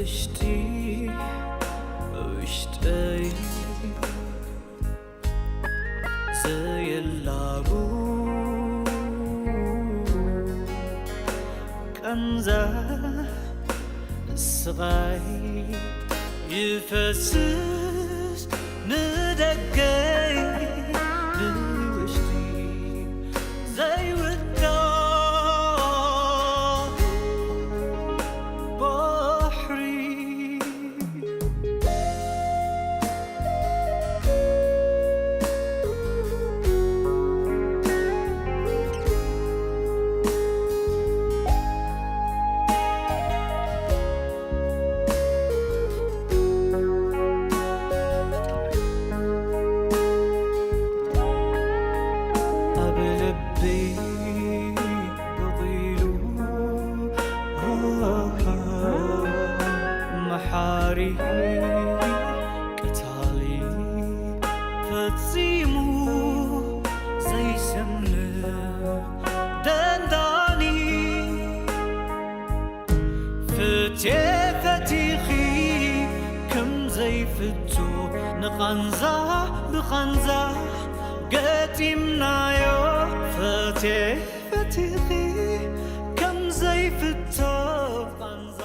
ውሽጢ ውሽጠይ ዘየላቡ ቃንዛ ስቓይ ይፈስስ ንደገይ ብውሽጢ ዘይውዳእ ባሕሪ። ኣብ ልበይ በቒሉ መሓሪ ቀታሊ ፈጺሙ ዘይሰምዕ ደንዳኒ። ፍትየ ፈቲኺ ከም ዘይፍቶ ንቓንዛ ብቓንዛ ገጢምናዮ። ፍትየ ፈቲኺ ከም ዘይፍቶ ቓንዛ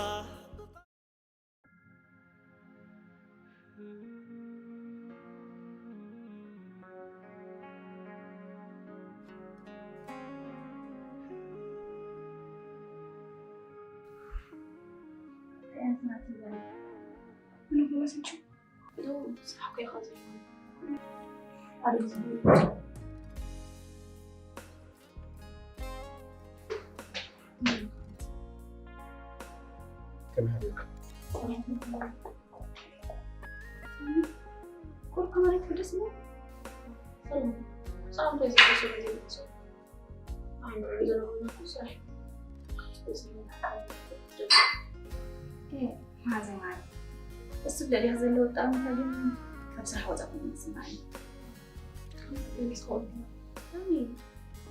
ከመይ ሓዲርካ? ማዘማሪ እሱ ብልዕሊክ ዘለዎ ጣዕምታ ግን ካብ ስራሕ ወፃ ኮይኑ ዝስማዓኒ።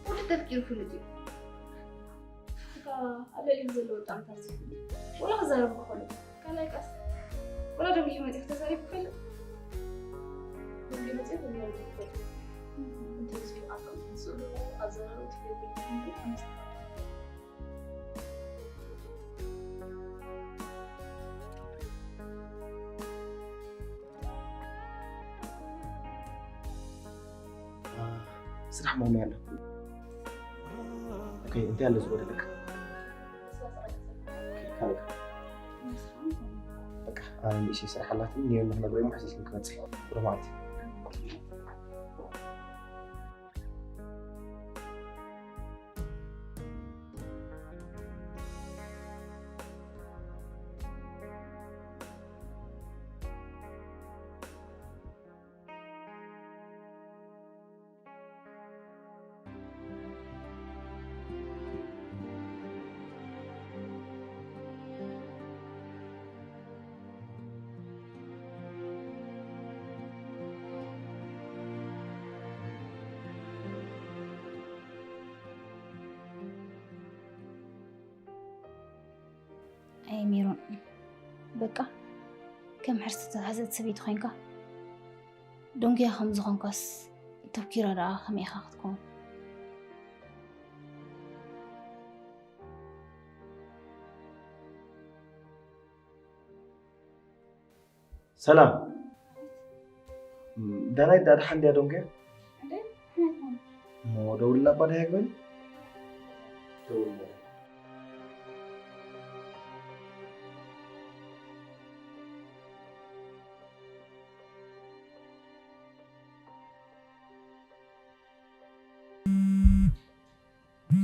ወዲ ተፍቂሩ ፍሉጥ እዩ። እታ ኣብ ልዕሊኡ ዘሎ ወጣምታ ዝፍሉ ወላ ክዛረብ ክኸሎ ካልኣይ ቃስ ወላ ደብሊሑ መፂኡ ተዛሪቡ ክፈልጥ ደብሊሑ መፂኡ ተዛሪቡ ክፈልጥ እንተዝዩ ኣቶም ዝስእሉ ኣዘራርኡ ትገብር ስራሕ ሞሚ ኣሎ። ኦኬ፣ እንታይ ኣሎ ዝጎደለካ? ካልእ በቃ ኣነ ንእሽተይ ስራሕ ኣላትኒ፣ ንየሉ ክነግሮ እሞ ሕዚዝኒ ክመፅእ። ብሩህ መዓልቲ። ኣይ ሜሮን፣ በቃ ከም ሕርሲ ዝተታሕዘት ሰበይቲ ኮይንካ። ደንጉያ ከም ዝኾንካስ ተብኪራ ደኣ ከመይ ኢኻ ክትከውን? ሰላም፣ ዳናይት ደኣ ደሓን ድያ ደንጉያ? እሞ ደውልላ እባ ደሃይ ግበሪ። ደውልላ።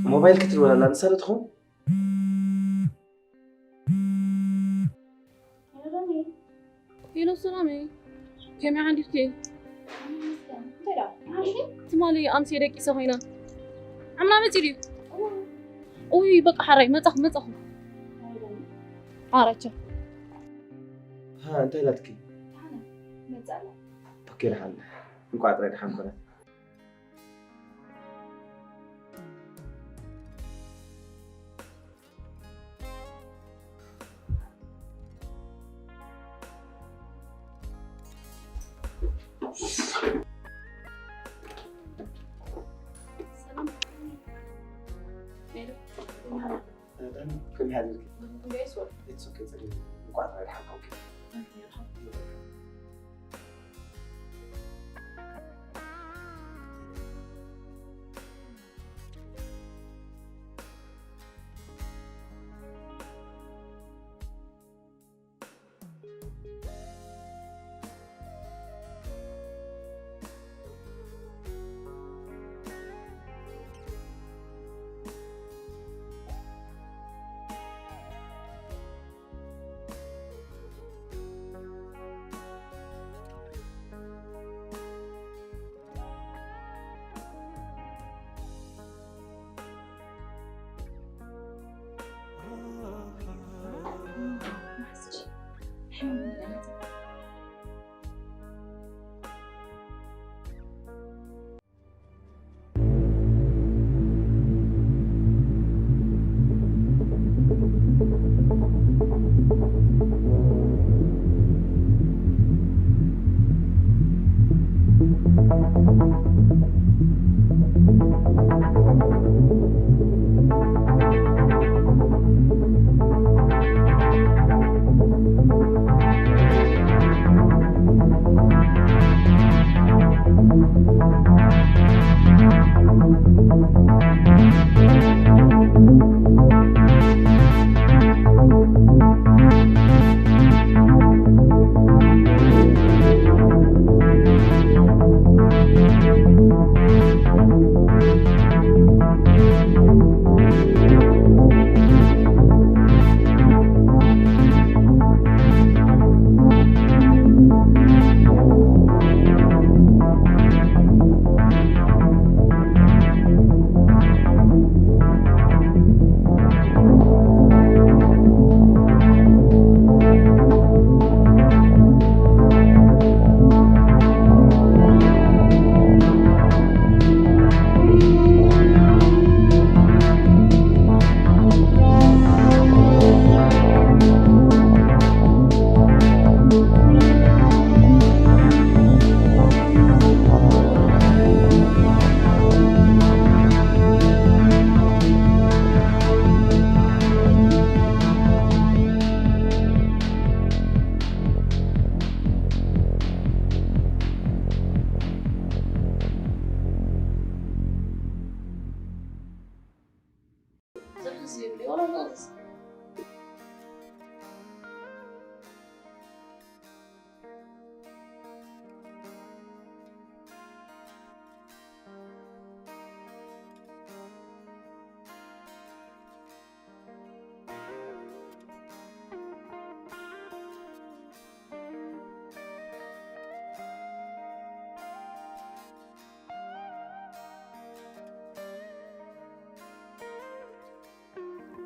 ሞባይል ክትድውል ኣላ፣ ንሳ ዶ ትኸውን? ሄሎ ሰላመይ፣ ከመይ ሓዲርኪ? ትማሊ ኣምስየ ደቂሰ ኮይና። ዓምና መፂ ድዩ? ኡይ በቃ ሓራይ መፃኹ መፃኹ። ሓራይ ቻው። ሃ እንታይ ኢላትኪ? ኦኬ ደሓን። እንቋዕ ጥራይ ደሓን ኮነት። ያድርግ። ጉዳይ ሶል It's okay፣ ጸገም የለውም። እንኳን ተረድሓ ኮንክ።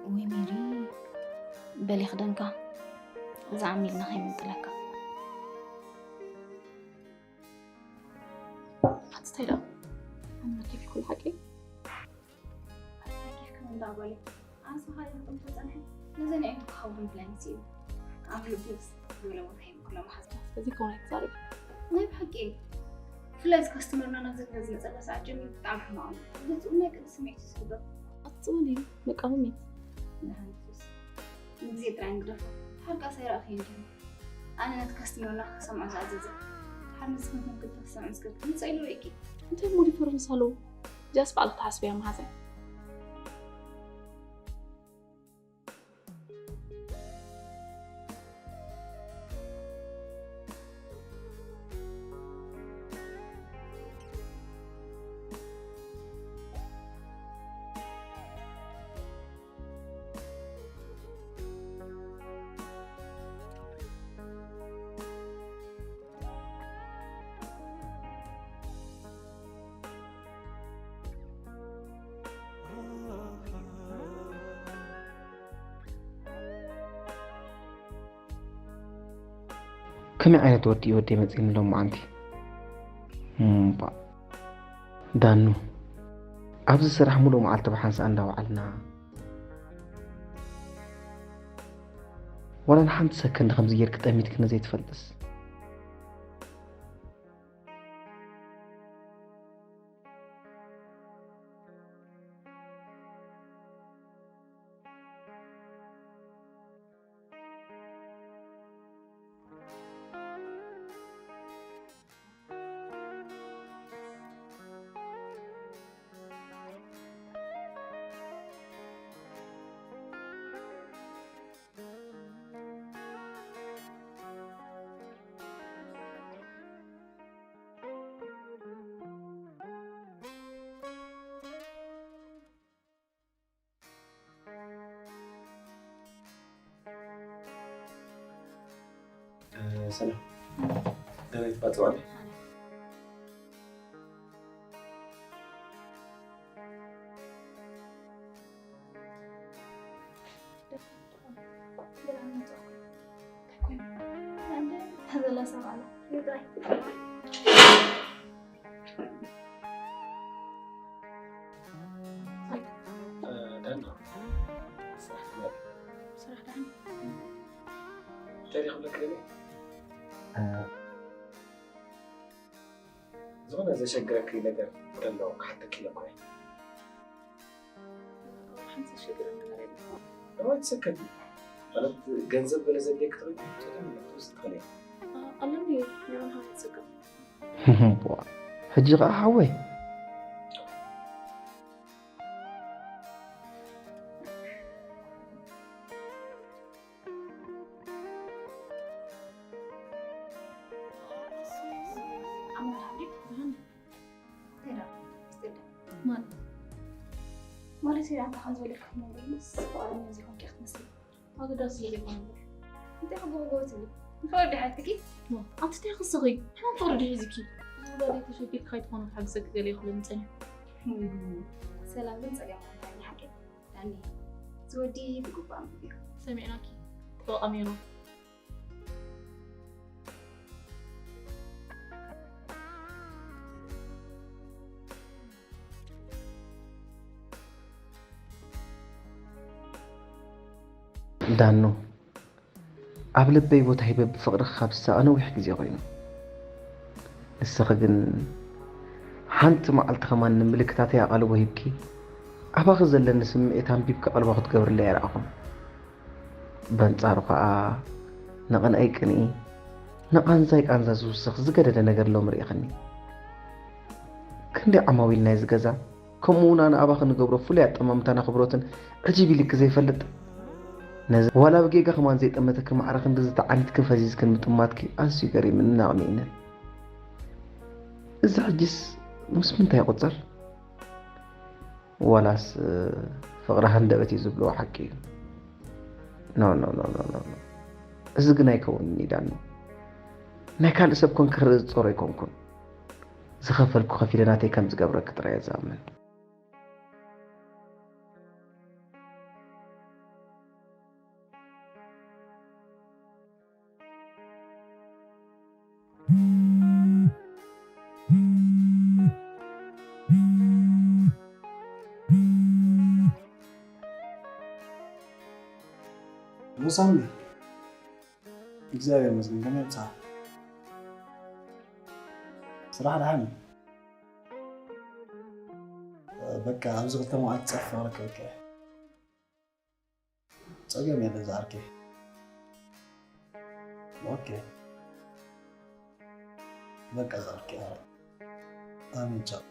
ወይ ሜሪ፣ በሊ ክደንካ፣ እዛ ዓሚልና ከይምንጥለካ። ኣቲ እንታይ ደኣ? ኣነ ኬፍ ኩሉ ሓቂ? ኣቲ ኬፍ ከም እንዳ ጓለይ። ኣነ ስኻ ይኽጥም ተጸንሐ። ነዘን ኣዒንቱ ክኸውን ብላይንስ እዩ። ኣብ ልቡ ዝብል ቦታ ይብኩላ መሓዝ። እዚ ከውን ኣይትዛረቢ። ናይ ብሓቂ እዩ። ብፍላይ እዚ ካስተመርና ናብዚ ገዛ ዝመጸላ ሰዓት ጀሚሩ ብጣዕሚ ሕማቕ እዩ። ገጹ ናይ ቅዲ ስምዒት እዩ ዝሕብር። ኣጽውል እዩ፣ መቃወሚ። ንሃንቱስ። ንግዜ ጥራይ ንግደፎ። ሓርቃ ሳይረኣኺ እንዲሁ። ኣነ ነቲ ካስተመርና ክሰምዖ ዝኣዘዘ። ሓር ንስኽን ከም ክልተ ክሰምዖ ዝገብር። ምጻእ ኢሉ ርእይኪ። እንታይ እሞ ዲፈረንስ ኣለዎ? እዚኣስ ባዕልኺ ትሓስብያ መሓዘይ። ከመይ ዓይነት ወዲ እዩ ወደይ መፂእኒ ሎም መዓንቲ? እምባ ዳኑ፣ ኣብዚ ስራሕ ሙሉእ መዓልቲ ብሓንሳእ እንዳወዓልና፣ ዋላ ንሓንቲ ሰከንድ ከምዚ ጌርኪ ጠሚትክኒ ዘይትፈልጥስ። ሰላም። ደበይ ትባጽዋለይ? እ፣ ዳና። ስራሕ ዳኒ። እንታይ ድየ ክብለኪ ደልየ? እ፣ ዝኾነ ዘሸግረኪ ነገር እንተሎ ክሓተኪ ኢለ እኮ እየ። ሓንቲ ዘሸግረኒ ነገር የለን። እዋይ፣ ትሰከፊ። ማለት፣ ገንዘብ ገለ ዘድልየኪ ተኾይኑ፣ ጸገም የለን፣ ክትወስዲ ትኽእሊ ኢኺ። ኣ-፣ ኣለኒ፣ ንዑ ንሃብ፣ ትሰከፍ። ዋ፣ ሕጂ ኸኣ ሓወይ። ማለት ማለት ኣንታ ካብ ዝበለካ ክነግር ምስ ፍቓደኛ ዘይኮንኪ ክትመስሊ። ኣገዳሲ ስለ ዘይኮነ እምበር። እንታይ ክገብር ትብሊ? ንፍቕሪ ድሓትኪ? ዋ፣ ኣንቲ እንታይ ክስኺ? ሕማም ፍቕሪ ድዩ ሒዝኪ? ዝወለደ ተሸጊርካ ኣይትኾኑ ክሓግዘኪ ገለ ይኽእለኒ ጸኒሑ። ወይ ጉድ። ሰላም ግን ጸገም ኣይኮነን ሓቂ። ዳኒ፣ እዚ ወዲ ብግቡእ ኣንብብዮ። ሰሚዕናኪ። ጥበቃ ሜሮን። ዳኑ፣ ኣብ ልበይ ቦታ ሂበ ብፍቕርኺ ካብ ዝሳቐ ነዊሕ ግዜ ኮይኑ። ንስኺ ግን ሓንቲ መዓልቲ ከማን ንምልክታተይ ኣቓልቦ ሂብኪ፣ ኣባኺ ዘለኒ ስምዒት ኣንቢብኪ ቀልቦ ክትገብርለይ ኣይረኣኹን። በንጻሩ ኸኣ፣ ንቕንኣይ ቅንኢ፣ ንቓንዛይ ቃንዛ ዝውስኽ ዝገደደ ነገር ሎሚ ርኢኽኒ። ክንደይ ዓማዊል ናይዚ ገዛ፣ ከምኡ እውን ኣነ ኣባኺ ንገብሮ ፍሉይ ኣጠማምታን ኣኽብሮትን ዕጅብ ኢልኪ ዘይፈልጥ፣ ነዚ ዋላ ብጌጋ ከማን ዘይጠመተኪ ማዕረ ክንድዚ ተዓኒትክን ፈዚዝክን ምጥማትኪ ኣዝዩ ገሪምንን ኣቕኒእንን። እዚ ሕጂስ ምስ ምንታይ ይቑጸር? ዋላስ፣ እ፣ ፍቕሪ ሃንደበት እዩ ዝብልዎ ሓቂ እዩ? ኖ፣ ኖ፣ ኖ፣ ኖ፣ ኖ፣ ኖ። እዚ ግን ኣይከውንን እዩ ዳኑ። ናይ ካልእ ሰብ ኮን ክርኢ ዝጸሮ ኣይኮንኩን። ዝኸፈልኩ ከፊለ ናተይ ከም ዝገብረኪ ጥራይ እየ ዝኣምን። ሙሳሚ፣ እግዚኣብሔር ይመስገን፣ ከመይ ይብጽሓ? ስራሕ ደሓን እዩ? በቃ፣ ኣብዚ ክልተ መዓልቲ ጸርፊ ክረክበካ እየ። ጸገም የለን ዝዓርከይ። ኦኬ። በቃ ዝዓርከይ። ኣሜን፣ ቻው።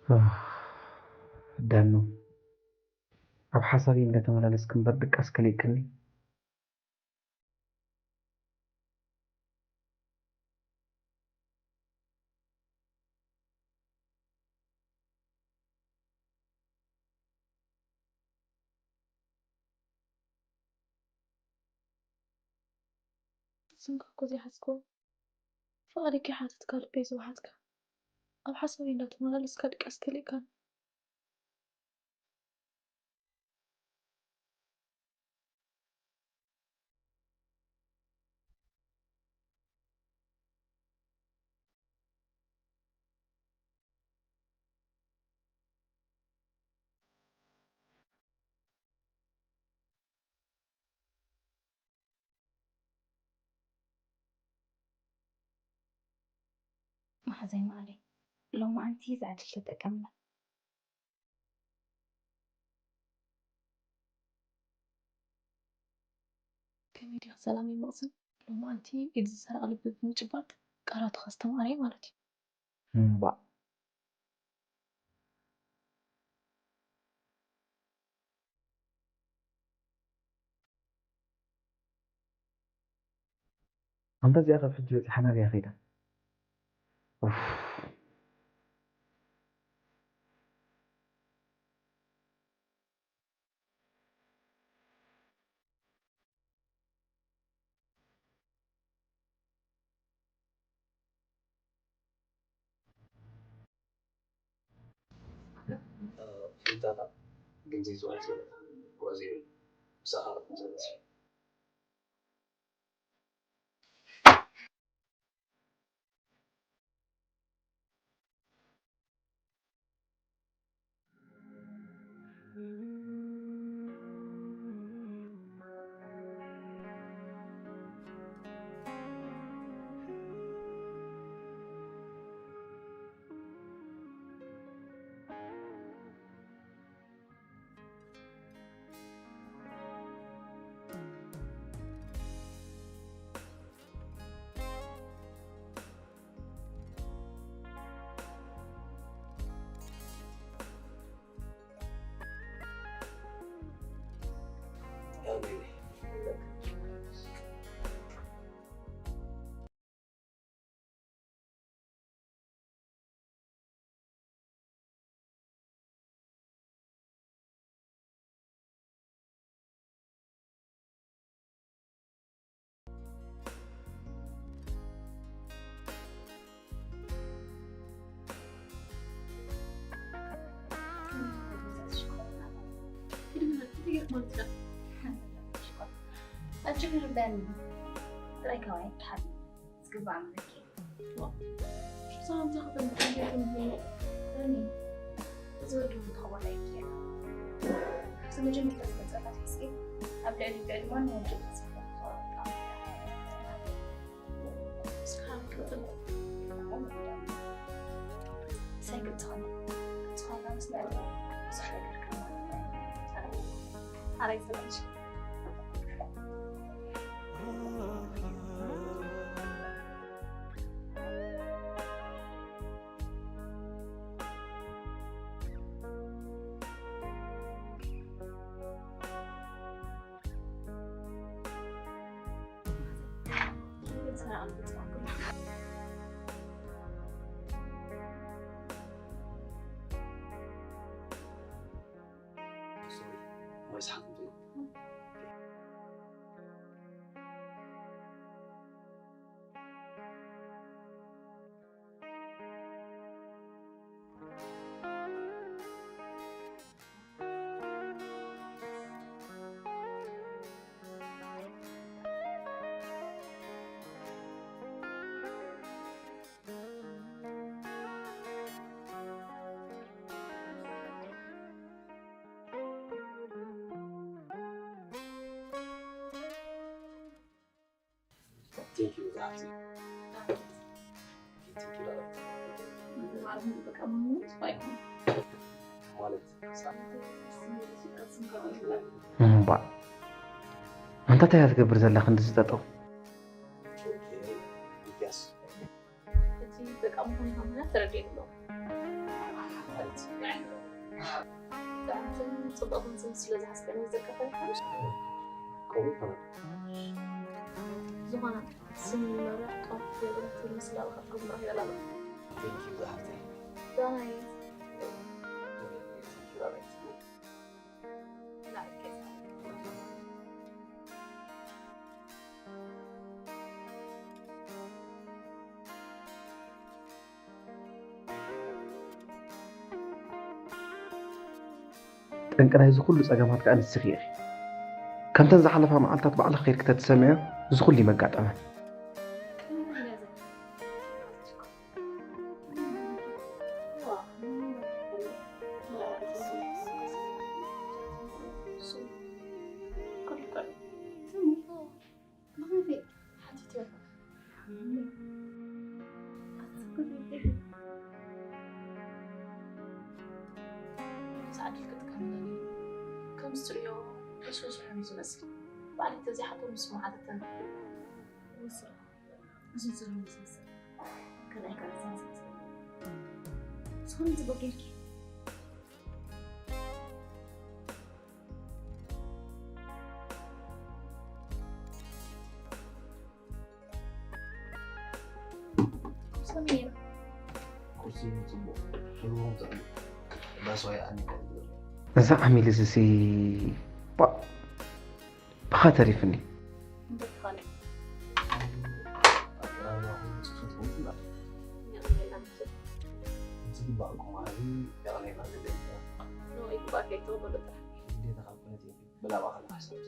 ኣህ፣ ዳኑ፣ ኣብ ሓሳበይ እንዳተመላለስኪ እምበር ድቃስ ከሊእክኒ። ስምካ እኮ ዘይሓዝክዎ፣ ፍቓደይ ከይሓተትካ ልበይ ዝወሓጥካ፣ ኣብ ሓሳበይ እንዳተመላለስካ ድቃስ ከሊእካኒ። መሓዛይ መዓረይ፣ ሎማዓንቲ ዛዕድል ተጠቀምና። ከመይ ዲኺ ሰላመይ መቕሰን? ሎማዓንቲ ኢድ ዝሰረቐ ልቢ ብምጭባጥ ቃላቱ ከስተምሃረይ ማለት እዩ። እምባእ። ኣንታ እዚኣ ካብ ሕጂ በጺሓ ናበይ ከይዳ? ኡፍ። ፍልጠታ ግን ዘይዝወል ጉዕዞ እዩ። ብዛዕባ ኣጅግር በኒ ጥራይ ከባይ ተሓቢ ዝግባእ ምልኪ። ሰላምታ ክተንብር በኒ እዚ ወዲ እውን ተኸወላ ይኪያ ካብቲ መጀመርታ ዝመፀላት ሕስኪ ኣብ ልዕሊ ልዕሊ ማን ወዲ ዝፈትዋ እምባ ኣንታ እንታይ እያ ትገብር ዘላ ክንዲ ዝጠጠው? እቲ በቃ ምዃኑ ምኽንያት ተረዲኤ ኣለኹ። ማለት ጥዕምትን ጽብቕትን ስም ስለ ዝሓስበኒ ዘከፈለካ ከምኡ ይኾነ። ዝኾነ ስም ምርጫ ገበረት ምስላ ብሓቂ ምራሕ ይላል። Thank you ዝሓፍተይ። ዳናይ። ጠንቂ ናይዚ ኩሉ ጸገማት ከኣ ንስኺ ኢኺ። ከምተን ዝሓለፋ መዓልታት ባዕልኺ ከይድኪ ተትሰምዕዮ፣ እዚ ኩሉ ኣይመጋጠመን። ሰዓት ክጥቀመሉ ከምዚ ትርእዮ ሕስሕስ እዩ ዝመስል። ባዕለይ ተዘይሓቶ ምስ መዓተተን ወስራ እዚ ዝርም ዝመስል ካልኣይ ካልኣይ ዝመስል ዝኾነ ጽቡቅ ጌርኪ ቁርሲ ጽቡቕ፣ ሽሮ እውን ጥዑም። ባስዋይ ኣኒካ እዩ ዝብል። እዛ ዓሚል እዚ ሲ፣ ባ-፣ ብኻ ተሪፍኒ። እንዴት ኾነ? ኣቀራርባኹም ጽፈትኩም ፍላጥ። ዝግባእኩም ዓቢ የቕኔና ዝብል። ንኡ ይግባእ ከይትቕበሉ ጥራሕ። ግዴታ ካብ ኩነት የብሉ። ብላባ ከለኻ ሓሳብ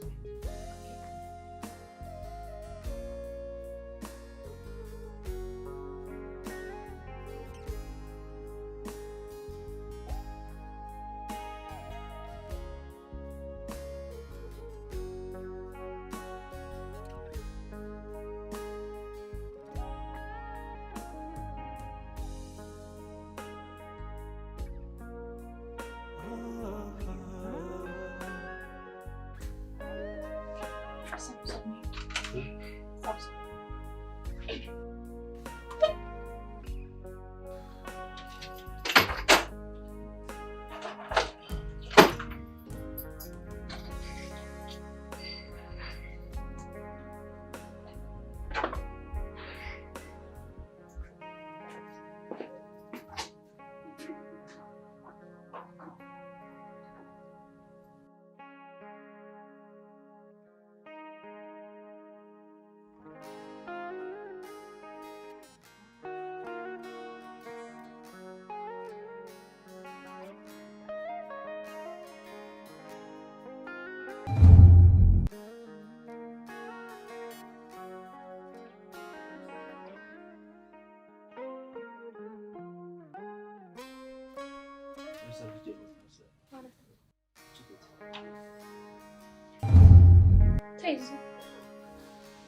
እንታይ እዩ እዚ?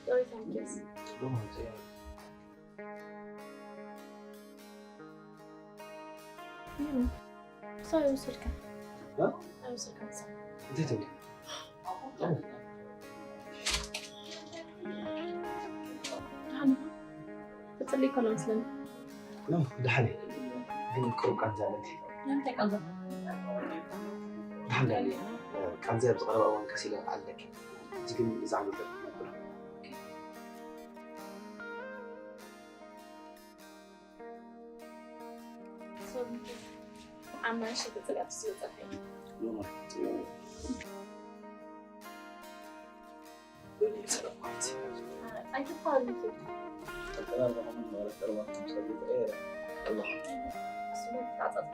ዳዊት ኣምኬስ። እም፣ ክሳብ ይወሰድካ። እ? ኣይወሰድካ ክሳብ። እንታይ ትብሊ? ደሓን ኢኻ? ትጽሊ እኮ ኣሎ መስለኒ። ኖ፣ ደሓን እየ። ግን ቁሩብ ቃንዛ ኣለኒ። ንምንታይ ቃንዛ? ደሓን ደሓን እየ። ቃንዛ ኣብ ዝቐረባ እዋን ቀስ ኢለ ኣለኪ። ሕጂ ግን ብዛዕባ መጠጥ ነብላ። ዓማን ሽግር ጽጋብ ዝወጸ ሎማ ኣይተፋልጡ። ኣቀራርባኹም ማለት ቀረባኹም ሰብ ይቀየር። ኣላህ። እሱ ነው ተጻጻፍ።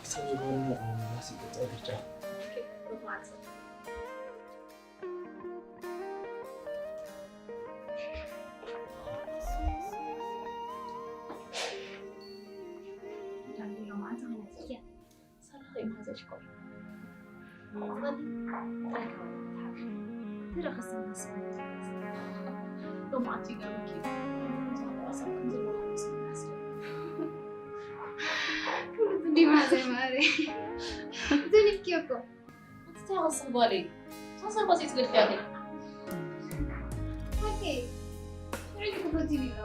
ክሳብ ዝኾነ፣ እ፣ ምላስ ይቅጻ ይግርጫ። ኦኬ፣ ሩህ ማለት ነው። እንዲህ ማዘር ማሬ። ዘሊፍኪ እኮ። እንታይ ወስን ጓለይ? ሳሰር ጓሴ ትገድፊያለይ? ኦኬ። ሪዲ ክፈቲ ቢራ።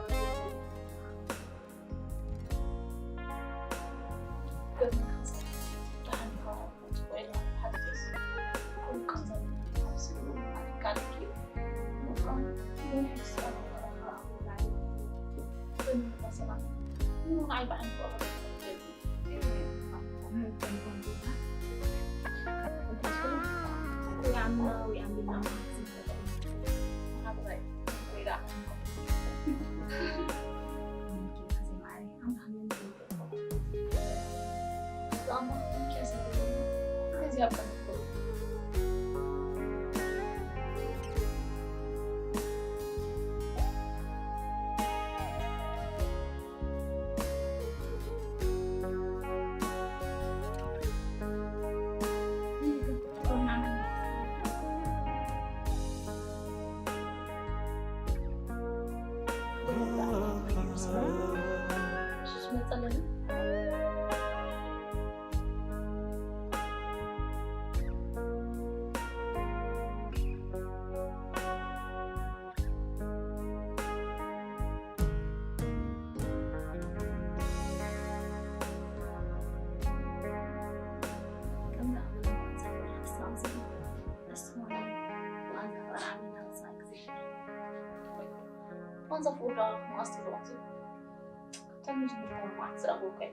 ካብ መጀመርታ መዓት ዝረኸብኩ እየ።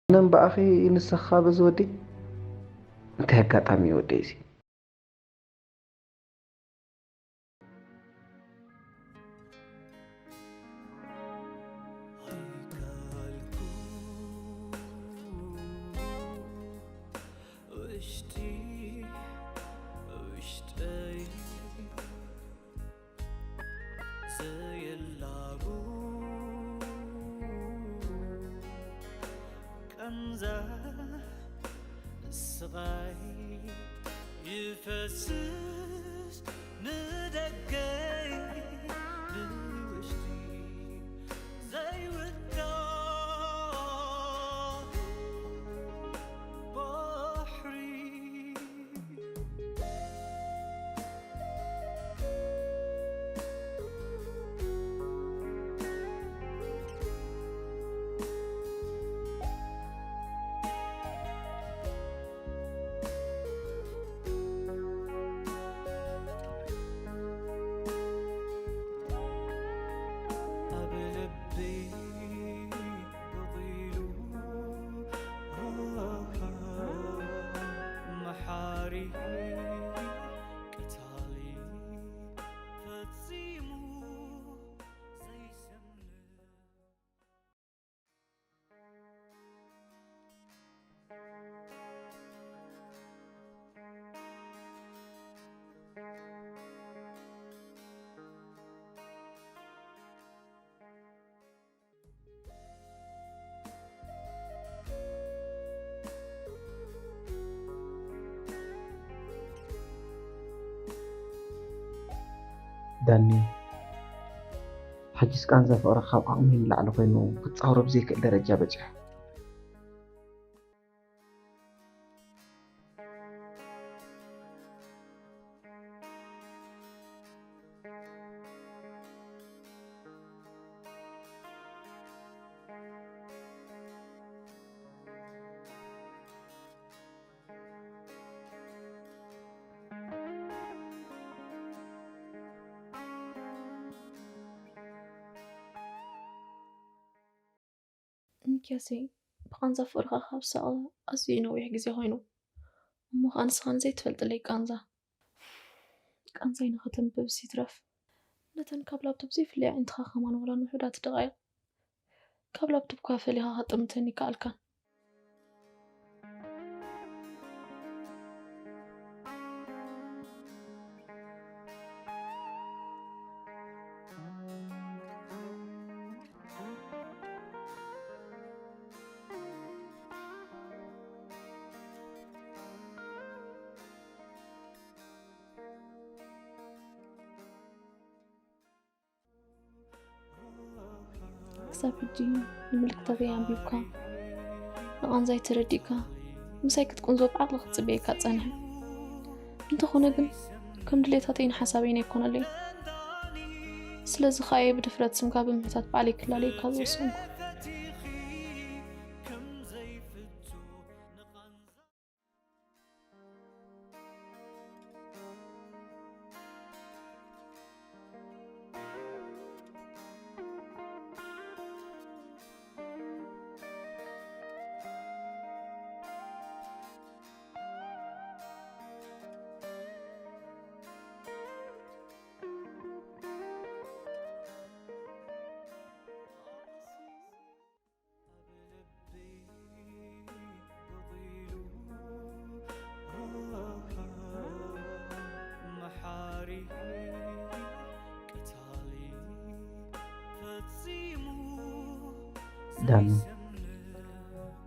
ኣነ እምበኣኺ ንስኻ በዚ ወዲ እንታይ ኣጋጣሚ እዩ ወደይ እዚ? ውሽጢ ውሽጠይ ዘየላቡ ቃንዛ ስቓይ ይፈስስ ንደገይ ንውሽጢ ዘይውዳእ ባሕሪ። ኣብ ልበይ በቒሉ መሓሪ ቀታሊ ፈጺሙ ዘይሰምዕ። ዳኒ፣ ሕጂስ ቃንዛ ፍቕሪ ካብ ዓቕመይ ንላዕሊ ኮይኑ ክጻወሮ ብዘይክእል ደረጃ በጺሑ። ሚኪያሰይ፣ ብቃንዛ ፍቕርኻ ካብ ዝሳቐ ኣዝዩ ነዊሕ ግዜ ኮይኑ። እሞ ኸኣ ንስኻ ንዘይትፈልጥለይ ቃንዛ፣ ቃንዛይ ንኸተንብብስ ይትረፍ፣ ነተን ካብ ላፕቶፕ ዘይፍለያ ኣዒንትኻ ከማን ዋላ ንውሑዳት ደቓይቕ ካብ ላፕቶፕካ ፈሊኻ ከጥምተን ይከኣልካን። ክሳብ ሕጂ ንምልክታተይ ኣንቢብካ፣ ንቓንዛይ ተረዲእካ፣ ምሳይ ክትቁንዞ ብዓቕሊ ክጽበየካ ጸኒሐ። እንተኾነ ግን፣ ከም ድሌታተይን ሓሳበይን ኣይኮነለይን። ስለዚ ኸኣ እየ ብድፍረት ስምካ ብምሕታት ባዕለይ ክላለየካ ዝወሰንኩ። ዳኒ፣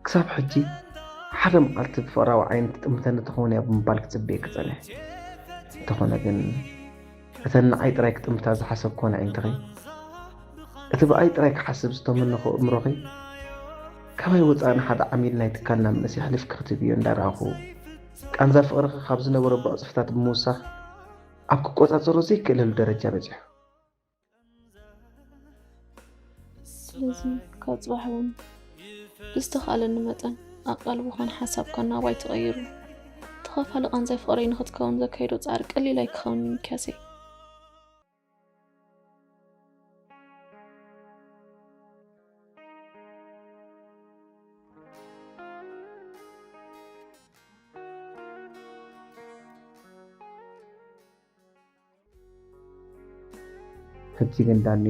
ክሳብ ሕጂ ሓደ መዓልቲ ብፍቕራዊ ዓይኒ ትጥምተኒ ትኸውን እያ ብምባል ክጽበየኪ ጸኒሐ። እንተኾነ ግን፣ እተን ንዓይ ጥራይ ክጥምታ ዝሓሰብክወን ኣዒንትኺ፣ እቲ ብኣይ ጥራይ ክሓስብ ዝተመነኹ እምሮኺ፣ ካባይ ወጻኢ ንሓደ ዓሚል ናይ ትካልና መንእሰይ ኣሕሊፍኪ ክትህብዮ እንዳረኣኹ፣ ቃንዛ ፍቕርኺ ካብ ዝነበሮ ብዕጽፍታት ብምውሳኽ፣ ኣብ ክቆጻጸሮ ዘይክእለሉ ደረጃ በጺሑ። ስለዚ ካብ ጽባሕ እውን ብዝተኻእለኒ መጠን ኣቓልቦኻን ሓሳብካን ናባይ ተቐይሩ፣ ተኻፋሊ ቃንዛይ ፍቕረይ ንኽትከውን ዘካይዶ ጻዕሪ ቀሊል ኣይክኸውንን ሚክያሰይ። ሕጂ ግን ዳኒ፣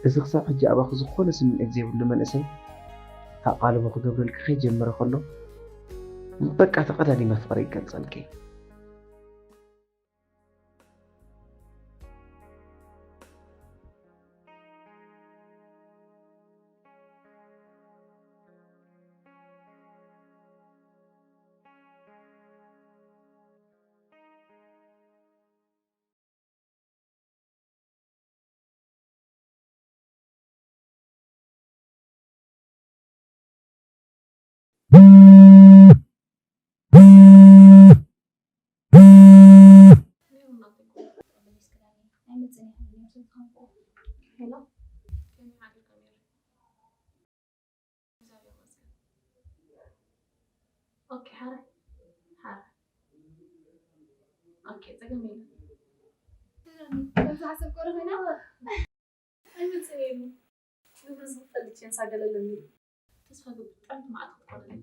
እዚ ክሳብ ሕጂ ኣባኺ ዝኾነ ስምዒት ዘይብሉ መንእሰይ ኣቓልቦ ክገብረልኪ ከይጀመረ ከሎ፣ በቃ ተቐዳዲመ ፍቕሪ ይገልጸልኪ። ኦኬ፣ ሓራይ ሓራይ። ኦኬ፣ ጸገም የለን። ከምዚ ሓሰብ ቆረ ኮይና ኣይመጽእን እየ። ግብሪ ዝኽፈል ቻንስ ኣገለለኒ። ተስፋ ገብር፣ ብጣዕሚ መዓት ክትኮነለይ።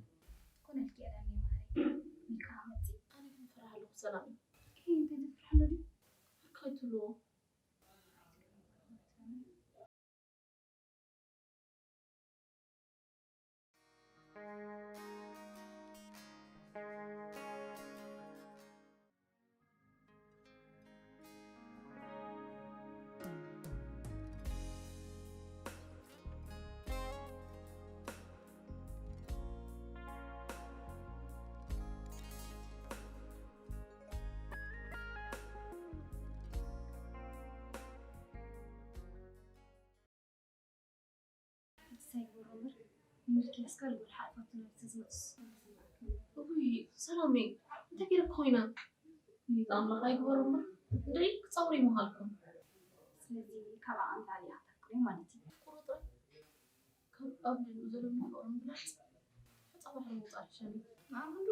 ኮነልኪ እየ ዳኒ ማረይ። ሚካ መጺ። ኣነ ግን ፈራህ ኣለኹ ሰላም እዩ። ከይ እንታይ ተፍርሕ ኣሎ ድዩ? ኣካይትሎ። ንሳ ይግበሮ እምበር፣ ንምልኪ መስቀል ወላ ሓጥፋቱ ናብ ዝተዝመጽ። እውይ ሰላመይ፣ እንታይ ገይረኪ ኮይነ? ኣምላኽ ኣይግበሮ እምበር፣ እንድዒ ክጸውሪ ምሃልኩም። ስለዚ ካብ ዓቕሚ ላዕሊ ኣታክሎ ማለት እዩ። ቁሩጥ ካብ ኣብ ልዕሊኡ ዘሎ ፍቕሪ ምግላጽ ሑጻ ባሕሪ ምውጻእ ይሕሸኒ። ንዓኹም ዶ?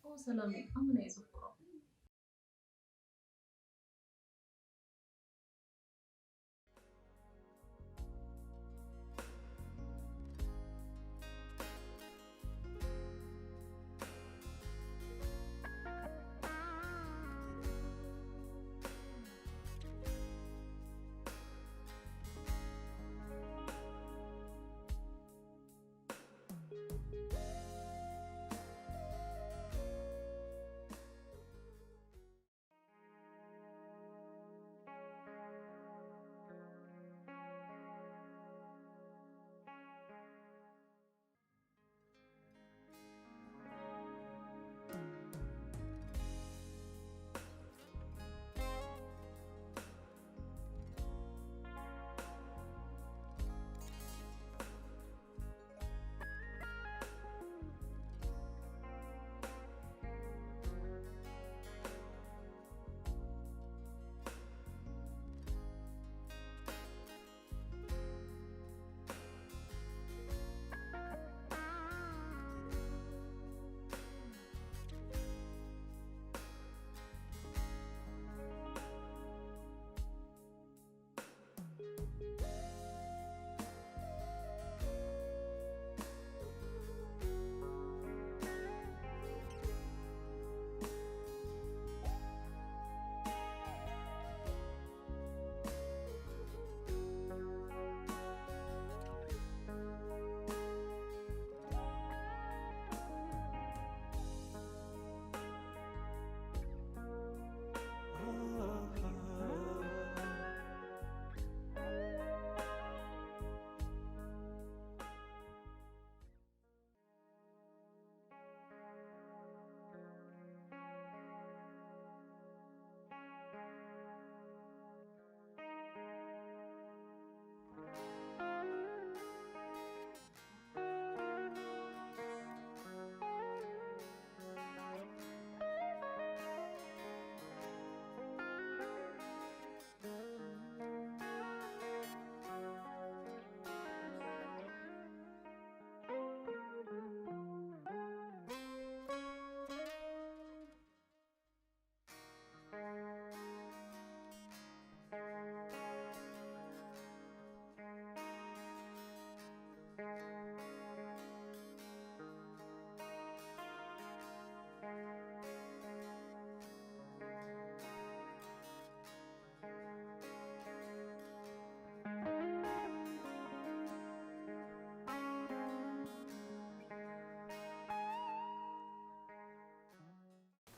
ኦ ሰላመይ፣ ኣመና እየ ዘፍቅሮ።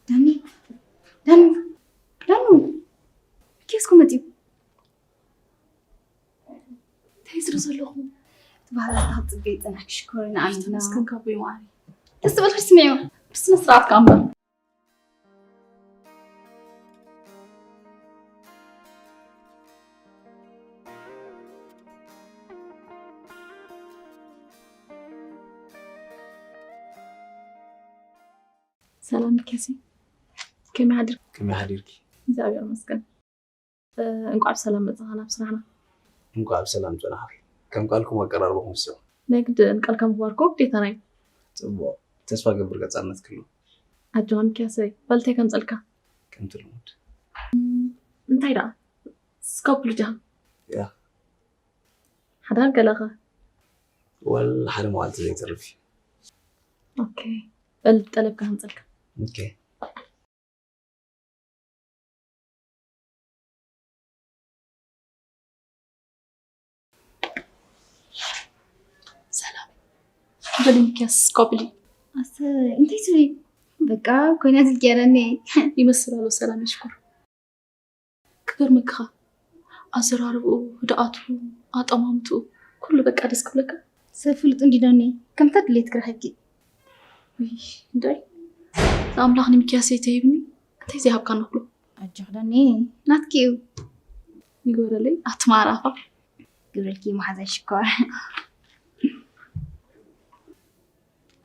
ዳኒ፣ ዳኒ፣ ዳኑ፣ ኬስኩ መፂኡ። እንታይ ዝሪ ዘለኹ? እቲ ባህላ ክትፅበይ ፅናሕኪ ሽኮሪና ኣሚና። ተመስገን ካብ ወይ መዓሪ። ደስ ትብል ክስምዕዮ። ብስነ ስርዓት ከኣ እምበር። ሰላም ሚኪያሰይ፣ ከመይ ሓዲርካ? ከመይ ሓዲርኪ? እግዚኣብሔር ይመስገን። እ፣ እንቋዕ ብሰላም መጻኻ ናብ ስራሕና። እንቋዕ ብሰላም ጸናሕኪ። ከም ቃልኩም ኣቀራርባኹም ወሲኹም። ናይ ግድን ቃልካ ምኽባር እኮ ግዴታና እዩ። ጽቡቕ። ተስፋ ገብር ቀጻልነት ክህሉ። ኣጆኻ ሚኪያሰይ፣ በል እንታይ ከምጸልካ? ከምቲ ልሙድ። እም፣ እንታይ ደኣ? ስካፕ ልጃ። ያ። ሓዳር ገለኸ? ወል ሓደ መዓልቲ ዘይተርፍ እዩ። ኦኬ። በል ጠለብካ ከምጸልካ። ኦኬ። ሰላም። በል ሚኪያስ፣ ቆብሊ። ኣሰ፣ እንታይ ትብሊ? በቃ፣ ኮይና ትልኪ ኣለኒ። ይመስል ኣሎ፣ ሰላም ይሽኩር። ክገርመክኻ፣ ኣዘራርብኡ፣ ህድኣቱ፣ ኣጠማምትኡ፣ ኩሉ በቃ ደስ ክብለካ። ሰብ ፍሉጥ እንዲ ዶኒ፣ ከምታ ድሌት ክረኸብኪ። ውይ፣ እንታይ? ንኣምላኽ ንሚኪያሰይ ተሂብኒ፣ እንታይ ዘይሃብካ ንኽሎ? ኣጆኽ ዶኒ፣ ናትኪ እዩ። ይግበረለይ፣ ኣቲ ማራኻ። ግብረልኪ መሓዛይ ሽኮር።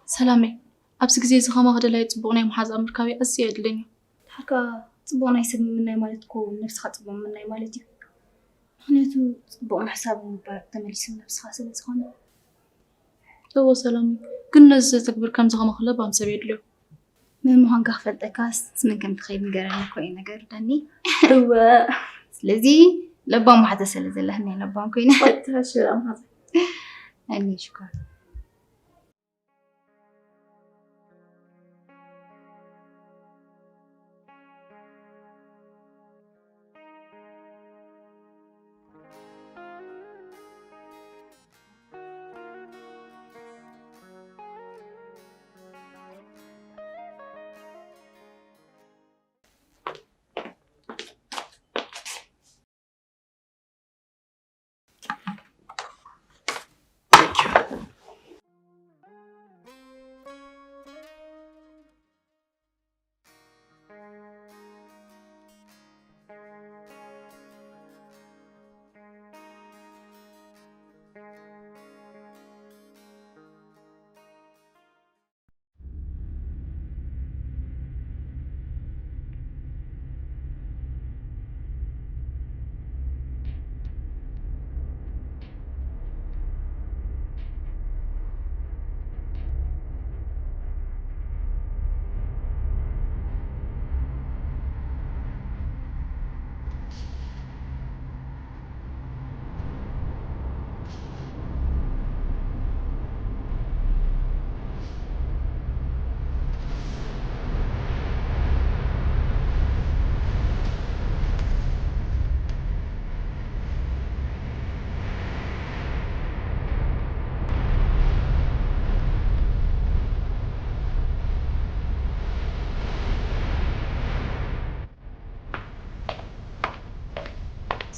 ሰላመይ፣ ኣብዚ ግዜ እዚ ከማኺ ደላይ ጽቡቕ ናይ መሓዛ ምርካበይ ኣዝየ እየ ዕድለኛ። ድሓር ከኣ ጽቡቕ ናይ ሰብ ምምናይ ማለት እኮ ነብስኻ ጽቡቕ ምምናይ ማለት እዩ። ምኽንያቱ ጽቡቕ ምሕሳብ ምግባር ተመሊሱ ነብስኻ ስለ ዝኾነ። እወ ሰላመይ፣ ግን ነዚ ዘተግብር ከምዚ ከማኺ ለባም ሰብ የድልዮ። መን ምዃንካ ክፈልጠካስ መን ከም ትኸይድ ንገረኒ እኮ እዩ ነገሩ ዳኒ። እወ። ስለዚ ለባም መሓዛ ስለ ዘለኒ ለባም ኮይነ። ቆይ፣ ትረሺ ለባም መሓዛ። ኣኒ ሽኮር።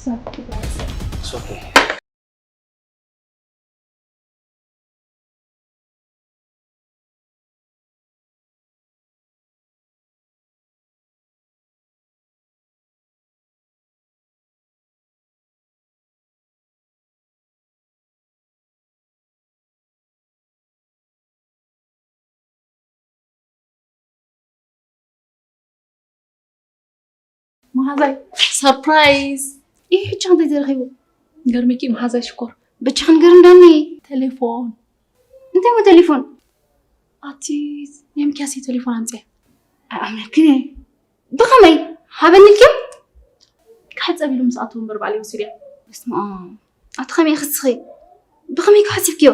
It's okay. መሓዛይ፣ ሰርፕራይዝ። ይህ ሕጂ እንታይ ተረኺቡ? ገርምኪ መሓዛይ ሽኮር። ብቻ ክንገር እንዳኒ። ቴሌፎን። እንታይ ሞ ቴሌፎን? ኣቲ ናይ ምክያሰይ ቴሌፎን ኣምፅያ። ኣኣምነክን። ብኸመይ? ሃበኒ ኢልክዮ? ክሕፀብ ኢሉ ምስ ኣተወ እምበር ባዕለይ ወሲድያ። በስመ ኣብ። ኣቲ ከመይ ኢኺ እስኺ? ብኸመይ ኢኺ ሓሲብክዮ?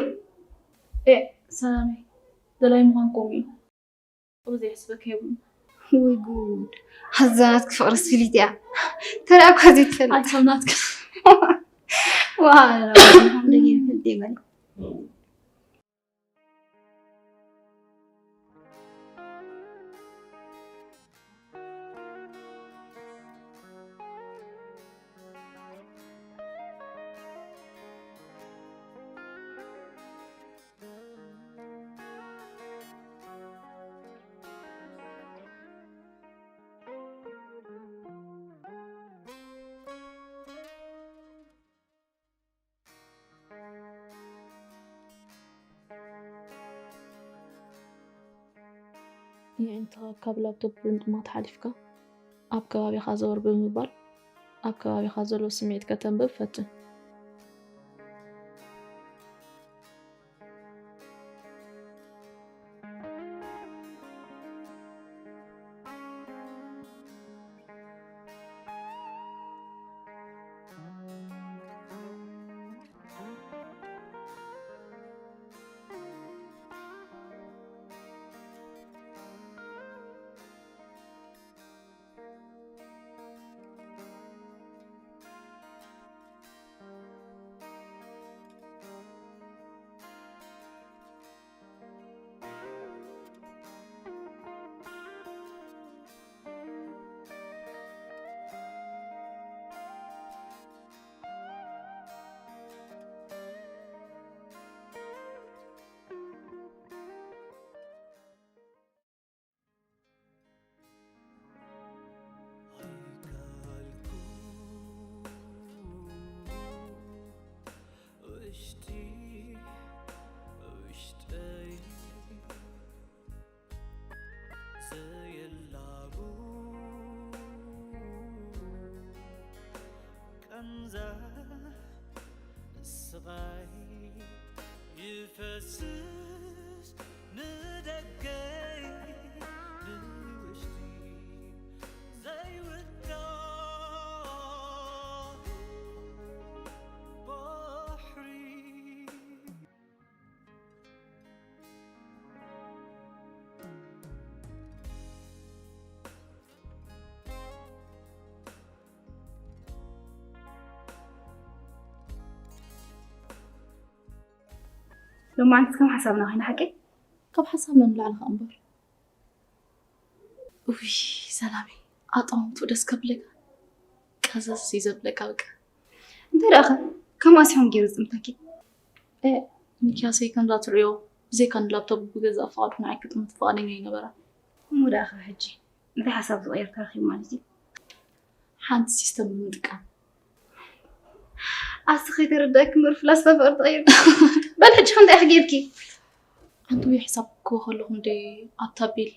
ኤ፣ ሰላመይ፣ ደላይ ምዃን ከምኡ እዩ። ጥሩ ዘይሕስበካ የብሉን። ወይ ጉድ። ኣዛ ናትኪ ፍቕርስ ፍልይቲ እያ። ተራ እኳ ዘይትፈልጥ። ኣይ፣ ሰብ ናትኪ። ዋ፣ ደጊ ይፈልጥ ይበል። የዒንትኻ ካብ ላፕቶፕ ብምጥማት ሓሊፍካ፣ ኣብ ከባቢኻ ዘወር ብምባል፣ ኣብ ከባቢኻ ዘሎ ስምዒት ከተንብብ ፈትን። ውሽጢ ውሽጠይ ዘየላቡ ቃንዛ ስቓይ ይፈስስ ንደገይ ንውሽጢ ዘይውዳእ ባሕሪ። ሎማዓንቲ ከም ሓሳብና ኮይና ሓቀይ? ካብ ሓሳብና ንላዕሊ ከኣ እምበር። ውይ ሰላመይ፣ ኣጠማምትኡ ደስ ከብለካ፣ ቀዘዝ እዩ ዘብለካ በቃ። እንታይ ደኣ ከ? ከም ኣስሖም ገይሩ ዝጥምተኪ? እ፣ ሚኪያሰይ ከምዛ ትርእዮ ብዘይካ ንላፕቶፕ ብገዛእ ፍቓዱ ንዓይ ክጥምት ፍቓደኛ ኣይነበረን። እሞ ደኣ ከ ሕጂ እንታይ ሓሳብ ዝቐየርካ ረኺቡ ማለት እዩ? ሓንቲ ሲስተም ብምጥቃም። ኣስኺ ከይተረዳእኪ እምበር ፍላስፋ ፍቕሪ ተቐይርኪ። በል ሕጂ ከ እንታይ ኢኺ ጌርኪ? ኣንቱ ወይ ሕሳብ ክወ ከለኹ እንደ ኣብታ ቤል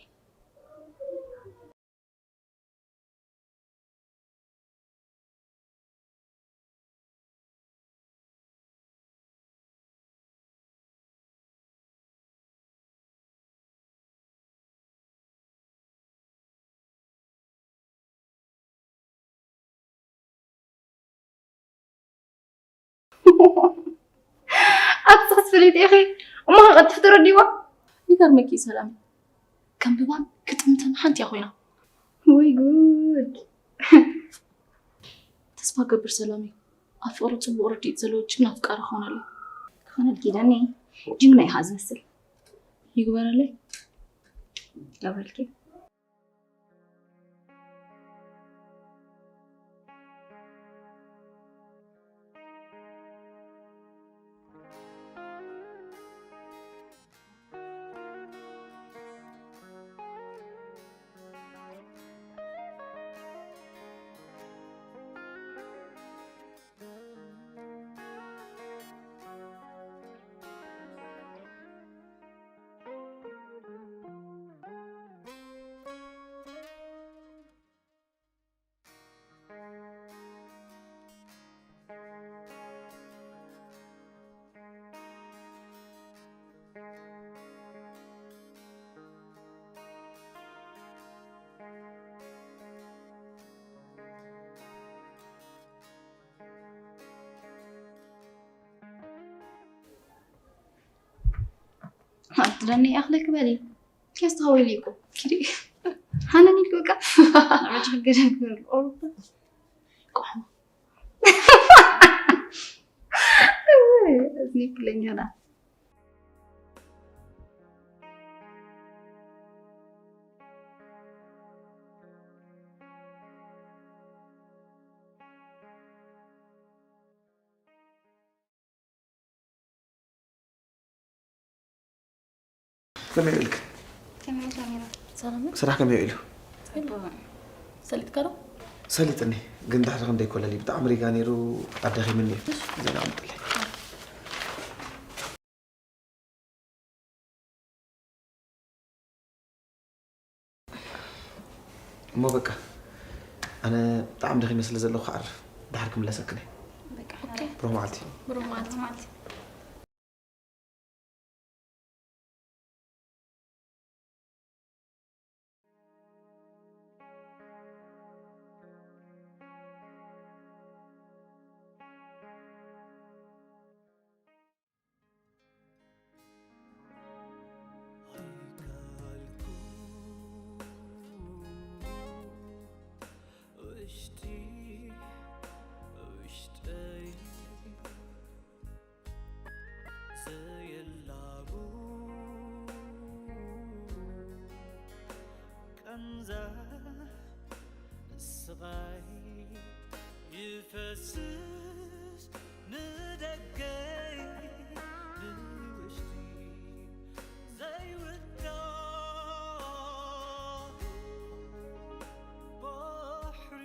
ኣቲ ስኽስ ፍልይቲ ኢኺ። እሞ ከ ቀልጢፉ ተረዲእዋ? ይገርመኪ ሰላም፣ ከንብባን ክጥምተን ሓንቲ እያ ኮይና። ወይ ጉድ። ተስፋ ገብር ሰላመይ፣ ኣብ ፍቕሪ ጽቡቕ ርድኢት ዘለዎ ጅግና ኣፍቃሪ ክኾነለይ። ክኾነልኪ ዳኒ፣ ጅግና ኢኻ ዝመስል። ይግበረለይ። ይግበረልኪ። ዳኒ ኣኽለክ በሊ። ከስተኸውል ይቁ። ኪዲ። ሃነኒ ልወቃ። ኣመጭ ገደል ገደል። ቆርጥ። ቆም። እዝኒ ክለኛና። ከመይ ውዒልክን? ከመይ ውዒልካ ሚራ? ሰላም ነው? ስራሕ ከመይ ውዒሉ? ጽቡቕ። ሰሊጥካ ዶ? ሰሊጥኒ፣ ግን ድሕሪ ክንደይ ኮለል እዩ፣ ብጣዕሚ ሪጋ ነይሩ፣ ኣዳኺምኒ እዩ። እሺ። ዜና ኣምጥለይ። እሞ በቃ፣ ኣነ ብጣዕሚ ደኺመ ስለ ዘለኹ ክዓርፍ፣ ድሓር ክምለሰክን እየ። በቃ፣ ኦኬ። ብሩኽ መዓልቲ። ብሩኽ መዓልቲ። ውሽጢ ውሽጠይ ዘየላቡ ቃንዛ ስቓይ ይፈስስ ንደገይ ንውሽጢ ዘይውዳእ ባሕሪ።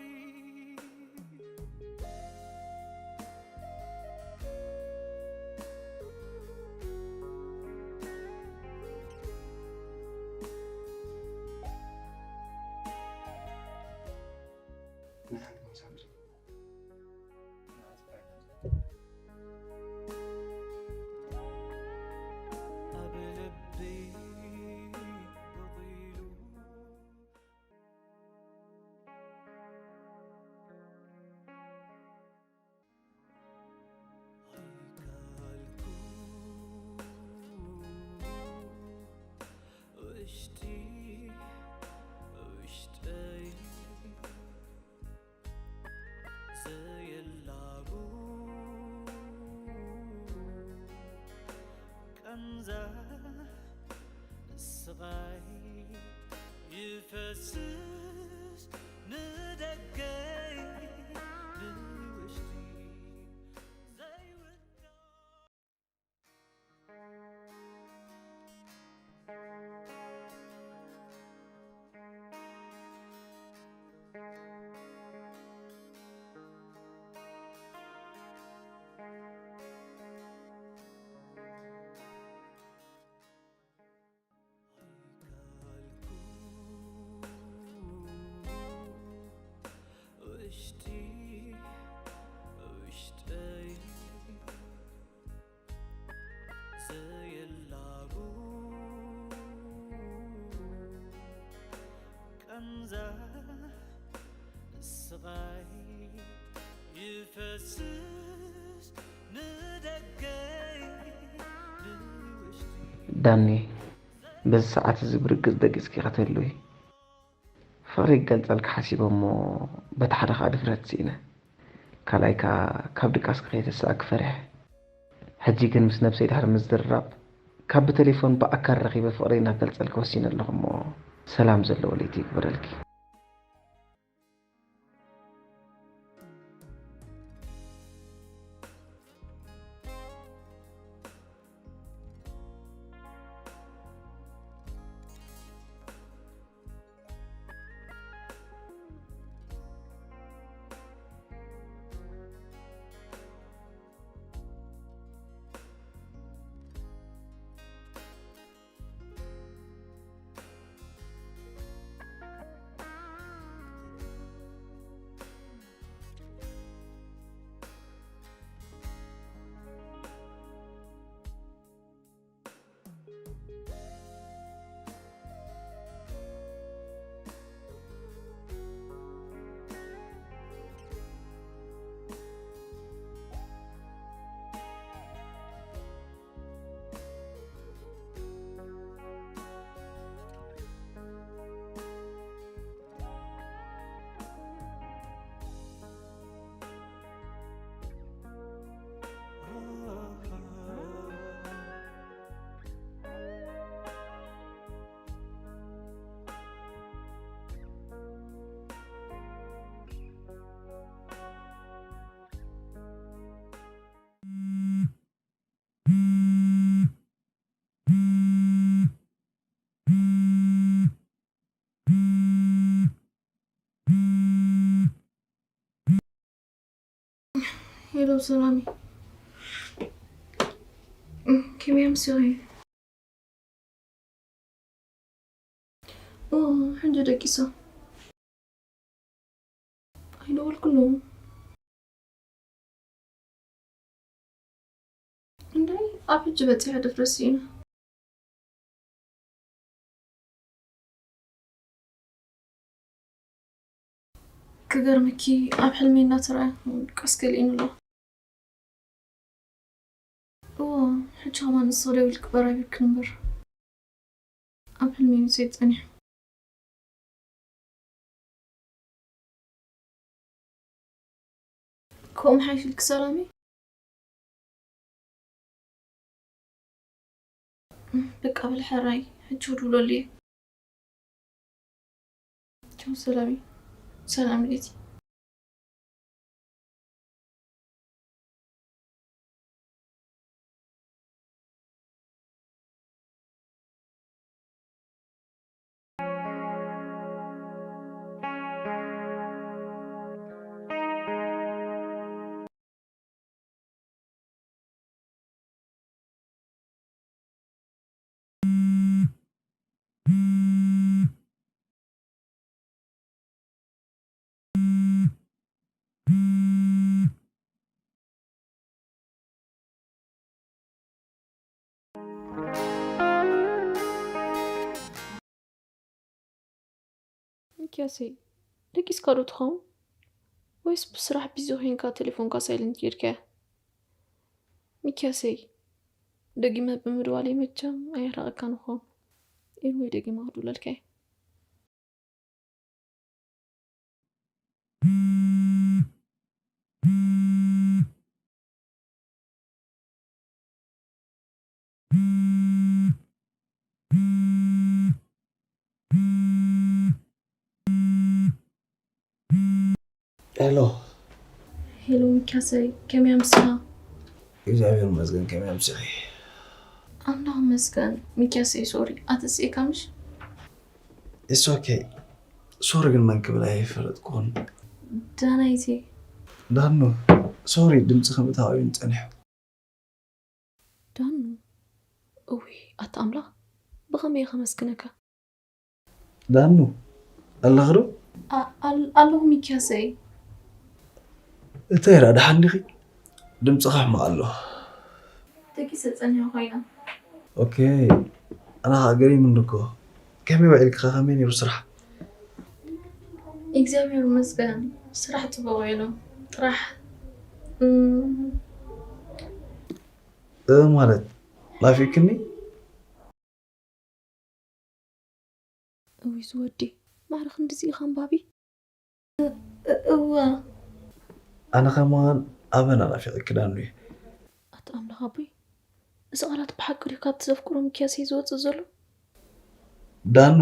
ውሽጢ ውሽጠይ ዘየላቡ ቃንዛ ስቓይ ይፈስስ ንደገይ ንውሽጢ ዘይውዳእ። ውሽጢ ውሽጠይ ዘየላቡ ቃንዛ ስቓይ ይፈስስ ንደገይ ንውሽጢ። ዳኒ፣ በዚ ሰዓት እዚ ብርግጽ ደቂጽኪ ከተልዊ። ፍቕሪ ክገልጸልኪ ሓሲበ እሞ በቲ ሓደ ከኣ ድፍረት ስኢነ። ካልኣይ ከኣ ካብ ድቃስኪ ከይተስኣኪ ፈሪሐ። ሕጂ ግን ምስ ነብሰይ ድሕሪ ምዝርራብ ካብ ብቴሌፎን ብኣካል ረኺበ ፍቕረይ ናብ ገልጸልኪ ወሲነ ኣለኹ እሞ ሰላም ዘለዎ ለይቲ ይግበረልኪ። ሰላሚ፣ ከመይ ኣምሲኺ? ኦ፣ ሕጂ ደቂሳ። ኣይደወልኩሎም። እንታይ ኣብ ሕጂ በጺሐ ድፍረስ ኢና። ክገርመኪ፣ ኣብ ሕልሚ እናተረኣየ ቀስ ገሊኡኒ ኣሎ። እዎ፣ ሕጂ ከማን ንስኺ ደው ኢልኪ በራቢርክን እምበር፣ ኣብ ሕልሚ እዩ ምጽእ ጸኒሑ። ከምኡ ሓይሽ ኢልኪ ሰላሚ? በቃ በል ሕራይ፣ ሕጂ ክድውለሉ እየ። ቻው ሰላሚ፣ ሰላም ለይቲ። ሚኪያሰይ፣ ደቂስካ ዶ ትኸውን? ወይስ ብስራሕ ቢዚ ኮይንካ ቴሌፎንካ ሳይለንት ጌርካያ? ሚኪያሰይ፣ ደጊመ ብምድዋለይ መቸም ኣየሕርቐካን እኾ። ኤንወይ፣ ደጊመ ክድውለልካ እየ። ሄሎ። ሄሎ ሚኪያሰይ፣ ከመይ ኣምሲኻ? እግዚኣብሔር ይመስገን፣ ከመይ ኣምሲኺ? ኣምላኽ ይመስገን። ሚኪያሰይ፣ ሶሪ፣ ኣተሲእካ ምሽ? ኢትስ ኦኬ። ሶሪ ግን መን ክብል ኣይፈለጥኩን። ዳናይቲ። ዳኑ፣ ሶሪ፣ ድምፂ ከምእታወዩን ጸኒሑ። ዳኑ፣ እውይ፣ ኣታ ኣምላኽ፣ ብኸመይ ከመስግነካ? ዳኑ፣ ኣለኺ ዶ? ኣ-፣ ኣል-፣ ኣለኹ ሚኪያሰይ። እንታይ ራ፣ ደሓን ዲኺ? ድምፅኻ ሕማቕ ኣሎ። ደቂሰ ጸኒሑ ኮይና። ኦኬ፣ ኣነ ኸዓ ገሪሙኒ እኮ። ከመይ ውዒልኪ ኸ? ከመይ ነይሩ ስራሕ? እግዚኣብሔር ይመስገን፣ ስራሕ ጽቡቕ ውዒሉ። ጥራሕ፣ እም፣ እ፣ ማለት፣ ናፊቅክኒ? እውይ ዝወዲ፣ ማዕረ ክንድዚ ኢኻ ኣንባቢ? እ-፣ እወ። ኣነ ኸማን ኣበና ናፊቐኪ ዳኑ እየ። ኣታ ኣምላኽ ኣቦይ፣ እዚ ቃላት ብሓቂ ድዩ ካብቲ ዘፍቅሮ ሚኪያሰይ ዝወጽእ ዘሎ? ዳኑ።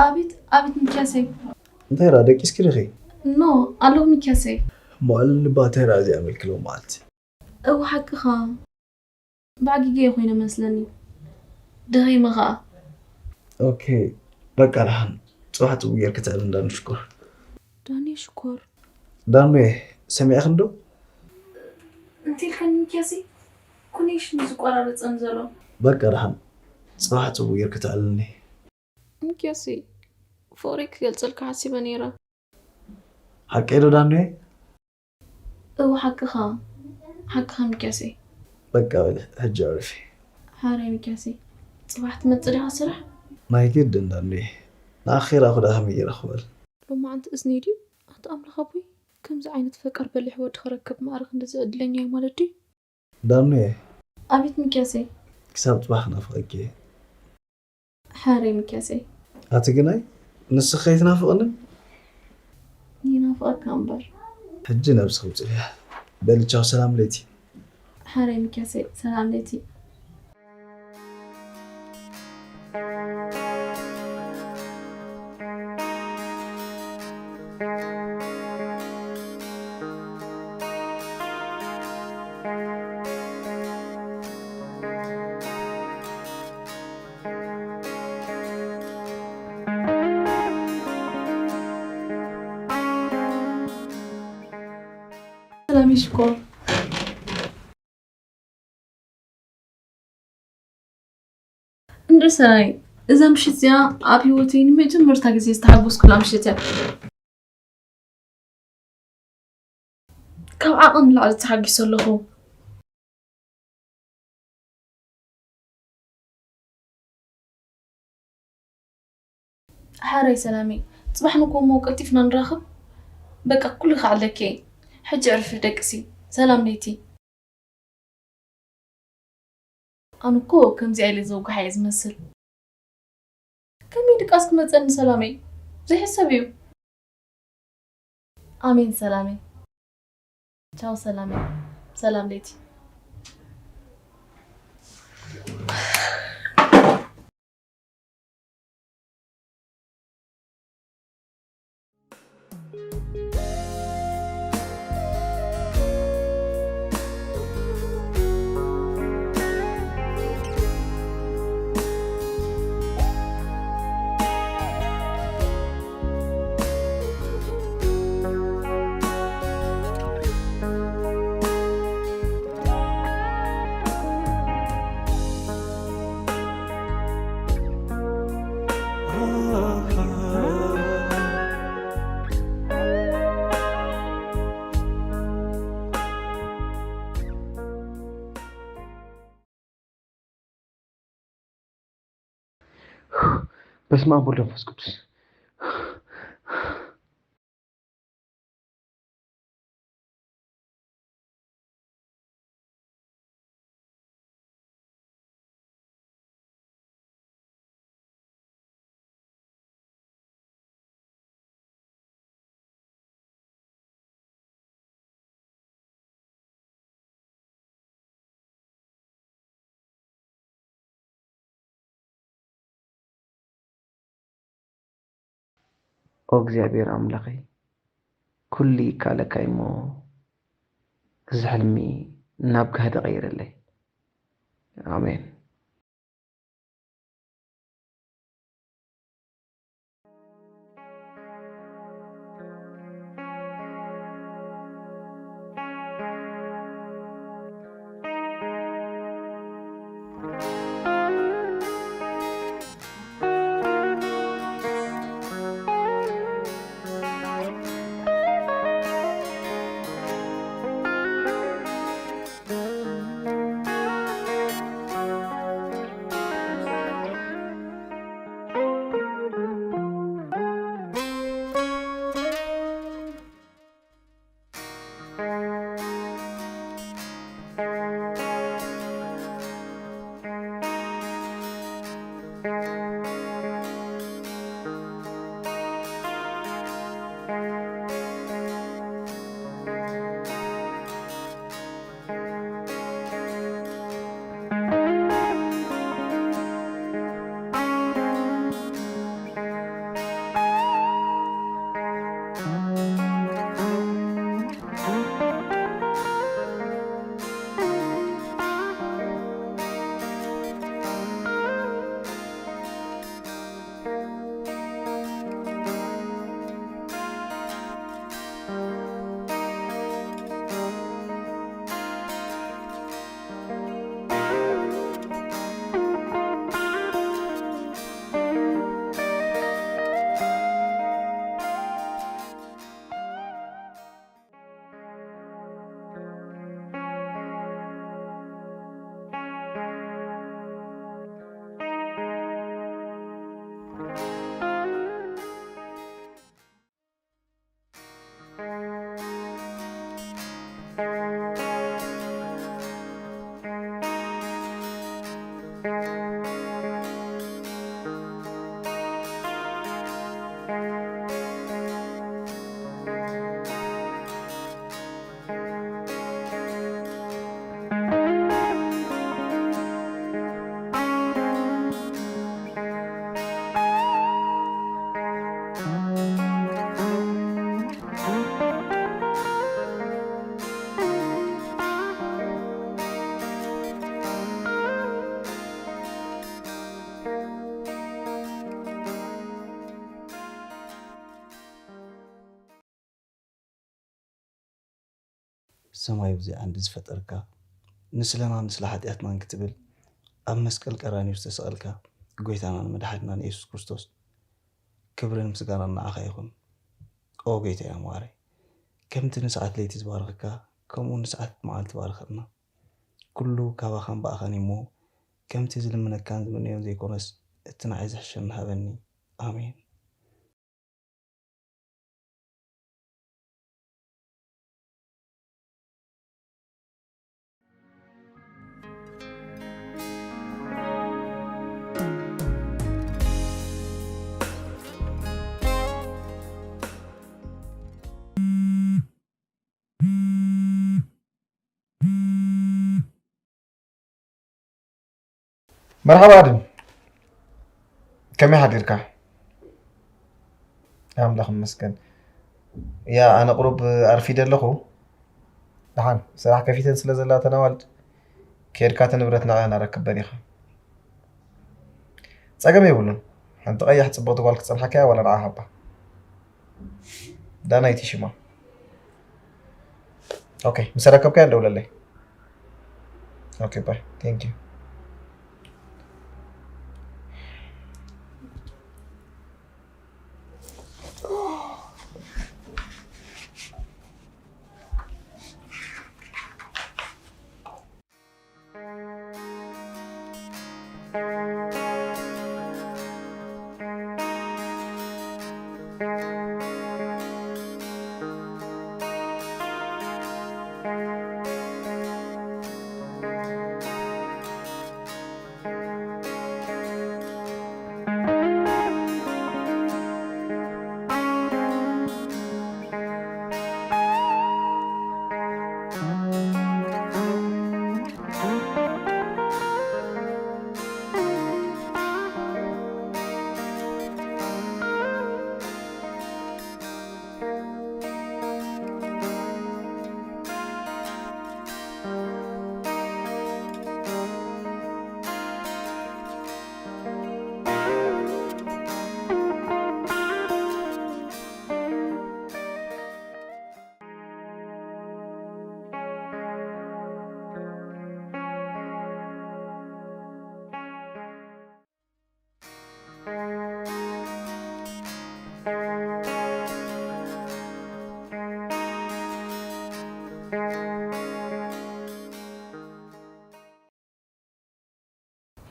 ኣቤት፣ ኣቤት ሚኪያሰይ። እንታይ ደኣ ደቂስኪ ዲኺ? ኖ፣ ኣለኹ ሚኪያሰይ። እሞ ኣልኒ እባ እንታይ ደኣ እዚኣ መልኪ ሎማዓልቲ? እወ ሓቅኻ። ብዓጊገ እየ ኮይነ መስለኒ። ደኺመ ኸኣ። ኦኬ፣ በቃ ደሓን። ጽባሕ ጽቡቕ ጌርኪ ትዕልሊ ዳኑ ሽኮር። ዳኒ ሽኮር። ዳኑየ፣ ሰሚዕኽኒ ዶ? እንታይ ኢልካኒ ሚኪያሰይ? ኮኔክሽን እዩ ዝቆራረጸኒ ዘሎ። በቃ ደሓን። ጽባሕ ጽቡቕ ጌርኪ ትዕልልኒ። ሚኪያሰይ፣ ፍቕረይ ክገልጸልካ ሓሲበ ነይረ። ሓቀይ ዶ ዳኑየ? እወ ሓቅኻ፣ ሓቅኻ ሚኪያሰይ። በቃ በሊ፣ ሕጂ ኣዕርፊ። ሓራይ ሚኪያሰይ፣ ጽባሕ ትመጽእ ዲኻ ስራሕ? ናይ ግድን ዳኑየ፣ ንኣኺ ከይረኣኹ ደኣ ከመይ ገይረ ክኽእል? ሎማዓንቲ እዝነይ ድዩ? ኣታ ኣምላኽ ኣቦይ፣ ከምዚ ዓይነት ፈቃር በሊሕ ወዲ ክረክብ ማዕረ ክንድዚ ዕድለኛ እየ ማለት ድዩ? ዳኑየ። ኣቤት ሚኪያሰይ። ክሳብ ጽባሕ ክናፍቐኪ እየ። ሓራይ ሚኪያሰይ። ኣቲ ግናይ፣ ንስኺ ከይትናፍቕንን? ይናፍቐካ እምበር። ሕጂ ነብስኺ ውጽእያ። በሊ ቻው፣ ሰላም ለይቲ። ሓራይ ሚኪያሰይ፣ ሰላም ለይቲ። ሰላም ሽኮር። እንድርሰይ፣ እዛ ምሽት እዚኣ ኣብ ህይወተይ ንመጀመርታ ግዜ ዝተሓጎስኩላ ምሽት እያ። ካብ ዓቐን ንላዕሊ ተሓጒሰ ኣለኹ። ሓራይ ሰላመይ፣ ጽባሕ ንጎሞ ቀልጢፍና ንራኸብ። በቃ ኩሉ ክዓለኪ እየ። ሕጂ ዕርፊ ደቅሲ። ሰላም ለይቲ። ኣነ እኮ ከምዚኣ ኢለ ዘውግሓ እየ ዝመስል። ከመይ ድቃስ ክመጸኒ ሰላመይ? ዘይሕሰብ እዩ። ኣሜን ሰላመይ። ቻው ሰላመይ። ሰላም ለይቲ። በስመ አብ ወወልድ ወመንፈስ ቅዱስ። ኦ እግዚኣብሔር ኣምላኸይ፣ ኩሉ ይከኣለካ እዩ እሞ፣ እዚ ሕልሚ ናብ ጋህዲ ቀይረለይ። ኣሜን። ሰማይ ብዚኣ እንዲ ዝፈጠርካ፣ ንስለናን ንስለ ሓጢኣትናን ክትብል ኣብ መስቀል ቀራንዮ ዝተሰቐልካ ጎይታናን መድሓኒናን የሱስ ክርስቶስ፣ ክብርን ምስጋናን ንዓኻ ይኹን። ኦ ጎይታይ ኣምዋረይ፣ ከምቲ ንሰዓት ለይቲ ዝባረኸካ፣ ከምኡ ንሰዓት መዓልቲ ባርኸልና። ኩሉ ካባኻን ብኣኻን እዩ እሞ፣ ከምቲ ዝልምነካን ዝምነዮን ዘይኮነስ፣ እቲ ንዓይ ዝሕሸኒ ሃበኒ። ኣሜን። መርሓባ ኣድም፣ ከመይ ሓዲርካ? ኣምላኽ ይመስገን። ያ፣ ኣነ ቁሩብ ኣርፊደ ኣለኹ። ደሓን፣ ስራሕ ከፊተን ስለ ዘለዋ እተን ኣዋልድ፣ ከይድካ እቲ ንብረት ንዕአን ኣረክበን ኢኻ። ጸገም የብሉን። ሓንቲ ቀያሕ ጽብቕቲ ጓል ክትጸንሓካ እያ፣ ዋላ ንዓ ሃባ። ዳናይት ሽማ። ኦኬ፣ ምስ ኣረከብካያ ደውለለይ። ኦኬ፣ ባይ። Thank you።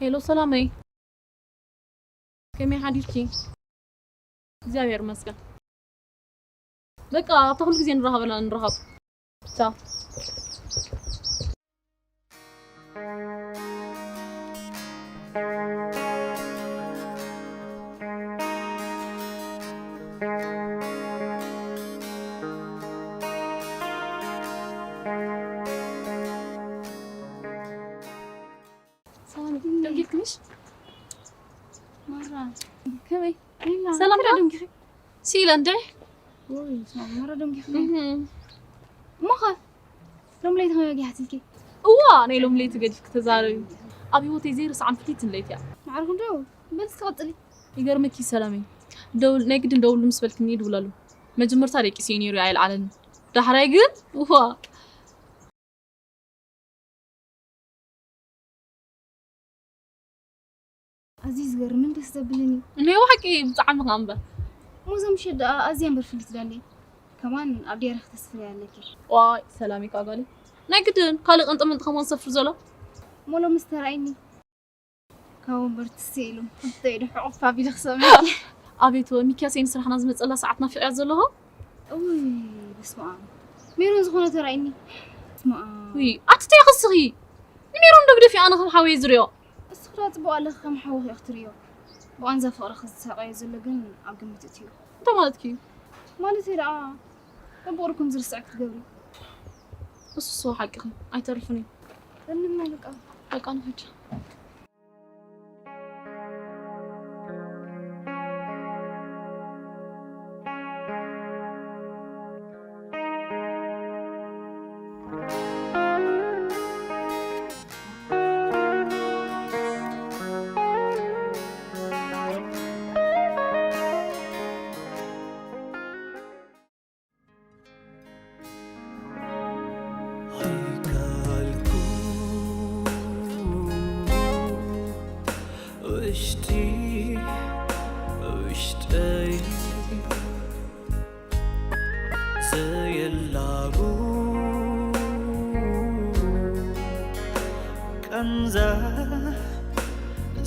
ሄሎ ሰላመይ፣ ከመይ ሓዲርኪ? እግዚኣብሔር ይመስገን። በቃ ኣብታ ኩሉ ግዜ ንራኸበላ ንራኸብ። ቻው። ሰላም፣ ደንጊርክንሽ? ማራ። ከመይ? ሌላ፣ ሰላም መራ ዶ? ደንጊኺ? ሲለ እንደ? ወይ፣ ስማ፣ መራ ደንጊኺ? እህ። እሞኸ? ሎም ለይቲ ከመይ ወጊሓትልኪ? እዋ፣ ናይ ሎም ለይቲ ገዲፍኪ ተዛረቢ። ኣብ ህይወተይ ዘይርስዓን ፍትይትን ለይቲ እያ። ማዕርኹም ዶ? በል እስኪ ቀጽሊ። ይገርመኪ ሰላመይ። ደውል፣ ናይ ግድን ደውሉ ምስ በልክኒ ይድውለሉ። መጀመርታ ደቂሰ እዩ ነይሩ፣ ኣይልዓለኒ። ዳሕራይ ግን፣ እዋ። ኣዝዩ ዝገርምን ደስ ዘብልን እዩ። ናይ ብሓቂ ብጣዕሚ ከኣ እምበር። እሞ እዛ ምሸት ደኣ ኣዝያ እምበር ፍልይቲ ዳለይ። ከማን ኣብ ዲያሪ ክተስፍርያ ኣለኪ። ዋይ ሰላም እዩ ከኣ ጓለይ። ናይ ግድን ካልእ ቅንጥምንጢ ከማን ሰፍር ዘሎ። እሞ ሎምስ ተራእይኒ። ካብ ወንበር ትስእ ኢሉ። ሕቶ ኢሉ ሕቑፍ ኣቢሉ ክሰምዕ። ኣቤት ሚኪያስ፣ ንስራሕና ዝመጸላ ሰዓት ናፊቕያ ዘለኹ። እውይ በስመ ኣብ። ሜሮን ዝኾነ ተራእይኒ። በስመ ኣብ። ውይ ኣቲ ተይ ክስኺ። ንሜሮን ዶ ግደፊ፣ ኣነ ከም ሓወይ ዝሪኦ። እስኺ ደኣ ጽቡቕ ኣለኺ ከም ሓውኺ ኢኺ ትርእዮ። ብቓንዛ ፍቕርኺ ዝሳቐዮ ዘሎ ግን ኣብ ግምት እትዩ። እንታይ ማለትኪ እዩ? ማለተይ ደኣ ከም ፍቕርኩም ዝርስዕ ክትገብሪ። እሱስ ሓቅኺ ኣይተርፍን እዩ። እንመልቃ። በቃ ንኸድ።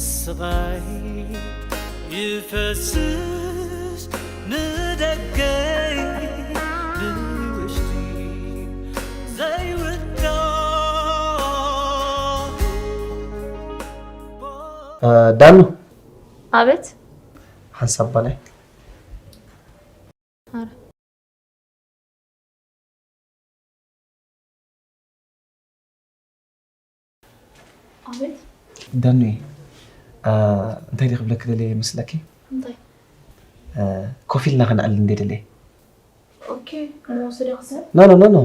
ስቓይ ይፈስስ ንደገይ ንውሽጢ ዘይውዳእ። እ፣ ዳኑ። ኣቤት። ሓንሳብ ባላይ። ኣረ። ኣቤት። ዳኑየ፣ እ፣ እንታይ ድየ ክብለኪ ደልየ ይመስለኪ? እንታይ? እ፣ ኮፍ ኢልና ክንዕልል እንድየ ደልየ። ኦኬ፣ እሞ ወስደ ክሰብ? ኖ፣ ኖ፣ ኖ፣ ኖ።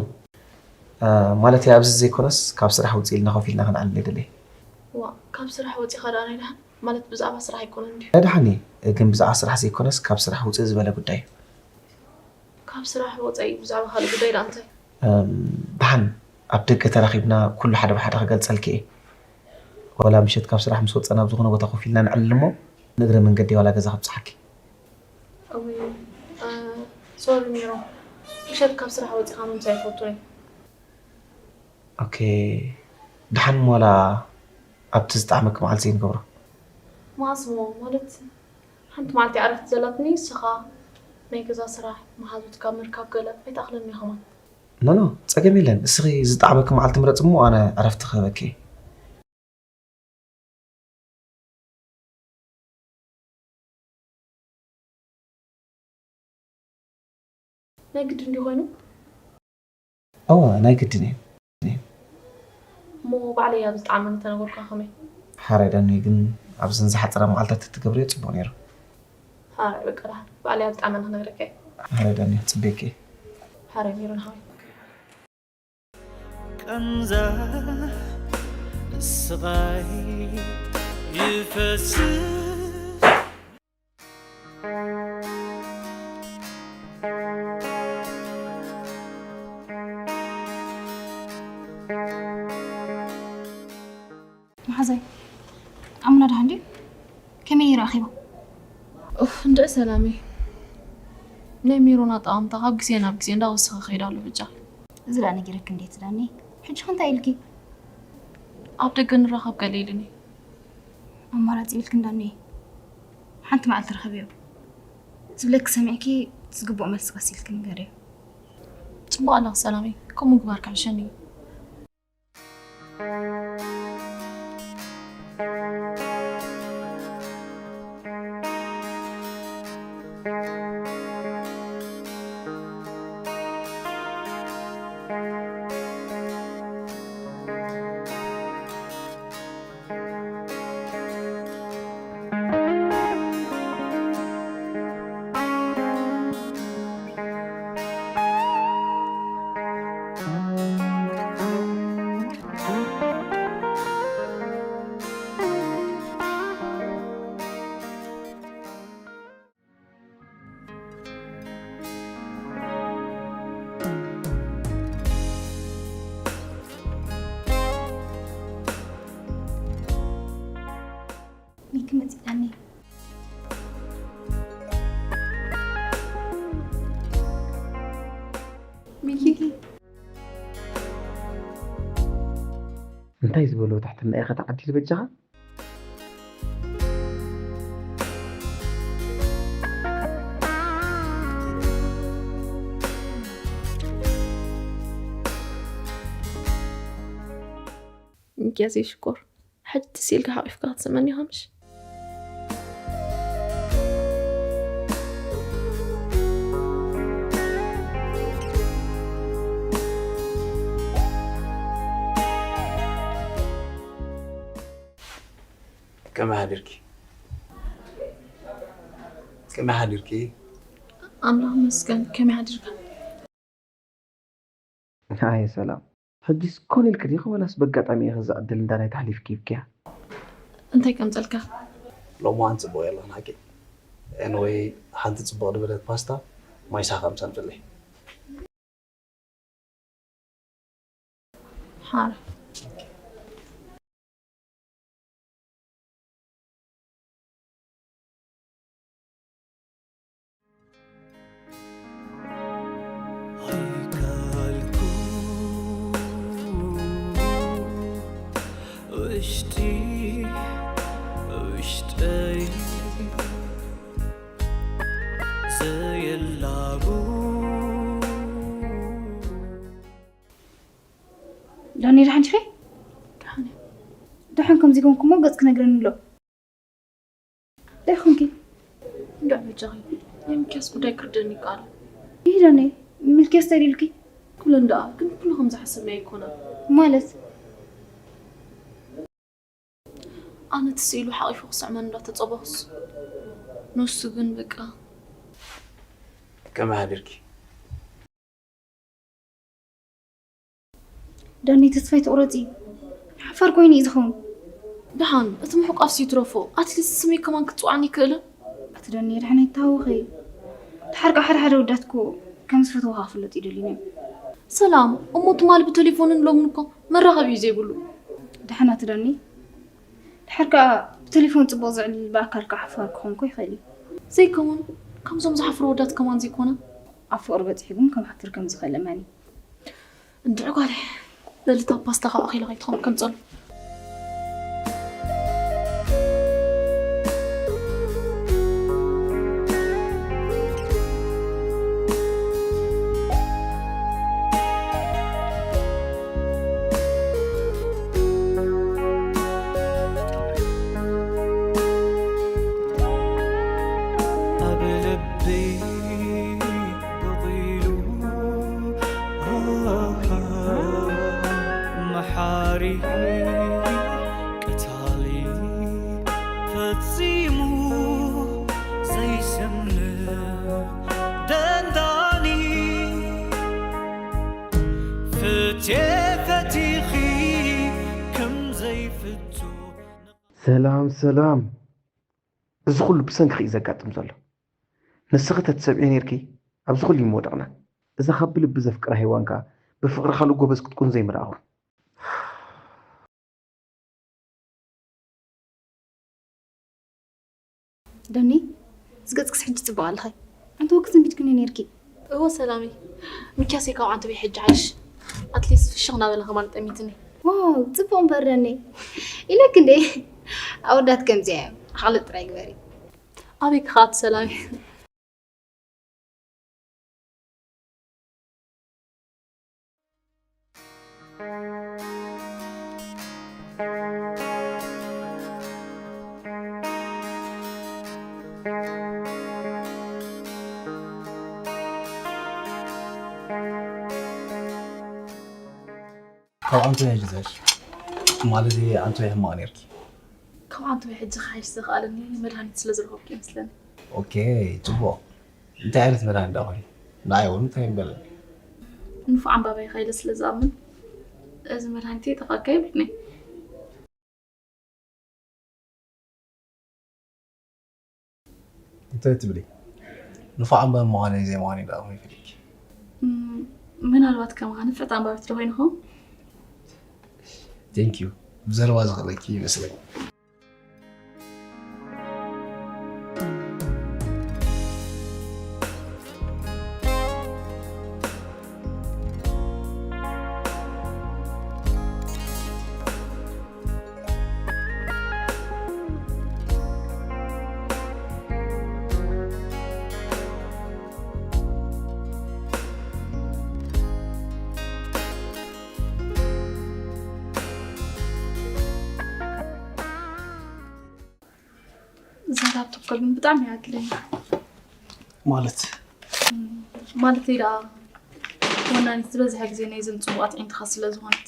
እ፣ ማለት ኣብዚ ዘይኮነስ ካብ ስራሕ ውፅእ ኢልና ኮፍ ኢልና ክንዕልል እየ ደልየ። ዋ፣ ካብ ስራሕ ወፂኻ ደኣ ናይ ደሓን? ማለት ብዛዕባ ስራሕ ኣይኮነን ድዩ? ናይ ደሓን እየ፣ ግን ብዛዕባ ስራሕ ዘይኮነስ ካብ ስራሕ ውፅእ ዝበለ ጉዳይ እዩ። ካብ ስራሕ ወፃኢ ብዛዕባ ካልእ ጉዳይ ደኣ እንታይ? እም፣ ደሓን ኣብ ደገ ተራኺብና ኩሉ ሓደ ብሓደ ክገልጸልኪ እየ። ዋላ ምሸት ካብ ስራሕ ምስ ወጸና ኣብ ዝኾነ ቦታ ኮፍ ኢልና ንዕልል እሞ ንእግረ መንገዲ ዋላ ገዛ ከብጽሓኪ። እውይ፣ እ፣ ሶሪ ሜሮን፣ ምሸት ካብ ስራሕ ወፂኻ ምምሳይ ኣይፈቱን እየ። ኦኬ፣ ደሓን ዋላ ኣብቲ ዝጠዓመኪ መዓልቲ ዘይንገብሮ? መዓስ እሞ? ማለት ሓንቲ መዓልቲ ዕረፍቲ ዘላትኒ፣ ንስኻ ናይ ገዛ ስራሕ፣ መሓዙትካ ምርካብ ገለ ኣይትኣኽለኒ ኢኻ ማለት። ኖ፣ ኖ፣ ጸገም የለን። እስኺ ዝጠዓመኪ መዓልቲ ምረጺ እሞ ኣነ ዕረፍቲ ክህበኪ እየ። ናይ ግድን ድዩ ኮይኑ? እወ፣ ናይ ግድን እዩ። እሞ ባዕለይ ኣብ ዝጠዓመኒ ተነገርካ ከመይ? ሓራይ ዳኒ፣ ግን ኣብዘን ዝሓጸራ መዓልታት እትገብርዮ ጽቡቕ ነይሩ። ሓራይ በቃ ደሓን፣ ባዕለይ ኣብ ዝጠዓመኒ ክነግረካ እየ። ሓራይ ዳኒ፣ ክጽበየኪ እየ። ሓራይ ሜሮን ሓወይ። ቃንዛ ስቓይ ይፈስስ። መሓዛይ፣ ኣሙና ደሓን ድዩ? ከመይ ነይሩ ኣኼባ? ኡፍ፣ እንድዒ ሰላመይ። ናይ ሜሮን ኣጠቓቕማ ካብ ግዜ ናብ ግዜ እንዳወሰኸ ይኸይድ ኣሎ ብቻ። እዚ ደኣ ነጊረኪ እንዴ ትዳኒ? ሕጂ ከ እንታይ ኢልኪ? ኣብ ደገ ንራኸብ ገለ ኢሉኒ። ኣማራጺ የብልክን ዳኒ። ሓንቲ መዓልቲ ርኸብዮ። ዝብለኪ ሰሚዕኪ ዝግብኦ መልሲ ቀስ ኢልኪ ንገርዮ። ጽቡቕ ኣለኺ ሰላመይ። ከምኡ ምግባር ክሕሸኒ እዩ። ሚኪ መጺእካኒ። ሚኪ። እንታይ ዝበሎ ትሕትና ኢኻ ተዓዲሉ በጃኻ? ሚኪያስ ሽኮር፣ ሕጂ ትስ ኢልካ ሓቂፍካ ክትስመኒ ኢኻ ምሽ? ከመይ ሓዲርኪ? ከመይ ሓዲርኪ? ኣምላኽ ይመስገን። ከመይ ሓዲርካ? ኣየ ሰላም፣ ሕጂስ ኮነ ኢልኪ ዲኺ ወላስ በጋጣሚ ኢኺ እዛ ዕድል እንዳ ናይ ተሕሊፍኪ ሂብክያ? እንታይ ከምጸልካ? ሎማን ጽቡቕ የለን ሓቂ። ኤንወይ፣ ሓንቲ ጽቡቕ ዝበለት ፓስታ ማይ ሳኻ ምሳምጽለይ። ሓር። ውሽጢ ውሽጠይ ዘየላቡ ዳኒ፣ ደሓን ዲኺ? ደሓን እየ። ደሓን ከምዚ ኮንኩ እሞ ገጽ ክነግረኒ ኣሎ። እንታይ ኮንኪ? እንዳ በጃኺ፣ ናይ ሚልክያስ ጉዳይ ክርደኒ ይከኣል። ይህ ዳኒ፣ ሚልክያስ እንታይ ኢሉልኪ? ኩለን ደኣ፣ ግን ኩሉ ከም ዝሓሰብናዮ ኣይኮነን። ማለት? ኣነ ትስኢሉ ሓቒፉ ክስዕመን እንዳተጸበኹስ፣ ንሱ ግን በቃ። ከመይ ሓዲርኪ? ዳኒ፣ ተስፋ ኣይትቑረጺ። ሓፋር ኮይኑ እዩ ዝኸውን። ደሓን፣ እቲ ምሕቋፍሲ ይትረፎ፣ ኣትሊስት ስመይ ከማን ክትጽውዓኒ ይክእልን? ኣቲ ዳኒ፣ ደሓን ኣይትሃወኺ። ደሓር ከኣ ሓደ ሓደ ወዳት እኮ ከም ዝፈትውኻ ክፍለጡ ይደልዩ እዮም። ሰላም፣ እሞ ትማሊ ብቴሌፎንን ሎምን እኮ መራኸቢ እዩ ዘይብሉ። ደሓን ኣቲ ዳኒ፣ ደሓር ከኣ ብቴሌፎን ጽቡቕ ዝዕልል ብኣካል ከኣ ሓፋር ክኾን እኮ ይኽእል እዩ። ዘይከውን፣ ከምዞም ዝሓፍሩ ወዳት ከማን ዘይኮነ። ኣብ ፍቕሪ በጺሑ ግን ከም ሓፍር ከም ዝኽእል እመኒ። እንድዒ ጓለይ፣ በሊ እታ ፓስታ ካብ ኣኺላ ከይትኸውን ከም ጸሎ። ኣብ ልበይ በቒሉ መሓሪ ቀታሊ ፈጺሙ ዘይሰምዕ ደንዳኒ ፍትየ ፈቲኺ ከም ዘይፍቶ ሰላም ሰላም። እዚ ኩሉ ብሰንክኺ እዩ ዘጋጥም ዘሎ። ንስኺ ተትሰምዒ ነይርኪ፣ ኣብዚ ኩሉ ይምወደቕና። እዛ ካብ ብልቢ ዘፍቅራ ሄዋን ከኣ ብፍቕሪ ካልእ ጎበዝ ክትኩን ዘይምረኣኹ። ዳኒ፣ እዚ ገጽክስ ሕጂ ጽቡቕ ኣለኺ። ኣንተ ወክስ እንቢት ኩኒ ነይርኪ። እወ ሰላመይ፣ ሚኪያሰይ ካብ ዓንተበይ ሕጂ ሓይሽ። ኣትሊስት ፍሽኽ እናበለ ከማን ጠሚትኒ። ዋው፣ ጽቡቕ እምበር ዳኒ። ኢለክ እንዴ? ኣወዳት ከምዚኣ እዮም። ዓቕሊ ጥራይ ግበሪ። ኣበይ ክኸኣት ሰላመይ? ካብ ኣንቶያ ጅዘሽ ማለት ኣንቶያ ሕማቕ ነርኪ። ካብ ኣንቶያ ሕጂ ክሓይሽ ዘኽኣለኒ መድሃኒት ስለ ዝረኸብኩ ይመስለኒ። ኦኬ፣ ጽቡቕ። እንታይ ዓይነት መድሃኒት ደኣ ኮይኑ? ንዓይ እውን እንታይ ይበለኒ? ንፉዕ ኣንባባይ ኢኻ ኢለ ስለ ዝኣምን፣ እዚ መድሃኒት ይጠፍኣካ ይብልኒ። እንታይ ትብሊ? ንፉዕ ኣንባቢ ምዃነይ ዘይምዃነይ ደኣ ከመይ ፈሊጥኪ? እም፣ ምናልባት ከማኻ ንፍዕቲ ኣንባቢት ዶ ኮይኑ ይኸውን? Thank you። ብዘረባ ዝኽእለኪ ይመስለኒ። እዛ ላፕቶፕ ግን ብጣዕሚ እያ ኣድለኒ። ማለት? እም፣ ማለተይ ደኣ ወናኒት ዝበዝሐ ግዜ ናይ ዘን ጽቡቓት ኣዒንትኻ ስለ ዝኾነት።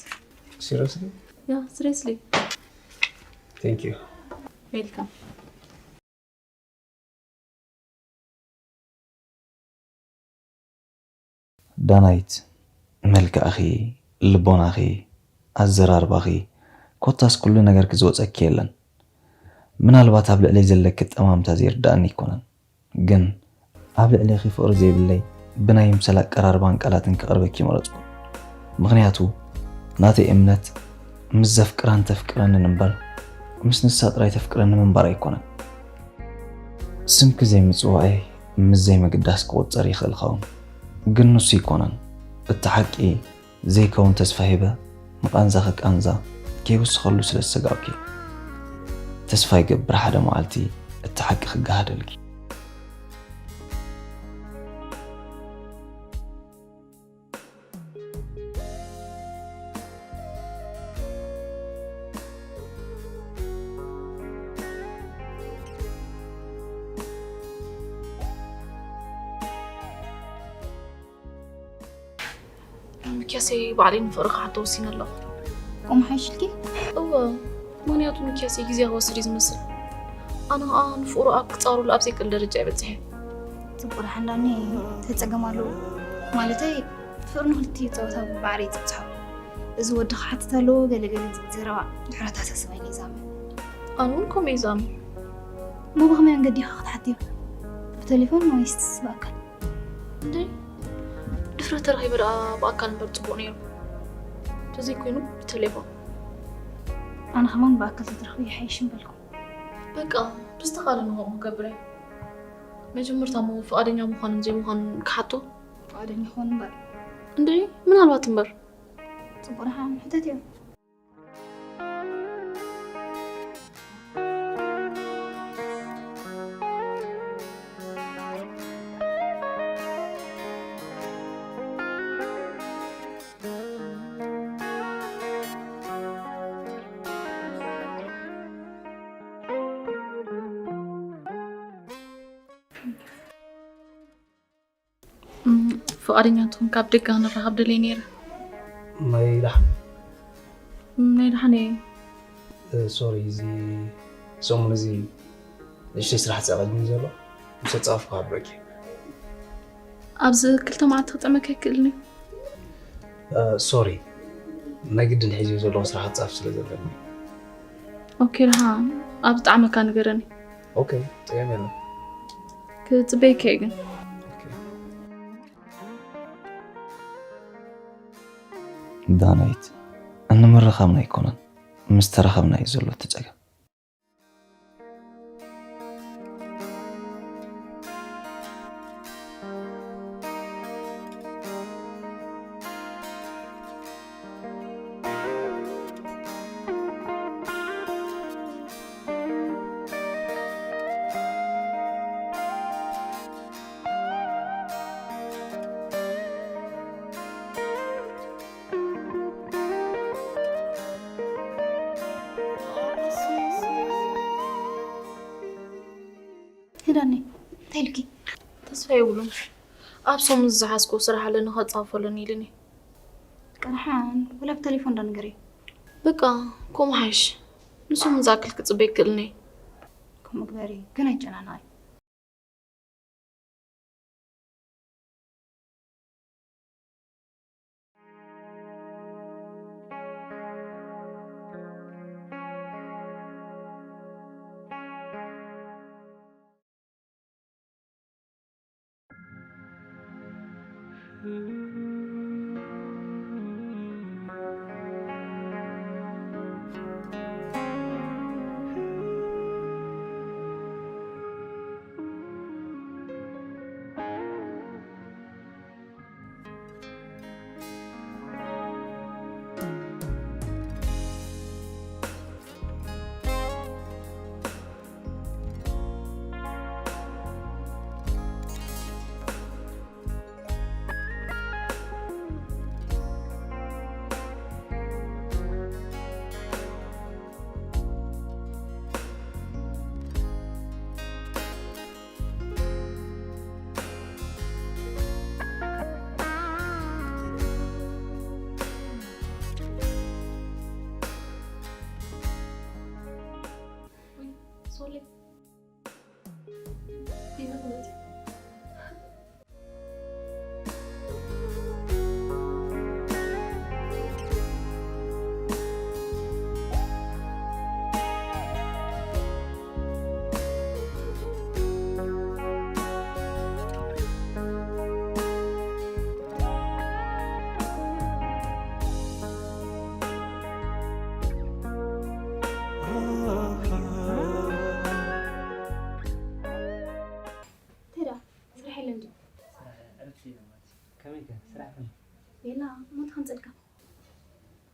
Seriously? ያ፣ seriously። Thank you። Welcome። ዳናይት፣ መልክዕኺ፣ ልቦናኺ፣ ኣዘራርባኺ፣ ኮታስ ኩሉ ነገርኪ ዝወጸኪ የለን። ምናልባት ኣብ ልዕለይ ዘለኪ ጠማምታ ዘይርድኣኒ ኣይኮነን፣ ግን ኣብ ልዕሌኺ ፍቕሪ ዘይብለይ ብናይ ምሰል ኣቀራርባን ቃላትን ክቐርበኪ ምረጽኩ። ምኽንያቱ ናተይ እምነት ምስ ዘፍቅራን ተፍቅረንን እምበር ምስ ንሳ ጥራይ ተፍቅረኒ ምንባር ኣይኮነን። ስምኪ ዘይምጽዋዓይ ምስ ዘይምግዳስ ክቑጸር ይኽእል ኸውን፣ ግን ንሱ ኣይኮነን እቲ ሓቂ። ዘይከውን ተስፋ ሂበ ንቓንዛኺ ቃንዛ፣ ከይውስኸሉ ስለ ዝሰጋእኩ እየ። ተስፋ ይገብር ሓደ መዓልቲ እቲ ሓቂ ክገሃደልኪ። ሚኪያሰይ ባዕለይ ንፍቕሪ ክሓቶ ወሲነ ኣለኹ። ከምኡ ሓይሽልኪ? እወ፣ ምኽንያቱ ሚኪያሰይ ግዜ ክወስድ እዩ ዝመስል። ኣነ ኸኣ ንፍቕሩ ኣብ ክጻወረሉ ኣብ ዘይክእል ደረጃ እየ በጺሐ። ጽቡቕ ደሓን ዳኒ፣ እንታይ ጸገም ኣለዎ? ማለተይ ፍቕሪ ንኽልቲኡ ጸወታ ብማዕረ ይጽብጽሖ። እዚ ወዲ ክሓትት ኣለዎ ገለ ገለ ዝብል ዘረባ ድሑር ኣተሓሳስባ ኢለ እየ ዝኣምን። ኣነ እውን ከምኡ እየ ዝኣምን። እሞ ብኸመይ መንገዲ ኢኻ ክትሓትዮ? ብቴሌፎን ወይስ ብኣካል? እንዴ፣ ድፍረት ተረኺበ ደኣ ብኣካል እምበር ጽቡቕ ነይሩ። እንተዘይኮይኑ ብቴሌፎን። ኣነ ከማን ብኣካል ተትረኽቢ ይሓይሽ ምበልኩ። በቃ፣ ብዝተኻእለኒ ከምኡ ክገብር እየ። መጀመርታ እሞ ፍቓደኛ ምዃንን ዘይምዃንን ክሓቶ። ፍቓደኛ ክኾን እምበር። እንዴ፣ ምናልባት እምበር። ጽቡቕ ደሓን ሕተትዮ። እም፣ ፍቓደኛ እንተኾንካ ኣብ ደገ ክንራኸብ ደልየ ነይረ። ናይ ደሓን? እም፣ ናይ ደሓን እየ። እ፣ ሶሪ፣ እዚ ሰሙን እዚ ንእሽተይ ስራሕ ጸቐድኒ ዘሎ፣ ምስ ኣጻፈፍኩ ክሓብረኪ። ኣብዚ ክልተ መዓልቲ ክጥዕመካ ኣይክእልን እዩ? እ፣ ሶሪ፣ ናይ ግድን ሒዝዮ ዘለኹ ስራሕ ክጻፍ ስለ ዘለኒ። ኦኬ፣ ደሓን ኣብ ዝጠዓመካ ንገረኒ። ኦኬ፣ ጸገም የለን። ክጽበየካ እየ ግን። ኦኬ። ዳናይት፣ እንምርኻብና ኣይኮነን፣ ምስ ተራኸብና እዩ ዘሎ እቲ ጸገም። ሄዳኒ፣ እንታይ ኢልኪ? ተስፋ የብሉን። ኣብ ሰሙን ዝሓዝክዎ ስራሕ ኣለኒ፣ ከጻፍፈለኒ ኢሉኒ። ቅርሓን፣ ወላ ብቴሌፎን ዶ ንገርዮ? በቃ፣ ከምኡ ሓይሽ። ንሰሙን ዝኣክል ክጽበ ይክእልኒ። ከምኡ ግበሪ፣ ግን ኣይጨናነቒ። ሶሊ፣ ዲና ትመጺ? እንታይ ደኣ? ስራሕ የለን ድዩ? ስራሕ ዕረፍቲ የለን ማለት እዩ። ከመይ ከ? ስራሕ ከመይ? የላ፣ ሞት ከምፀልካ።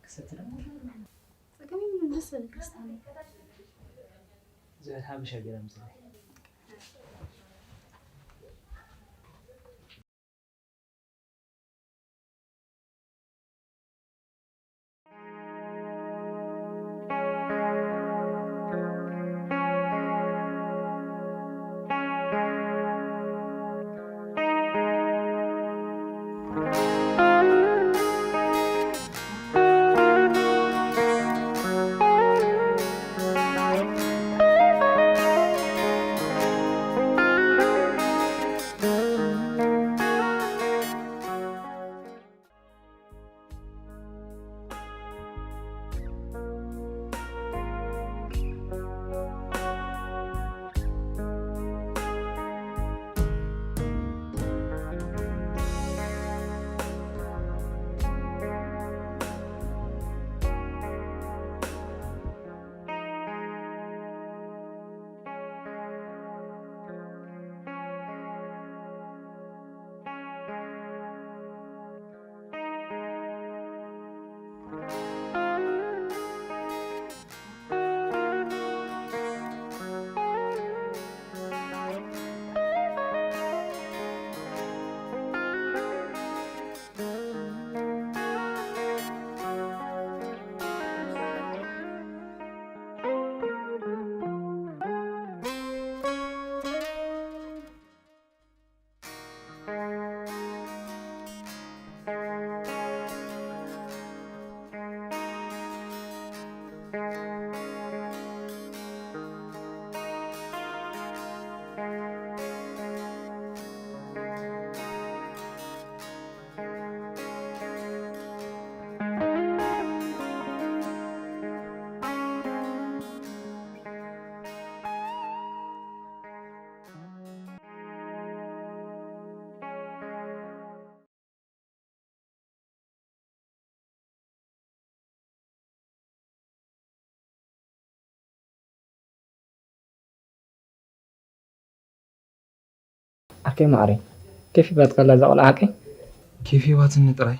ክሰቲ ዶ? ጸገም ዝብል ሓበሻ ገይራ ምስለይ። ዓርከይ ማዕረይ፣ ኬፍ ሂባትካላ እዛ ቆልዓ ሓቀይ? ኬፍ ሂባትኒ ጥራይ፣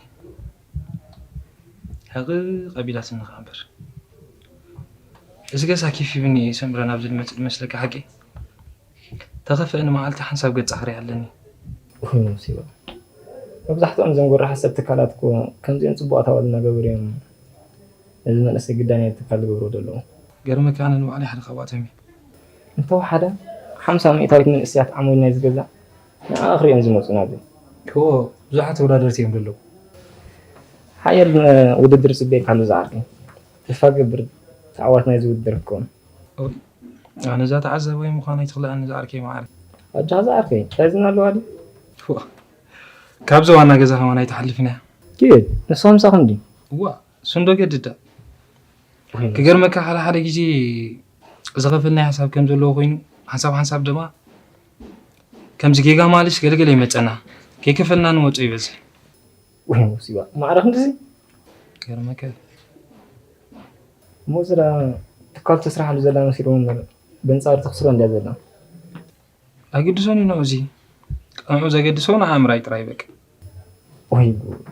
ሕቕ ቀቢላትኒ ከኣ እምበር። እዚ ገዛ ኬፍ ሂብኒ እየ ሰምረ ናብዚ ዝመጽእ ዝመስለካ ሓቂ? ተኸፍአ ንመዓልቲ ሓንሳብ ገጻ ክርኢ ኣለኒ። ውይ ሙሲባ። መብዛሕትኦም እዞም ጎራሕ ሰብ ትካላት እኮ ከምዚኦም ጽቡቓት ኣዋልድ እናገበሩ እዮም ነዚ መንእሰይ ግዳይ ናይቲ ትካል ዝገብርዎ ዘለዉ። ገርመካ ኣነ ንባዕለይ ሓደ ካብኣቶም እየ። እንተወሓደ ሓምሳ ሚእታዊት መንእሰያት ዓማዊል ናይዚ ገዛ ንዓኣ ክርእዮም ዝመጹ ናብዚ። እዎ ብዙሓት ተወዳደርቲ እዮም ዘለዉ። ሓያል ውድድር ጽበየካ ኣሎ ዝዓርከይ። ተስፋ ገብር ተዓዋቲ ናይዚ ውድድር ክትከውን። ኣነ እዛ ተዓዛባይ ምዃነይ ትኽልኣኒ ዝዓርከይ መዓረ። ኣጆኻ ዝዓርከይ፣ እንታይ ዝና ኣለዋ ድዩ? ፎእ። ካብዚ ዋና ገዛ ከማን ኣይትሓልፍን እያ። ኪድ፣ ንስኻ ምሳኹም ድዩ? እዋ፣ እሱ እንዶ ገድዳ። ወይ ክገርመካ ሓደ ሓደ ግዜ ዝኸፈልናዮ ሓሳብ ከም ዘለዎ ኮይኑ፣ ሓንሳብ ሓንሳብ ድማ ከምዚ ጌጋ ማልሽ ገለገለ ይመጸና። ከይከፈልና ንወጾ ይበዝሕ። ወይ ሙሲባ፣ ማዕረ ክንድዚ? ክገርመካ። እሞ ዝራ ትካል ትስራሓሉ ዘላ መሲልዎ እምበር፣ በንጻሩ ተኽስሮ እንድያ ዘላ። ኣይግድሶን እዩ ንዑ እዚ። ቅንዑ ዘገድሶ ንዓ ምራይ ጥራይ በቃ። ወይ ጉድ።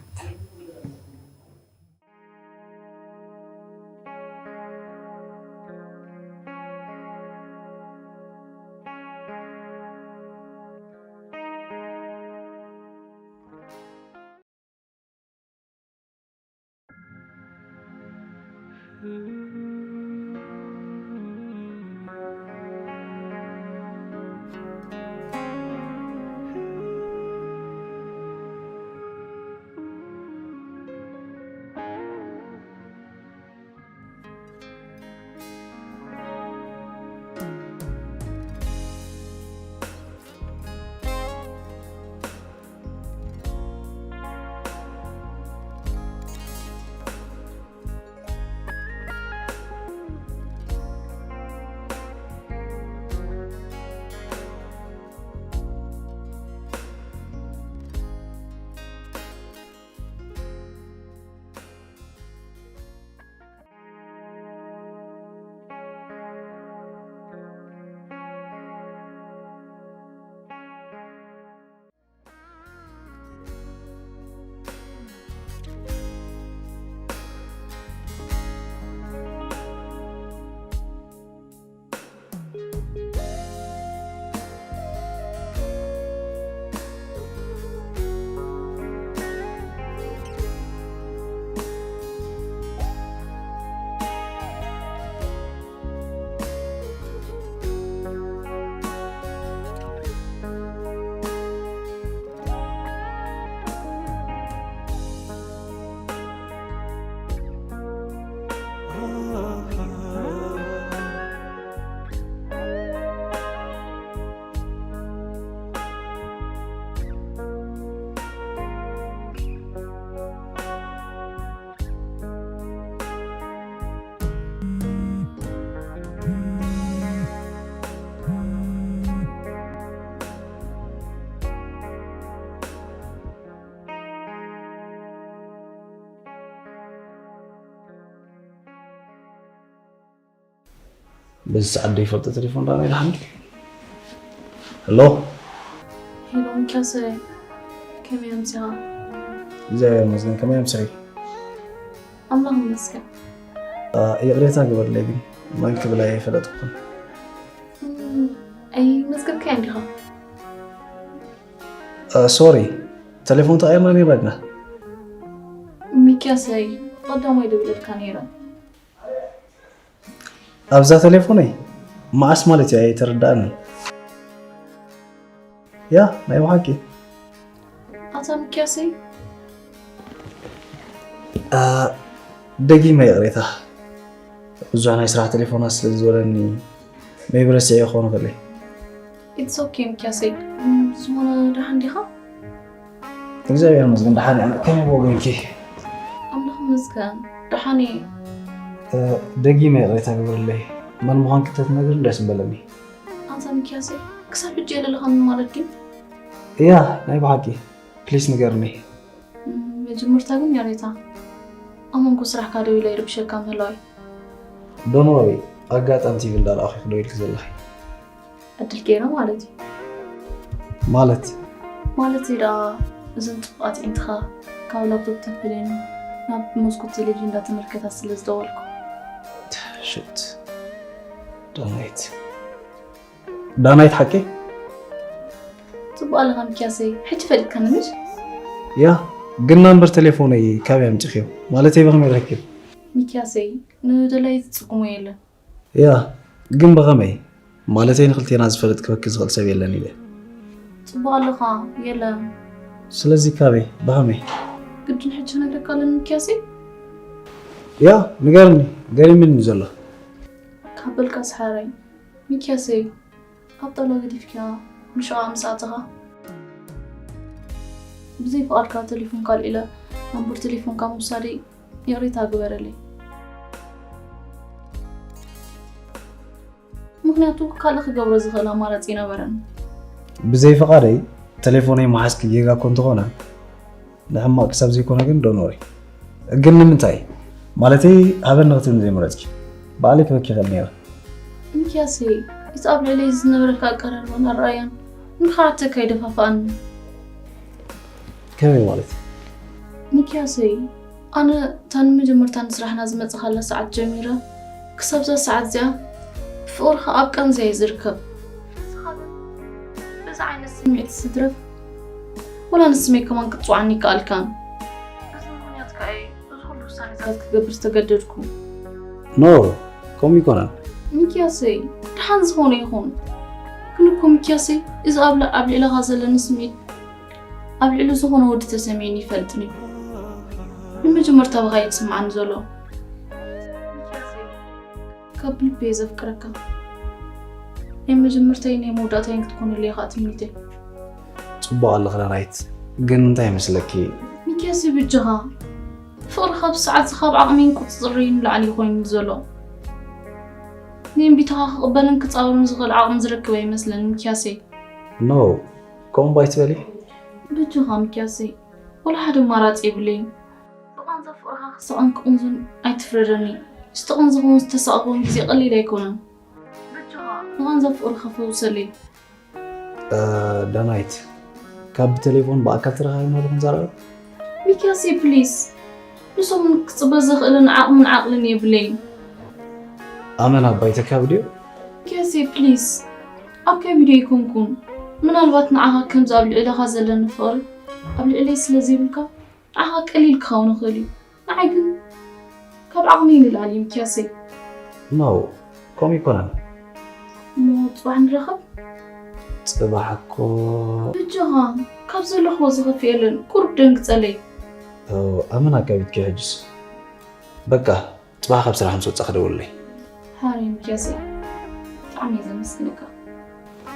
በዚ ሰዓት ዘይፈልጦ ቴሌፎን ዳና ኢልሃኒ። ሄሎ። ሄሎ ሚኪያሰይ፣ ከመይ ኣምሲኻ? እግዚኣብሔር ይመስገን። ከመይ ኣምሲኺ? ኣምላኽ ይመስገን። ይቕሬታ ግበርለይ፣ ግን መን ክብል ኣይፈለጥኩን። እም፣ ኣይመዝገብካዮን ዲኻ? ሶሪ፣ ቴሌፎን ተቐይርና ነይርና። ሚኪያሰይ፣ ቀዳማይ ደዊለልካ ነይረ። ኣብዛ ቴሌፎነይ መዓስ ማለት እዩ ኣይተረዳእንን። ያ ናይ ብሓቂ ኣታ ሚኪያሰይ፣ ደጊመ ይቕሬታ፣ ብዙሕ ናይ ስራሕ ቴሌፎናት ስለ ዝበለኒ maybe ረሲዐ ክኸውን ይኽእል እየ። It's okay ሚኪያሰይ። እም፣ ዝኾነ ደሓን ዲኻ? እግዚኣብሔር ይመስገን ደሓን እየ። ከመይ ብወገንኪ? ኣምላኽ ይመስገን ደሓን እየ። ደጊመ ይቕሬታ ግበርለይ፣ መን ምዃንኪ እንተትነግርኒ ደስ ምበለኒ። ኣንታ ሚኪያሰይ፣ ክሳብ ሕጂ የለለኻኒ ማለት ድዩ? እያ፣ ናይ ብሓቂ ፕሊስ ንገርኒ። እም፣ መጀመርታ ግን ይቕሬታ፣ ኣብ መንጎ ስራሕካ ደው ኢለ ይርብሸካ ምህላወይ። ዶንት ወሪ፣ ኣጋጣሚ ቲቪ እንዳረኣኹ ኢኺ ደው ኢልኪ ዘለኺ። ዕድል ገይረ ማለት እዩ። ማለት? ማለተይ ደኣ፣ እዘን ጽቡቓት ኣዒንትኻ ካብ ላፕቶፕ ተፈልየን ናብ መስኮት ቴሌቪዥን እንዳተመልከታ ስለ ዝደወልኩ። ሽት ዳናይት፣ ዳናይት ሓቂ? ጽቡቕ ኣለኻ ሚኪያሰይ፣ ሕጂ ፈሊጥካኒ ምሽ? ያ፣ ግን ናምበር ቴሌፎነይ ካበይ ኣምጺኽዮ? ማለተይ ብኸመይ ረኪብ? ሚኪያሰይ፣ ንደላይ ዝጽግሞ የለን። ያ፣ ግን ብኸመይ? ማለተይ ንኽልቴና ዝፈልጥ ክበኪ ዝኽእል ሰብ የለን ኢለ። ጽቡቕ ኣለኻ፣ የለን። ስለዚ ካበይ? ብኸመይ? ግድን ሕጂ ክነግረካ ኣለኒ ሚኪያሰይ? ያ፣ ንገርኒ፣ ገሪምኒ ዘሎ። ካብ በልካ ሰሓራይ። ሚኪያሰይ፣ ኣብ ጣውላ ገዲፍካ ንሽቓ ምስ ኣተኻ፣ ብዘይ ፍቓድካ ቴሌፎንካ ኣልዒለ ናምበር ቴሌፎንካ ምውሳደይ ይቕሬታ ግበረለይ። ምኽንያቱ ካልእ ክገብሮ ዝኽእል ኣማራጺ ኣይነበረን። ብዘይ ፍቓደይ ቴሌፎነይ ምሓዝኪ ጌጋ እኮ እንተኾነ፣ ንሕማቕ ክሳብ ዘይኮነ ግን ዶንት ወሪ። ግን ንምንታይ? ማለተይ ሃበኒ ክትብልኒ ዘይመረጽኪ? ባዕለይ ክበኪ ይኽእል ነይረ። ሚኪያሰይ፣ እቲ ኣብ ልዕለይ ዝነበረካ ኣቀራርባን ኣረኣእያን ንኽሓተካ ኣይደፋፍኣንን። ከመይ ማለት? ሚኪያሰይ፣ ኣነ እታ ንመጀመርታ ንስራሕና ዝመጻኻላ ሰዓት ጀሚረ ክሳብ እዛ ሰዓት እዚኣ ብፍቕርኻ ኣብ ቃንዛ እየ ዝርከብ። ንስኻ ግን በዚ ዓይነት ስምዒት ትትረፍ፣ ወላ ንስመይ ከማን ክትጽውዓኒ ኣይከኣልካን። በዚ ምኽንያት ከኣ እየ እዚ ኩሉ ውሳኔታት ክገብር ዝተገደድኩ። ኖ፣ ከምኡ ኣይኮነን። ሚኪያሰይ፣ ደሓን ዝኾነ ይኹን። ግን እኮ ሚኪያሰይ፣ እዚ ኣብ ል-፣ ኣብ ልዕለኻ ዘለኒ ስምዒት ኣብ ልዕሊ ዝኾነ ወዲ ተሰሚዑኒ ይፈልጥን እዩ። ንመጀመርታ ብኻ እዩ ዝስምዓኒ ዘሎ። ካብ ልቢ እየ ዘፍቅረካ። ናይ መጀመርታይን ናይ መወዳእታይን ክትኮነለይ ኢኻ ትምኒተይ። ጽቡቕ ኣለኺ ዳናይት፣ ግን እንታይ ይመስለኪ? ሚኪያስ፣ ብጃኻ፣ ፍቕሪ ካብ ሰዓት ካብ ዓቕመይን ቁጽጽረይን ንላዕሊ እዩ ኮይኑ ዘሎ። ንእምቢታኻ ክቕበልን ክጻወርን ዝኽእል ዓቕሚ ዝረክብ ኣይመስለንን ሚኪያሰይ። ኖ፣ ከምኡ እባ ኣይትበሊ። ብጃኻ ሚኪያሰይ፣ ወላ ሓደ ኣማራጺ የብለይን። ብቓንዛ ፍቕርኻ ክስቐን ክቕንዝን ኣይትፍረደኒ። ዝተቐንዘኹን ዝተሳቕኹን ግዜ ቀሊል ኣይኮነን። ብጃኻ፣ ንቓንዛ ፍቕርኻ ፈውሰለይ። እ፣ ዳናይት፣ ካብ ብቴሌፎን ብኣካል ተራኻቢና ዶ ክንዘራረብ? ሚኪያሰይ፣ ፕሊስ። ንሶም ክጽበ ዘኽእልን ዓቕምን ዓቕልን የብለይን። ኣመና ኣባይ ተካብድዮ። ሚኪያሰይ፣ ፕሊስ። ኣብ ከቢድ ኣይኮንኩን። ምናልባት ንዓኻ ከምዚ ኣብ ልዕለኻ ዘለኒ ፍቕሪ ኣብ ልዕለይ ስለ ዘይብልካ ንዓኻ ቀሊል ክኸውን ይኽእል እዩ። ንዓይ ግን ካብ ዓቕመይ ንላዕሊ እዩ ሚኪያሰይ። ኖ፣ ከምኡ ኣይኮነን። እሞ ጽባሕ ንራኸብ? ጽባሕ እኮ። ብጃኻ፣ ካብ ዘለኽዎ ዝኸፍእ የለን። ቁሩብ ደንግጸለይ። ኦ፣ ኣመና ኣካቢድኪ ሕጅስ። በቃ፣ ጽባሕ ካብ ስራሕ ምስ ወጻእኪ ደውልለይ። ሓራይ ሚኪያሰይ፣ ብጣዕሚ እየ ዘመስግነካ።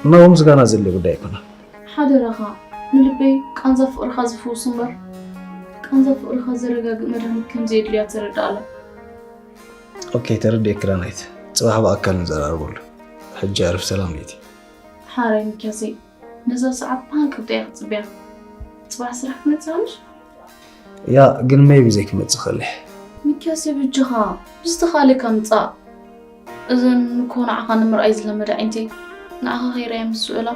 ኖ፣ ምስጋና ዘድልዮ ጉዳይ ኣይኮነን። ሓደራኻ፣ ንልበይ ቃንዛ ፍቕርኻ ዝፍውስ እምበር፣ ቃንዛ ፍቕርኻ ዘረጋግእ መድሃኒት ከም ዘየድልያ ተረድኣላ። ኦኬ፣ ተረዲኤኪ ዳናይት። ጽባሕ ብኣካል ንዘራረበሉ። ሕጂ ኣዕርፊ ሰላም ለይቲ። ሓራይ ሚኪያሰይ፣ ነዛ ሰዓት ብሃንቀውታ እየ ክጽበያ። ጽባሕ ስራሕ ክትመጽእ ኣለሽ? ያ፣ ግን ሜይቢ ዘይክመጽእ ክእል እየ። ሚኪያሰይ፣ ብጃኻ፣ ብዝተኻእለካ ምጻእ። እዘን እኮ ንዓኻ ንምርኣይ ዝለመዳ ኣዒንተይ ንዓኻ ከይረኣያ ምስ ዝውዕላ፣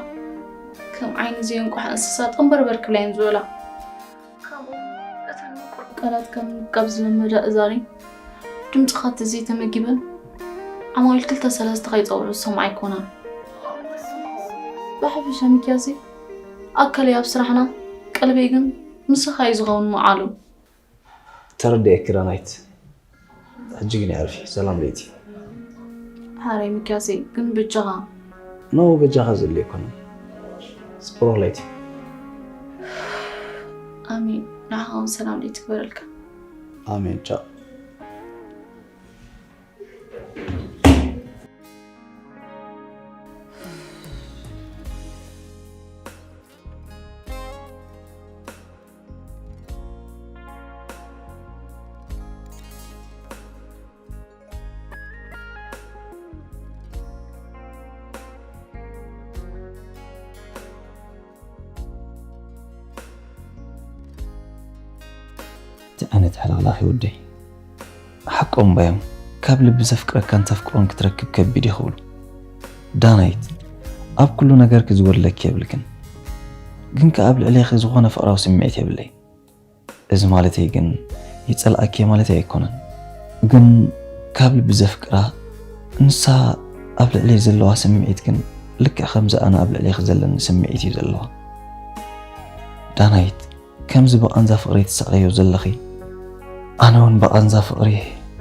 ከም ዓይኒ ዘየንቋሕ እንስሳ ጠንበርበር ክብላ እየን ዝውዕላ። ከምኡ እተን ምቁር ቃላት ካብ ምምጋብ ዝለመዳ እዛኒ፣ ድምፅኻ ተዘይተመጊበን ዓማዊል ክልተ ሰለስተ ከይፀውዑ ዝሰምዓ ኣይኮናን። ብሓፈሻ ሚኪያሰይ፣ ኣካለይ ኣብ ስራሕና፣ ቀልበይ ግን ምሳኻ እዩ ዝኸውን ምዓሉ። ተረዲኤኪ ዳናይት። ሕጂ ግን የዕርፊ። ሰላም ለይቲ። ሓራይ ሚኪያሰይ፣ ግን በጃኻ። ኖ በጃኻ ዘድሊ ኣይኮነን። ጽቡቕ ለይቲ። ኣሜን። ንዓኻ እውን ሰላም ለይቲ ግበረልካ። ኣሜን። ቻው። እቲ ዓይነት ሕልኽላኽ ይወደይ። ሓቆም ባዮም ካብ ልቢ ዘፍቅረካን ተፍቅሮን ክትረክብ ከቢድ እዩ ክብሉ። ዳናይት ኣብ ኩሉ ነገርኪ ዝጎድለኪ የብልክን። ግን ከኣ ኣብ ልዕሌኺ ዝኾነ ፍቕራዊ ስምዒት የብለይ። እዚ ማለተይ ግን ይጸልኣኪ ማለተይ ኣይኮነን። ግን ካብ ልቢ ዘፍቅራ ንሳ ኣብ ልዕለይ ዘለዋ ስምዒት ግን ልክዕ ከምዚ ኣነ ኣብ ልዕሌኺ ዘለኒ ስምዒት እዩ ዘለዋ። ዳናይት ከምዚ ብቓንዛ ፍቕሪ ትሳቐዮ ዘለኺ ኣነ እውን ብቓንዛ ፍቕሪ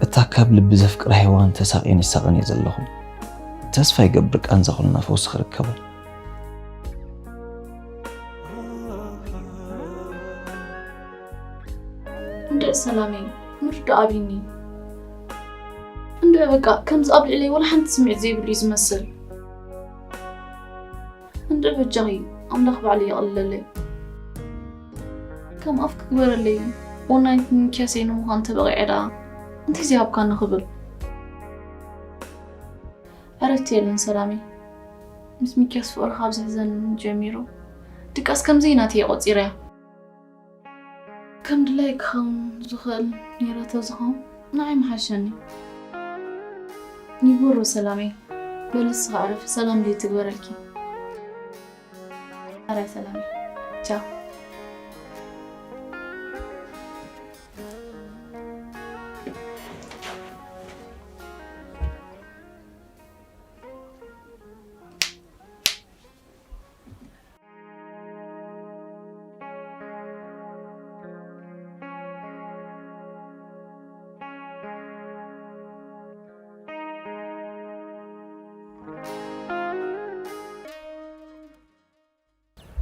እታ ካብ ልቢ ዘፍቅራ ሄዋን ተሳቕየን ይሳቐን እየ ዘለኹ። ተስፋ ይገብር ቃንዛ ኩልና ፈውሲ ክርከቦ። እንድዒ ሰላመይ ምርዳእ ኣብይኒ። እንድዒ በቃ ከምዚ ኣብ ልዕለይ ወላ ሓንቲ ስምዒት ዘይብሉ እዩ ዝመስል። እንድዒ በጃኺ ኣምላኽ ባዕሉ የቕልለለይ። ከም ኣፍ ክግበረለይ ወናይት ሚኪያሰይ ንምዃን ተበቒዐ ደኣ እንታይ ዘይሃብካኒ ክብል። ዕረፍቲ የለን ሰላመይ። ምስ ሚኪያስ ፍቕሪ ካብ ዝሕዘኒ ጀሚሩ ድቃስ ከም ዘይናተይ እየ ቆጺረያ። ከም ድላይ ክኸውን ዝኽእል ነይረ ተዝኸውን ንዓይ ምሓሸኒ። ይግበሮ ሰላመይ። በሊ እስኻ ዕረፊ፣ ሰላም ለይቲ ይግበረልኪ። ኣራይ ሰላመይ። ቻው።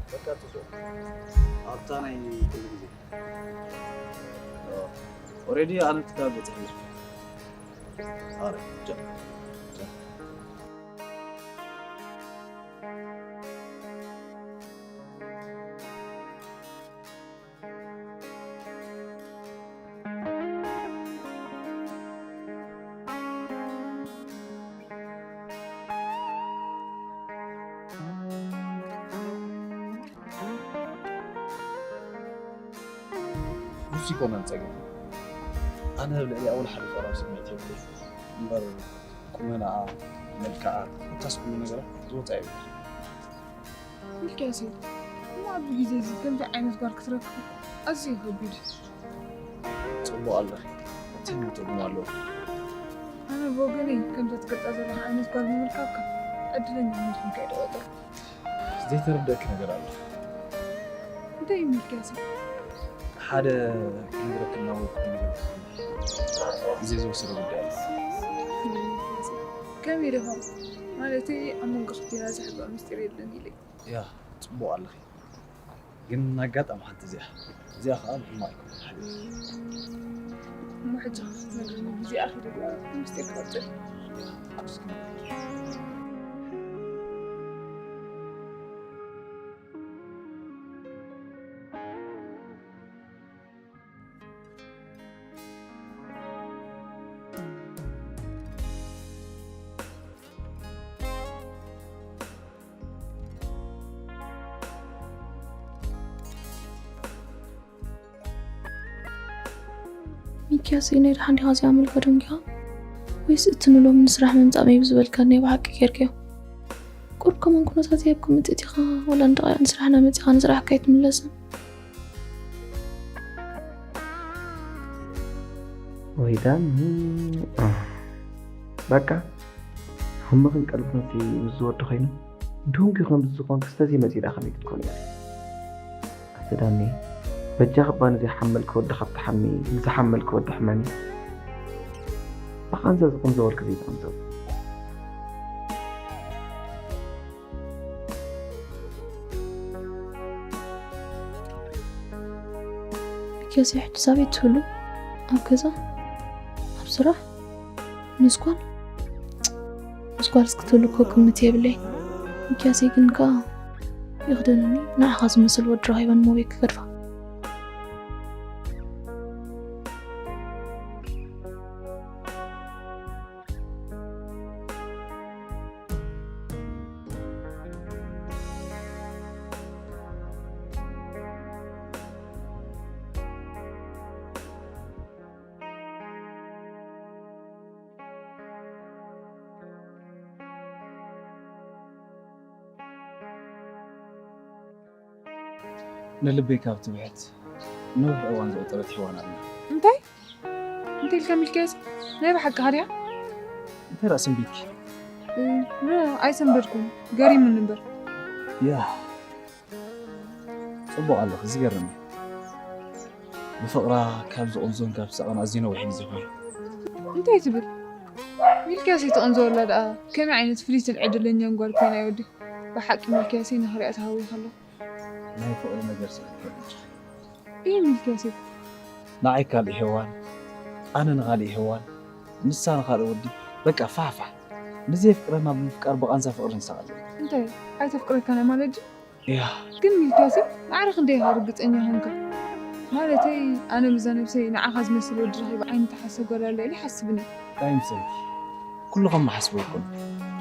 በቃ ትቶ ኣብታ ናይ ኩሉ ግዜ ኦሬዲ ኣነ ትካል በፅሕ ኣረ ጃ ንሱ ይኮነን ጸገም ኣነ ኣብ ልዕሊኣ ወላ ሓደ ፍቕራዊ ስምዒት የብለይ እምበር ቁመናኣ መልክዓ ኮታስ ኩሉ ነገራ ዝወጻ የብለይ። ሚልክያሰይ እሞ ኣብዚ ግዜ እዚ ከምዚ ዓይነት ጓል ክትረክብ ኣዝዩ ከቢድ እዩ። ጽቡቕ ኣለኺ እንታይ ትርጉም ኣለዎ? ኣነ ብወገነይ ከምዛ ትገልጻ ዘለኻ ዓይነት ጓል ምምልካካ ዕድለኛ ምዃንካ እየ ዝቖጽሮ። ዘይተረደእኪ ነገር ኣሎ። እንታይ እዩ ሚልክያሰይ? ሓደ ክነግረኪ እናወቅኩ ነገር ግዜ ዝወሰደ ጉዳይ ኣሎ። ከመይ ዲኻ? ማለተይ ኣብ መንጎ ክልቴና ዘሕብኦ ምስጢር የለን ኢለ። ያ ጽቡቕ ኣለኺ። ግን ኣጋጣሚ ሓንቲ እዚኣ እዚኣ ከዓ ብሕማቕ ኣይኮነን ሓቢርኪ። እሞ ሕጂ ክትነግረኒ ግዜ ኣኺሉ ዶ ምስጢር ክቐጽል? ሚኪያስ፣ ናይ ደሓን ዲኻ እዚኣ መልካ ደንጊኻ? ወይስ እቲ ንሎሚ ንስራሕ ምምጻእ መይብ ዝበልካኒ ብሓቂ ጌርካዮ? ቁሩብ ከማን ኩነታት ይሃብኩም ምትእቲኻ፣ ወላ ንደቓይቕ ንስራሕና መጺኻ ንስራሕካ ኣይትምለስን? ወይ ዳኒ፣ በቃ፣ ህመኽን ቀልብኽንሲ ምስ ዝወዲ ኾይኑ፣ ድንጉ ከም ዝኾንክስ ተዘይመጺኡ ደኣ ከመይ ክትኮኒ ኢኺ? ኣቲ ዳኒ፣ በጃኺ እባ ንዘይሓመልኪ ወዲ ካብ ትሓሚ፣ ንዝሓመልኪ ወዲ ሕመሚ። ብቓንዛ ዝቕንዘወልኪ ዘይትቕንዘዊ። ሚኪያስ ሕጂ ሳበይ ትህሉ? ኣብ ገዛ? ኣብ ስራሕ? ምስ ጓል? ምስ ጓልስ ክትህሉ እኮ ግምት የብለይ። ሚኪያሰይ ግን ከኣ ይኽደነኒ፣ ንዓኻ ዝመስል ወዲ ረኺበ ንሞቤ ክገድፋ። ንልበይ ካብ ትብሕት ነዊሕ እዋን ዘቑጠረት ሄዋን ኣላ። እንታይ እንታይ ኢልካ ሚልክያስ? ናይ ብሓቂ ሃድያ? እንታይ ደኣ ሰንቢድኪ? ኖ ኣይሰንበድኩን፣ ገሪሙኒ እምበር። ያ ጽቡቕ ኣለኺ፣ ዝገርም እዩ። ብፍቕራ ካብ ዝቕንዞን ካብ ዝሳቐን ኣዝዩ ነዊሕ ግዜ ኮይኑ። እንታይ ትብል? ሚልክያስ ኣይትቕንዘወላ ደኣ ከመይ ዓይነት ፍልይትን ዕድለኛን ጓል ኮይና እያ ወዲ። ብሓቂ ሚልክያሰይ ንኽሪኣ ተሃዊኸ ኣለኹ። ናይ ፍቕሪ ነገር ስኽከል እይ ሚልክያሰይ። ንዓይ ካልእ ሄዋን፣ ኣነ ንኻልእ ሄዋን፣ ንሳ ንኻልእ ወዲ። በቃ ፋሕፋሕ። ንዘየፍቅረና ብምፍቃር ብቓንዛ ፍቕሪ ንሳቐ ኣለና። እንታይ ኣይተፍቅረካን እያ ማለት ድዩ? እያ። ግን ሚልክያሰይ ማዕረ ክንደይ ኢኻ ርግጸኛ ኾንካ? ማለተይ ኣነ ብዛ ነብሰይ ንዓኻ ዝመስል ወዲ ረኺበ ዓይኒ ተሓሰብ ጓል ኣላ ኢለ ኣይሓስብን እየ። ኣይምሰልኪ። ኩሉ ከም መሓስቦ ኣይኮነን።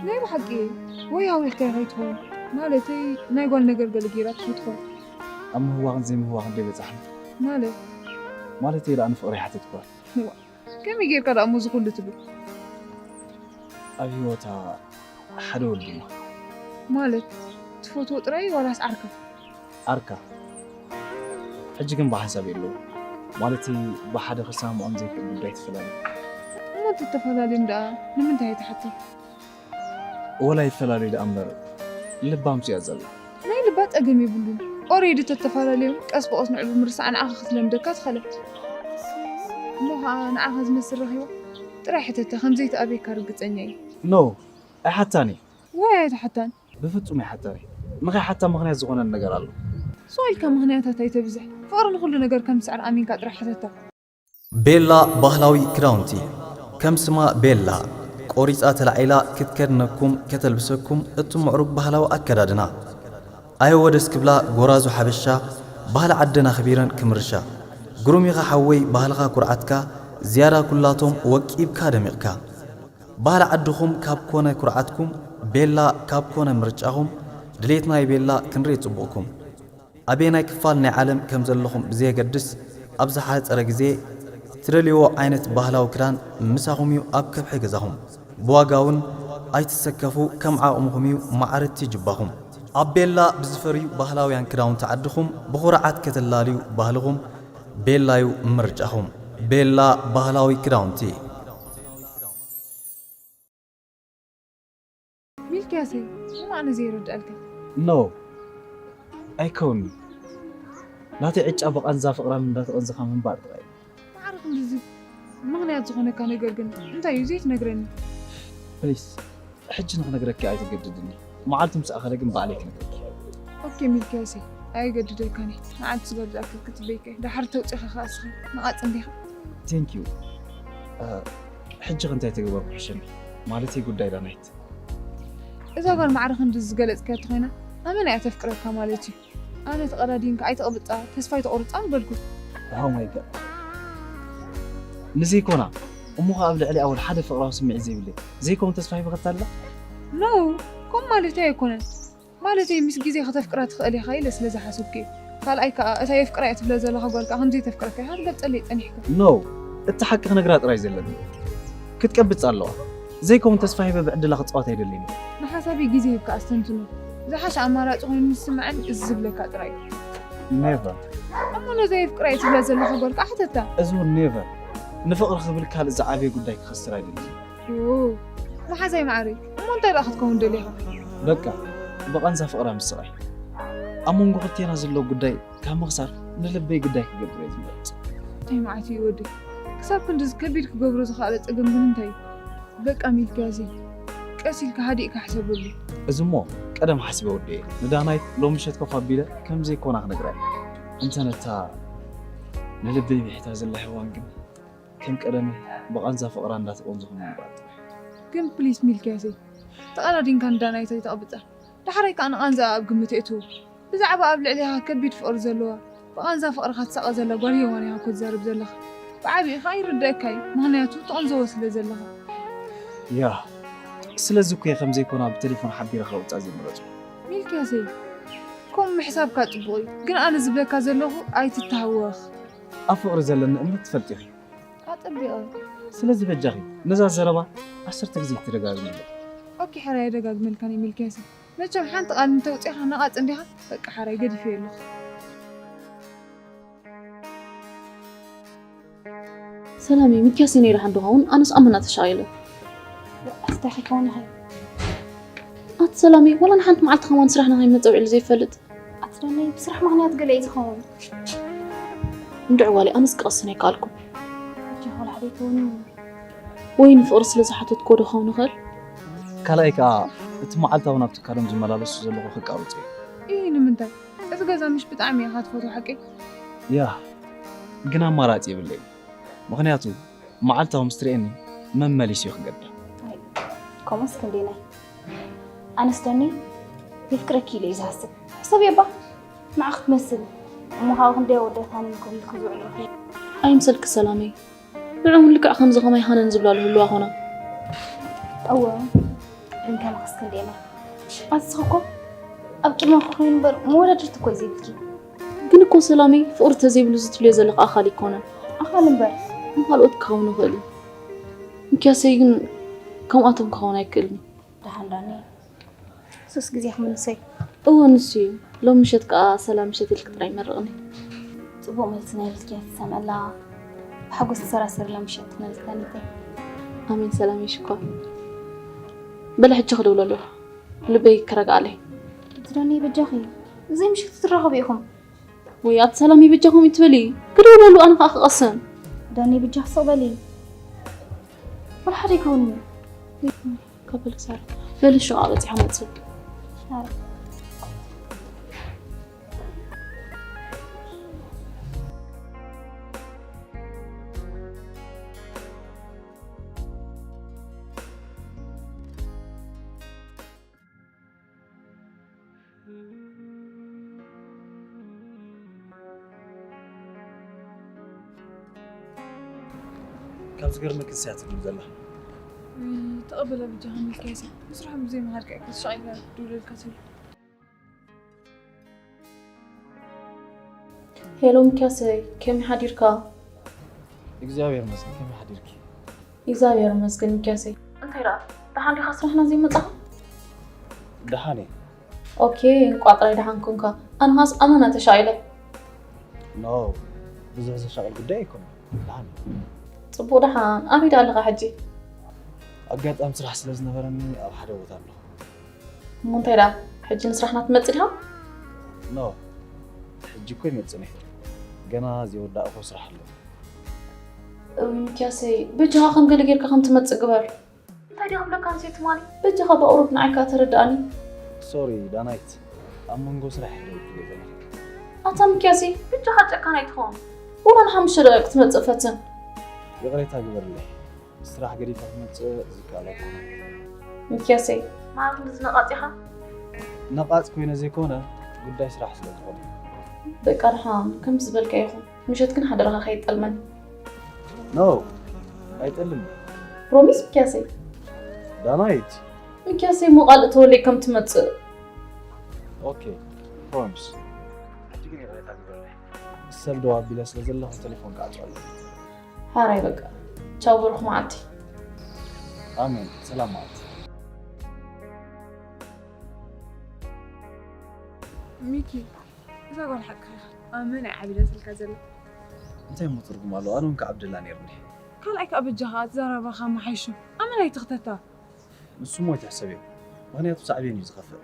ናይ ብሓቂ ወይ ኣውሪሕካዮ ከይትኸውን ማለተይ ናይ ጓል ነገር ገለ ገይራትካ ከይትኸውን። ኣብ ምህዋኽን ዘይምህዋኽን ደይ በጻሕና። ማለት ማለተይ ደኣ ንፍቕሪ ይሓትት ጓል። ከመይ ጌርካ ደኣ እሞ እዚ ኩሉ ትብል? ኣብ ህይወታ ሓደ ወዲ እሞ። ማለት ትፈትዎ ጥራይ ዋላስ ዓርካ? ዓርካ። ሕጂ ግን ብሓንሳብ የለዉ። ማለተይ ብሓደ ክሰማምዖም ዘይክእል ጉዳይ ትፈላለዩ። እሞ እንተተፈላለዩም ደኣ ንምንታይ ኣይትሓቶም? ወላ ይፈላለዩ ደኣ እምበር ልባምሲ እያ ዘላ። ናይ ልባ ጸገም የብሉን። ኦሬዲ ተተፈላለዮም ቀስ ብቐስ ንዑ ብምርሳዕ ንዓኻ ክትለምደካ ትኸለት። እሞ ኸዓ ንዓኻ ዝመስል ረኺባ ጥራይ ሕተታ ከምዘይትኣብየካ ርግጸኛ እየ። ኖ ኣይሓታን እየ። ዋይ ኣይትሓታን። ብፍጹም ኣይሓታን እየ። ንኸይሓታ ምኽንያት ዝኾነኒ ነገር ኣሎ። ስቕ ኢልካ ምኽንያታት ኣይተብዝሕ። ፍቕሪ ንኹሉ ነገር ከም ትስዕር ኣሚንካ ጥራይ ሕተታ። ቤላ ባህላዊ ክዳውንቲ። ከም ስማ ቤላ ቆሪጻ ተላዒላ ክትከድነኩም ከተልብሰኩም እቲ ምዕሩግ ባህላዊ ኣከዳድና። ኣየወ ደስ ክብላ ጎራዙ ሓበሻ ባህሊ ዓደን ኣኽቢረን ክምርሻ። ግሩም ኢኻ ሓወይ ባህልኻ ኩርዓትካ ዝያዳ ኩላቶም ወቂብካ ደሚቕካ። ባህሊ ዓድኹም ካብ ኮነ ኩርዓትኩም ቤላ ካብ ኮነ ምርጫኹም ድሌት ናይ ቤላ ክንርኢ ጽቡቕኩም። ኣበየናይ ክፋል ናይ ዓለም ከም ዘለኹም ብዘየገድስ ኣብ ዝሓጸረ ግዜ ትደልይዎ ዓይነት ባህላዊ ክዳን ምሳኹም እዩ ኣብ ከብሒ ገዛኹም። ብዋጋ እውን ኣይትሰከፉ ከም ዓቕምኹም እዩ ማዕረቲ ጅባኹም። ኣብ ቤላ ብዝፈርዩ ባህላውያን ክዳውንቲ ዓድኹም ብኹርዓት ከተላልዩ ባህልኹም ቤላዩ ምርጫኹም። ቤላ ባህላዊ ክዳውንቲ። ሚልክያሰይ ሕማቕ ንዘይረድኣልካ። ኖ ኣይከውንን። ናተይ ዕጫ ብቓንዛ ፍቕራን እንዳተቐንዘኻ ምንባር ጥራይ እዩ። ማዕረ ክንድዚ ምኽንያት ዝኾነካ ነገር ግን እንታይ እዩ ዘይትነግረኒ? ፕሊስ ሕጂ ንኽነግረኪ ኣይትገድድኒ። መዓልቲ ምስ ኣኸለ ግን ባዕለይ ክነግረኪ። ኦኬ ሚልክያሰይ ኣይገድደልካን እየ። መዓልቲ ስጋብ ዝኣክል ክትበይካ እየ። ደሓር ተውፂኻ ከኣ እስኻ ንቓፅ እንዲኻ። ቴንክ ዩ። ሕጂ ከ እንታይ ተገበርኩ ሕሸኒ? ማለተይ ጉዳይ ዳናይት። እዛ ጓል ማዕረ ክንድዚ ዝገለፅካያ ተኾይና ኣመና እያ ተፍቅረካ ማለት እዩ። ኣነ ተቐዳዲንካ ኣይተቕብፃ ተስፋ ኣይተቑርፃ ምበልኩ። ኦ ማይ ጋድ። ንዘይኮና እሞ ኸዓ ኣብ ልዕሊ ኣወል ሓደ ፍቕራዊ ስምዒት ዘይብለይ ዘይከውን ተስፋ ሂበኸታ ኣላ? ኖ ከምኡ ማለተይ ኣይኮነን። ማለተይ ምስ ግዜ ከተፍቅራ ትኽእል ኢኻ ኢለ ስለ ዝሓሰብኩ እየ። ካልኣይ ከኣ እታ የፍቅራ እየ ትብላ ዘለኻ ጓል ከኣ ከምዘይተፍቅረካ ኢኻ ትገልፀለይ ፀኒሕካ። ኖ እቲ ሓቂ ክነግራ ጥራይ ዘለኒ። ክትቀብጽ ኣለዋ። ዘይከውን ተስፋ ሂበ ብዕድላ ክጻወት ኣይደልን። ንሓሳበይ ግዜ ሂብካ ኣስተንትኖ። ዝሓሸ ኣማራጺ ኮይኑ ዝስምዓኒ እዚ ዝብለካ ጥራይ እዩ። Never። እሞ ነዛ የፍቅራ እየ ትብላ ዘለኻ ጓል ከኣ ሕተታ። እዚ እውን never። ንፍቕሪ ክብል ካልእ ዝዓበየ ጉዳይ ክኸስር ኣይደልን። ው፣ መሓዛይ ማዓረይ፣ እሞ እንታይ ደኣ ክትከውን ደሊኻ? በቃ፣ ብቓንዛ ፍቕራ ምስቓይ። ኣብ መንጎ ክልቴና ዘሎ ጉዳይ ካብ ምኽሳር ንልበይ ግዳይ ክገብር እየ ዝመርጽ። እንታይ መዓት እዩ ወደይ? ክሳብ ክንድዚ ከቢድ ክገብሮ ዝኸኣለ ጸገም ግን እንታይ እዩ? በቃ ሚልክያሰይ፣ ቀስ ኢልካ ሃዲእካ ሕሰበሉ። እዚ እሞ ቀደም ሓሲበ ወደየ። ንዳናይት ሎሚ ምሸት ኮፍ ኣቢለ ከም ዘይኮና ክነግራ እየ። እንተ ነታ ንልበይ ሚሒታ ዘላ ሄዋን ግን ከም ቀደመይ ብቓንዛ ፍቕራ እንዳተቖንዘኹ ምንባር ጥራሕ። ግን ፕሊስ ሚልክያሰይ፣ ተቓላዲንካ ንዳናይት ኣይተቕብጻ። ዳሕራይ ከኣ ንቓንዛኣ ኣብ ግምት የእትዎ። ብዛዕባ ኣብ ልዕሌኻ ከቢድ ፍቕሪ ዘለዋ፣ ብቓንዛ ፍቕርኻ ትሳቐ ዘላ ጓል ሄዋን ኢኻ እኮ ትዛረብ ዘለኻ። ብዓቢኡ ከኣ ይርደኣካ እዩ፣ ምኽንያቱ ትቕንዘዎ ስለ ዘለኻ። ያ፣ ስለዚ እኮ እየ ከም ዘይኮና ብቴሌፎን ሓቢረ ከውጻ ዝመረጽኩ። ሚልክያሰይ፣ ከምኡ ምሕሳብካ ጽቡቕ እዩ፣ ግን ኣነ ዝብለካ ዘለኹ ኣይትተሃወኽ። ኣብ ፍቕሪ ዘለኒ እምነት ትፈልጢ ኢኺ። ኣጸቢቐ። ስለዚ በጃኺ ነዛ ዘረባ ዓሰርተ ግዜ ኣይትደጋግምያ። ኦኬ ሕራይ ኣይደጋግመልካን እየ ሚልክያሰይ። መቸም ሓንቲ ቃል እንተውጺእኻ ነቓጽ እንዲኻ በቃ ሕራይ ገዲፈዮ ኣለኹ። ሰላመይ፣ ሚልክያሰይ ነይሩ ሓንዱ ኸውን ኣነስ ኣመና ተሻቒለ። እንታይ ከይከውን ይኽእል? ኣቲ ሰላመይ፣ ዋላ ንሓንቲ መዓልቲ ከማን ስራሕና ከይመጸ ውዒሉ ዘይፈልጥ። ኣቲ ዳነይ ብስራሕ ምኽንያት ገለ እዩ ዝኸውን። እንድዒ ጓለይ ኣነስ ክቐስን ኣይከኣልኩን። ኣቲ ሆላ ሓበይተውኒ። ወይ ንፍቕሪ ስለ ዝሓተትክዎ ዶ ክኸውን ይኽእል? ካልኣይ ከኣ እቲ መዓልታዊ ናብ ትካሎም ዝመላለሱ ዘለኹ ከቃርጾ እዩ። ኢሂ ንምንታይ? እዚ ገዛ ምሽ ብጣዕሚ ኢኻ ትፈትዎ ሓቀይ? ያህ ግን ኣማራጺ የብለይን። ምኽንያቱ መዓልታዊ ምስ ትርእየኒ መመሊሱ እዩ ክገድል። ኣይ ከምኡስ ክንደየናይ? ኣነስ ዳኒ የፍቅረኪ ኢለ እየ ዝሓስብ። ሕሰብዮ እባ ንዓኺ ክትመስል እሞ ካብኡ ክንደይ ኣወዳት ሃኒምኩም ኢልኪ ዝውዕል ኢኺ። ኣይምሰልኪ ሰላመይ፣ ንዕኡ እውን ልክዕ ከምዚ ከማይ ሃነን ዝብላ ዝህልዋ ኾና። እወ ግን ከማኽስ ክንደየናይ? ኣስኺ እኮ ኣብ ቅድመኺ ኮይኑ እምበር መወዳድርቲ እኮ እዩ ዘይብልኪ። ግን እኮ ሰላመይ ፍቕሪ ተዘይብሉ እዚ ትብልዮ ዘለኺ ኣኻሊ ኣይኮነን። ኣኻሊ እምበር ንኻልኦት ክኸውን ይኽእል እዩ። ሚኪያሰይ ግን ከምኣቶም ክኸውን ኣይክእልን እዩ። ደሓን ዳኒ ንሱስ ግዜ ክምልሶ እዩ። እወ ንሱ እዩ። ሎሚ ምሸት ከኣ ሰላም ምሸት ኢልኪ ጥራይ መርቕኒ። ጽቡቕ መልሲ ናይ ብልኪ እያ ትሰምዐላ። ብሓጎስ ትሰራሰርላ ምሸት ክትመልስ ዳኒተይ። ኣሜን ሰላመይ ሽኮር። በሊ ሕጂ ክድውለሉ ልበይ ክረግኣለይ። ኣቲ ዳኒ በጃኺ ዘይምሽት ትራኸቡ ኢኹም። ወይ ኣቲ ሰላመይ በጃኹም ይትበሊ ክድውለሉ ኣነ ከኣ ክቐስን። ዳኒ በጃኺ ስቕ በሊ። ወላ ሓደ ኣይከውንን እዩ። ካብ በለሳር በሊ ሽቓ በጺሖም መጽእ። ካብ ዝገርመኪ ንሳ እያ ትብል ዘላ። ተቐበላ ብጃኻ ሚልክያሰይ፣ ንስርሖም ብዘይ ምኻድካ እየ ክትሻቕ ኢላ ትድውለልካ ትህሉ። ሄሎ ሚኪያሰይ፣ ከመይ ሓዲርካ? እግዚኣብሔር ይመስገን፣ ከመይ ሓዲርኪ? እግዚኣብሔር ይመስገን ሚኪያሰይ። እንታይ ደኣ ደሓን ዲኻ? ስራሕና ዘይመጻኻ? ደሓን እየ። ኦኬ፣ እንቋዕ ጥራይ ደሓን ኮንካ። ኣነ ኻስ ኣመና ተሻቒለ። ኖ፣ ብዙሕ ዘሻቕል ጉዳይ ኣይኮነን። ደሓን እየ። ጽቡቕ ደሓን። ኣበይ ደኣ ኣለኻ ሕጂ? ኣጋጣሚ ስራሕ ስለ ዝነበረኒ ኣብ ሓደ ቦታ ኣለኹ። እሞ እንታይ ደኣ ሕጂ ንስራሕና ትመጽእ ዲኻ? ኖ፣ ሕጂ እኮ ይመጽእ ነይሩ። ገና ዘይወዳእኹ ስራሕ ኣሎ። እውይ ሚኪያሰይ፣ በጃኻ ከም ገለ ጌርካ ከም ትመጽእ ግበር። እንታይ ድየ ክብለካ ኣንስዮ ትማሊ? በጃኻ ብኣውሮት ንዓይ ከኣ ተረድኣኒ። ሶሪ ዳናይት፣ ኣብ መንጎ ስራሕ እየ ደው ኢለ ዘለኹ። ኣታ ሚኪያሰይ፣ በጃኻ ጨካን ኣይትኸውን። ወላ ንሓሙሽተ ደቂቕ ክትመጽእ ፈትን። ይቕሬታ ግበርለይ፣ ስራሕ ገዲፈ ክመጽእ ዝከኣል ኣይኮነን። ሚኪያሰይ፣ ማለት ክንድዚ ነቓጽ ኢኻ? ነቓጽ ኮይነ ዘይኮነ፣ ጉዳይ ስራሕ ስለ ዝኾነ። በቃ ደሓን፣ ከምቲ ዝበልካዮ ይኹን። ምሸት ግን ሓደራኻ ከይትጠልመኒ። ኖ፣ ኣይጠልምን። ፕሮሚስ ሚኪያሰይ? ዳናይት። ሚኪያሰይ እሞ ቃል እተወለይ ከም ትመጽእ። ኦኬ፣ ፕሮሚስ። ሕጂ ግን ይቕሬታ ግበረለይ። ሰብ ደው ኣቢለ ስለ ዘለኹ ቴሌፎን ክዓጹ ኣለኒ። ሓራይ በቃ። ቻው ብሩኽ መዓልቲ። ኣሜን። ሰላም ማለት። ሚኪ፣ እዛ ጓል ሓቅኻ ኢኻ። ኣመን ኣይ ዓቢዳ ስልካ ዘላ። እንታይ እሞ ትርጉም ኣለዎ? ኣነ እውን ክዓብደላ ነይሩኒ። ካልኣይ ከዓ በጃኻ ኣዘራርባኻ መሓይሾ። ኣመን ኣይትኽተታ። ንሱ እሞ ኣይትሕሰብዮ፣ ምኽንያቱ ሳዕቤን እዩ ዝኸፍእ።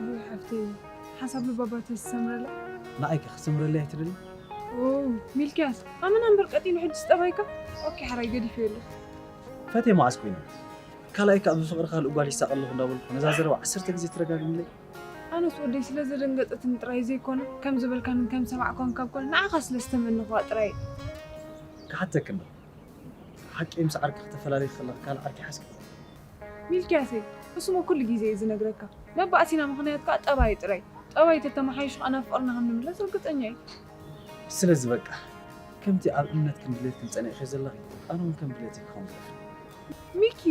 ውይ ሓፍተይ፣ ሓሳብ ልባባ ተዝሰምረላ። ንዓይ ከ ክሰምረለይ ኣይትደሊ? ኦ፣ ሚልክያስ፣ ኣመና እምበር ቀጢኑ ሕጂ ዝጠባይካ። ኦኬ፣ ሓራይ ገዲፈ የለ። ፈትየ መዓስ ኮይኑ? ካልኣይ ከዓ ብፍቕሪ ካልእ ጓል ይሳቐ ኣለኹ እንዳበልኩ ነዛ ዘረባ ዓሰርተ ግዜ ትደጋግምለይ። ኣነስ ወደይ ስለ ዘደንገጸትኒ ጥራይ ዘይኮነ፣ ከም ዝበልካንን ከም ሰማዕኳን ካብ ኮነ ንዓኻ ስለ ዝተመንኹዋ ጥራይ። ክሓተክን ዶ? ሓቂ ምስ ዓርኪ ክተፈላልይ ከለኺ ካልእ ዓርኪ ሓዝኪ? ሚልክያሰይ፣ እሱሞ ኩሉ ግዜ እዩ ዝነግረካ። መባእሲና ምኽንያት ከዓ ጠባይ ጥራይ። ጠባይ ተተመሓይሹ ከዓ ናብ ፍቕርና ከም ንምለስ ርግጸኛ እዩ። ስለዚ በቃ ከምቲ ኣብ እምነትክን ድሌትክን ጸኒዕኪ ዘለኺ ኣነ እውን ከም ድሌተይ ክኸውን ክደፍን። ሚኪ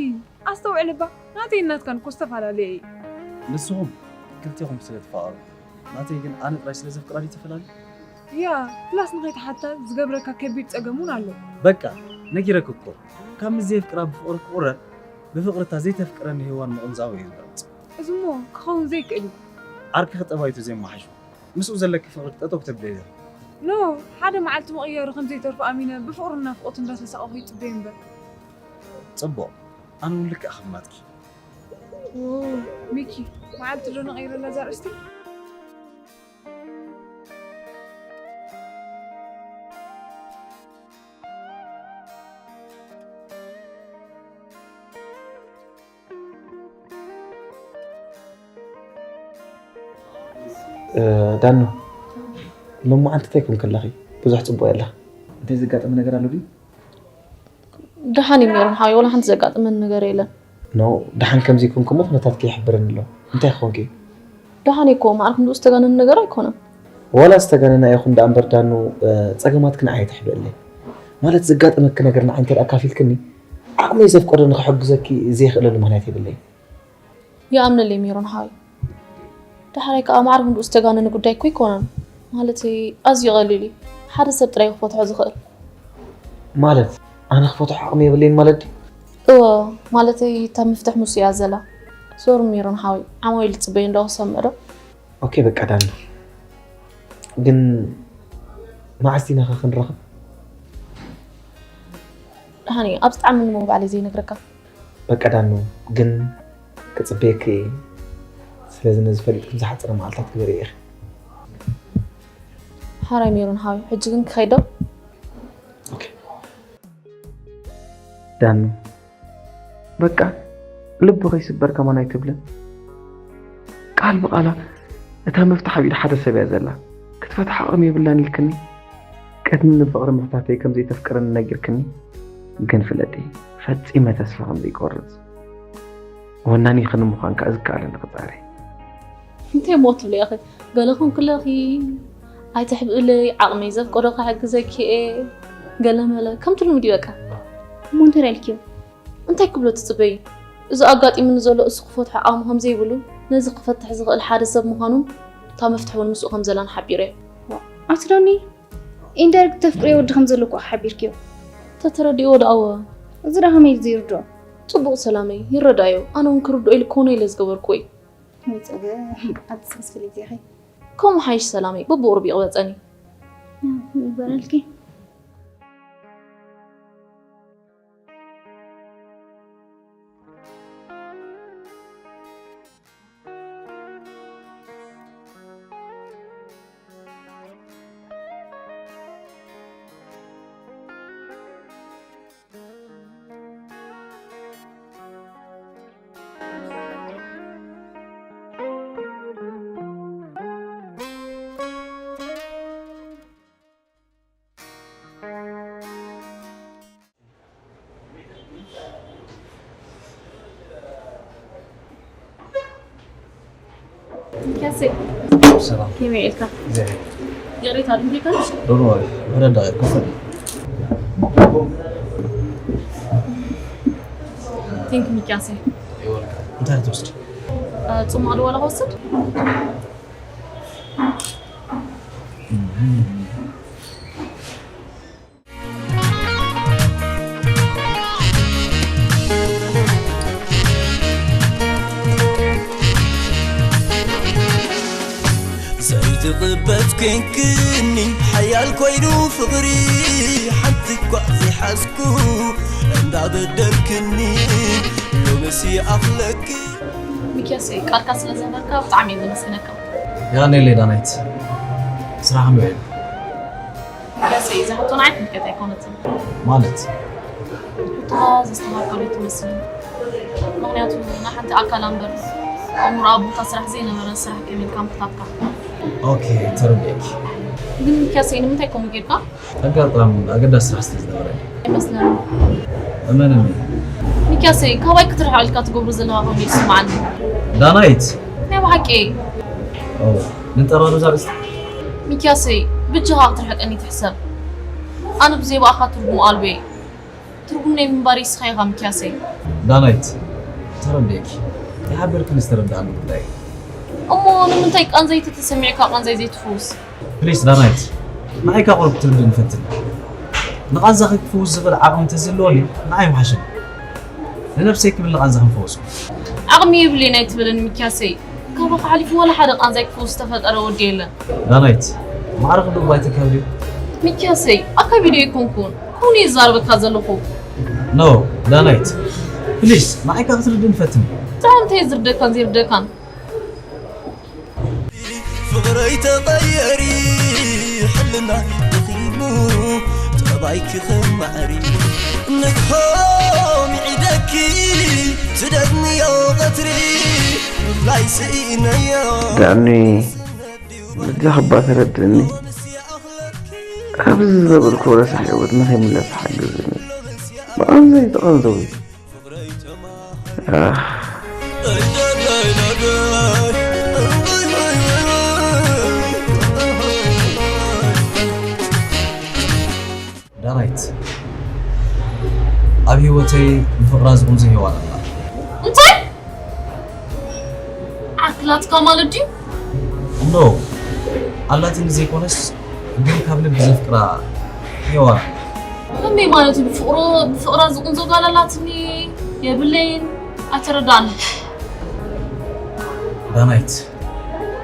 ኣስተውዕል እባ፣ ናተይን ናትካን እኮ ዝተፈላለየ እዩ። ንስኹም ክልቴኹም ስለ ትፋቐሩ ናተይ ግን ኣነ ጥራይ ስለ ዘፍቅራ ድዩ ተፈላለዩ? ያ ፕላስ ንኸይትሓታ ዝገብረካ ከቢድ ጸገም እውን ኣሎ። በቃ ነጊረኪ እኮ ካብ ምስ ዘየፍቅራ ብፍቕሪ ክቑረን ብፍቕሪ እታ ዘይተፍቅረኒ ሄዋን ምቕንጻው እየ ዝመርጽ። እዚሞ ክኸውን ዘይክእል እዩ። ዓርኪ ክጠባይቱ ዘየመሓይሹ ምስኡ ዘለኪ ፍቕሪ ጠጠው ክተብልዮ እየ። ኖ ሓደ መዓልቲ ምቕያሩ ከም ዘይተርፎ ኣሚነ ብፍቕሩን ናፍቖቱ እንዳተሳቐኹ ይጽበዮ እምበር። ጽቡቕ ኣነ እውን ልክዕ ከም ናትኪ። ሚኪ መዓልቲ ዶ ነቐይረላ እዛ ኣርእስቲ? ዳኑ፣ ሎማዓንቲ እንታይ ኮንኪ ኣለኺ? ብዙሕ ጽቡቕ የለ። እንታይ ዘጋጠመ ነገር ኣሎ ድዩ? ደሓን እዩ ሜሮን ሓወይ፣ ዋላ ሓንቲ ዘጋጥመኒ ነገር የለን። ኖ፣ ደሓን ከምዚ ኮንኪ እሞ ኩነታትኪ ይሕብረኒ ኣሎ። እንታይ ኮንኪ? ደሓን እየ እኮ፣ ማዕረ ክንድኡ ዝተጋነነ ነገር ኣይኮነን። ዋላ ዝተጋነነ ኣይኹን ደኣ እምበር ዳኑ፣ ጸገማትኪ ንዓይ ኣይተሕብእለይ። ማለት ዘጋጠመኪ ነገር ንዓይ እንተ ኣካፊልክኒ፣ ዓቕመይ ዘፍቀዶ ንኽሕግዘኪ ዘይኽእለሉ ምኽንያት የብለይን። ይኣምነለይ ሜሮን ሓወይ። ዳሕራይ ከኣ ማዕረ ክንድኡ ዝተጋነነ ጉዳይ እኮ ኣይኮነን። ማለተይ ኣዝዩ ቀሊል እዩ። ሓደ ሰብ ጥራይ እዩ ክፈትሖ ዝኽእል። ማለት ኣነ ክፈትሖ ዓቕሚ የብለይን ማለት ድዩ? እወ፣ ማለተይ እታ ምፍትሕ ምስ እያ ዘላ። ሶሪ ሜሮን ሓወይ፣ ዓማዊል ዝጽበዩ እንዳኹ ሰምዕ ዶ? ኦኬ በቃ ዳኒ። ግን መዓስ ዲና ኸ ክንራኸብ? ደሓን እዩ፣ ኣብ ዝጠዓመኒ እሞ ባዕለይ ዘይነግረካ። በቃ ዳኑ ግን ክጽበየኪ እየ። ስለዚ ነዚ ፈሊጥኪ ዝሓጸረ መዓልታት ግበርዮ ኢኺ። ሓራይ ሜሮን ሓወይ፣ ሕጂ ግን ክኸይድ ዶ? ዳኑ በቃ ልቡ ከይስበር ከማን ኣይትብልን። ቃል ብቓላ እታ መፍትሕ ኣብ ኢድ ሓደ ሰብ እያ ዘላ። ክትፈትሓ ዓቕሚ የብላን ኢልክኒ። ቅድሚ ንፍቕሪ ምሕታተይ ከም ዘይተፍቅረኒ ነጊርክኒ። ግን ፍለጢ ፈጺመ ተስፋ ከም ዘይቆርጽ። ወናኒኺ ንምዃን ከኣ ዝከኣለኒ ክጻረ እየ። እንታይ እሞ ትብሊ ኢኺ? ገለ ኮንኩለኺ ኣይተሕብእለይ፣ ዓቕመይ ዘፍቀዶ ክሕግዘኪ እየ። ገለ መለ ከምቲ ልሙድ እዩ በቃ። እሞ እንታይ ደኣ ኢልክዮ? እንታይ ክብሎ ትጽበዪ? እዚ ኣጋጢሙኒ ዘሎ እሱ ክፈትሖ ዓቕሚ ከም ዘይብሉ፣ ነዚ ክፈትሕ ዝኽእል ሓደ ሰብ ምዃኑን እታ መፍትሕ እውን ምስኡ ከም ዘላን ሓቢረዮ። ኣቲ ዳኒ፣ ኢንዳይሬክት ተፍቅርዮ ወዲ ከም ዘሎ እኮ ሓቢርክዮ። ተተረዲእዎ ደኣ እወ። እዚ ደኣ ከመይ ኢሉ ዘይርድኦ? ጽቡቕ ሰላመይ፣ ይረድኣዮ። ኣነ እውን ክርድኦ ኢለ ኮነ ኢለ ዝገበርኩዎ እዩ። ወይ ጸገም፣ ኣቲ ሰስፍል እግዚኣብሔር። ከምኡ ሓይሽ ሰላመይ፣ በብቑሩብ ይቕበጸኒ። ይበረልኪ። ሚኪያሰይ፣ ሰላም። ከመይ ኢልካ? እግዚኣብሔር። ይቕሬታ፣ ድምፅካ ትንሽ ዶሮ፣ ምሕረት ደቂቕ፣ ክፈል። ቴንክ ሚኪያሰይ። እንታይ ትወስድ? እ፣ ጽማቕ ዶ ዋላ ክወስድ? በትኮንክኒ ሓያል ኮይኑ ፍቕሪ ሓንቲ እኳ ዘይሓዝኩ እንዳበደልክኒ ሎምሲ ኣኽለኪ። ሚኪያሰይ፣ ቃልካ ስለ ዘኽበርካ ብጣዕሚ እየ ዘመስግነካ። ያኔሌ ዳናይት፣ ስራሕ ከመይ ውዒሉ? ሚኪያሰይ፣ እዛ ሕቶ ንዓይ ትምልከት ኣይኮነትን። ማለት? ሕቶኻ ዘስተኻኸሉ ትመስል። ምኽንያቱ ንሓንቲ ኣካል እምበር ኣእምሮ ኣብ ቦታ ስራሕ ዘይነበረ ስራሕ ከመይ ኢልካ ምሕታትካ። ኦኬ፣ ተረዲኤኪ። ግን ሚኪያሰይ፣ ንምንታይ ከምኡ ጌርካ? ኣጋጣሚ ኣገዳሲ ስራሕ ስለ ዝነበረ። ኣይመስለንን። እመንኒ። ሚኪያሰይ፣ ካባይ ክትርሕቕ ኢልካ ትገብሮ ዘለኻ ኮይኑ ይስምዓኒ። ዳናይት። ናይ ብሓቂ። ኦ፣ ንጠራሩ ዛርእስቲ። ሚኪያሰይ፣ ብጃኻ ክትርሕቀኒ ትሕሰብ። ኣነ ብዘይ ብኣኻ ትርጉም ኣልቦ እየ። ትርጉም ናይ ምንባረይ ንስኻ ኢኻ ሚኪያሰይ። ዳናይት፣ ተረዲኤኪ። ተሓቢርክኒ ዝተረዳእኒ ጉዳይ። እሞ ንምንታይ ቃንዘይ ተተሰሚዕካ ቃንዘይ ዘይትፍውስ? ፕሊስ ዳናይት፣ ንዓይ እካ ቁሩብ ክትርድእኒ ፈትን። ንቓንዛኺ ክፍውስ ዝኽእል ዓቕሚ እንተዝህልወኒ ንዓይ ምሓሸኒ። ንነብሰይ ክብል ንቓንዛኺ ምፈወስኩ። ዓቕሚ የብለይን ኣይትበለኒ ሚኪያሰይ። ካባኻ ሓሊፉ ዋላ ሓደ ቃንዛይ ክፍውስ ዝተፈጠረ ወዲ የለን። ዳናይት፣ ማዕረ ክንድኡ ባይተካል ድዩ? ሚኪያሰይ፣ ኣካቢዶ ኣይኮንኩን። ከምኡ እየ ዝዛረበካ ዘለኹ። ኖ ዳናይት፣ ፕሊስ ንዓይ እካ ክትርድእኒ ፈትን። ንስኻ እንታይ ዝርደካን ዘይርደካን? ፍቕረይ ተቐየሪ ሕልና ደኺሙ ጠባይኪ ኽማዕሪ ንግሆ ሚዒደኪ ትደግምዮ ቐትሪ ብፍላይ ስኢነዮ ዳኒ፣ በጃኻ እባ ተረድእኒ። ኣብዚ ዝነበርኩ ረሳሕ ህይወት ንኸይምለስ ሓግዝኒ። ብቐንዘይ ተቐንዘዊ። ኣህ። ዳናይት፣ ኣብ ህይወተይ ንፍቕራ ዝቑንዞ ሄዋን ኣላ። እንታይ? ዓርኪ ኣላትካ ማለት ድዩ? ኖ፣ ኣላትኒ ዘይኮነስ ግን ካብ ልቢ ዘፍቅራ ሄዋን ኣላ። ከመይ ማለት እዩ? ብፍቕሩ ብፍቕራ ዝቑንዞ ጓል ኣላትኒ የብለይን። ኣይተረዳእኒ። ዳናይት፣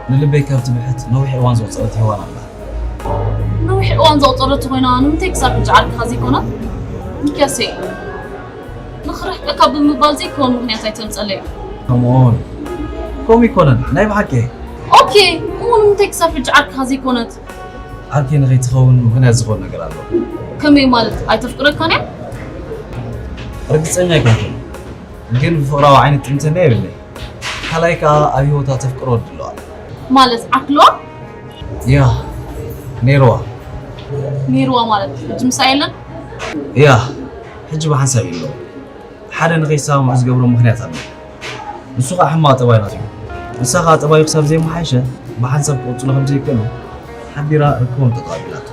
ንልበይ ካብ ትብሕት ነዊሕ እዋን ዘቑፀረት ሄዋን ኣላ። ነዊሕ እዋን ዘቑፀረት ኮይና ንምንታይ ክሳብ ሕጂ ዓርክኻ ዘይኮና? ሚኪያሰይ፣ ንኽርሕቀካ ብምባል ዘይከውን ምኽንያት ኣይተምፀለይ። ከምኡውን ከምኡ ኣይኮነን፣ ናይ ብሓቂ። ኦኬ፣ እሞ ንምንታይ ክሳብ ሕጂ ዓርክኻ ዘይኮነት? ዓርኪ ንኸይትኸውን ምኽንያት ዝኾን ነገር ኣሎ። ከመይ ማለት? ኣይተፍቅረካን እያ? ርግፀኛ ኣይኮንኩን፣ ግን ብፍቕራዊ ዓይነት ጥምተና የብለይ። ካልኣይ ከዓ ኣብ ህይወታ ተፍቅሮ ወዲ ኣለዋ። ማለት ዓርኪ ኣለዋ? ያ፣ ነይርዋ። ነይርዋ ማለት ሕጂ ምሳ የለን? ያ፣ ሕጂ ብሓንሳብ የለዎ። ሓደ ንኸይሰማምዑ ዝገብሮ ምኽንያት ኣሎ። ንሱ ከዓ ሕማቕ ጠባይ ናት እዩ። ንሳ ከዓ ጠባዩ ክሳብ ዘይመሓየሸ ብሓንሳብ ክቕፅሉ ከም ዘይክእሉ ሓቢራ ርክቦም ጠጠው ኣቢላቶ።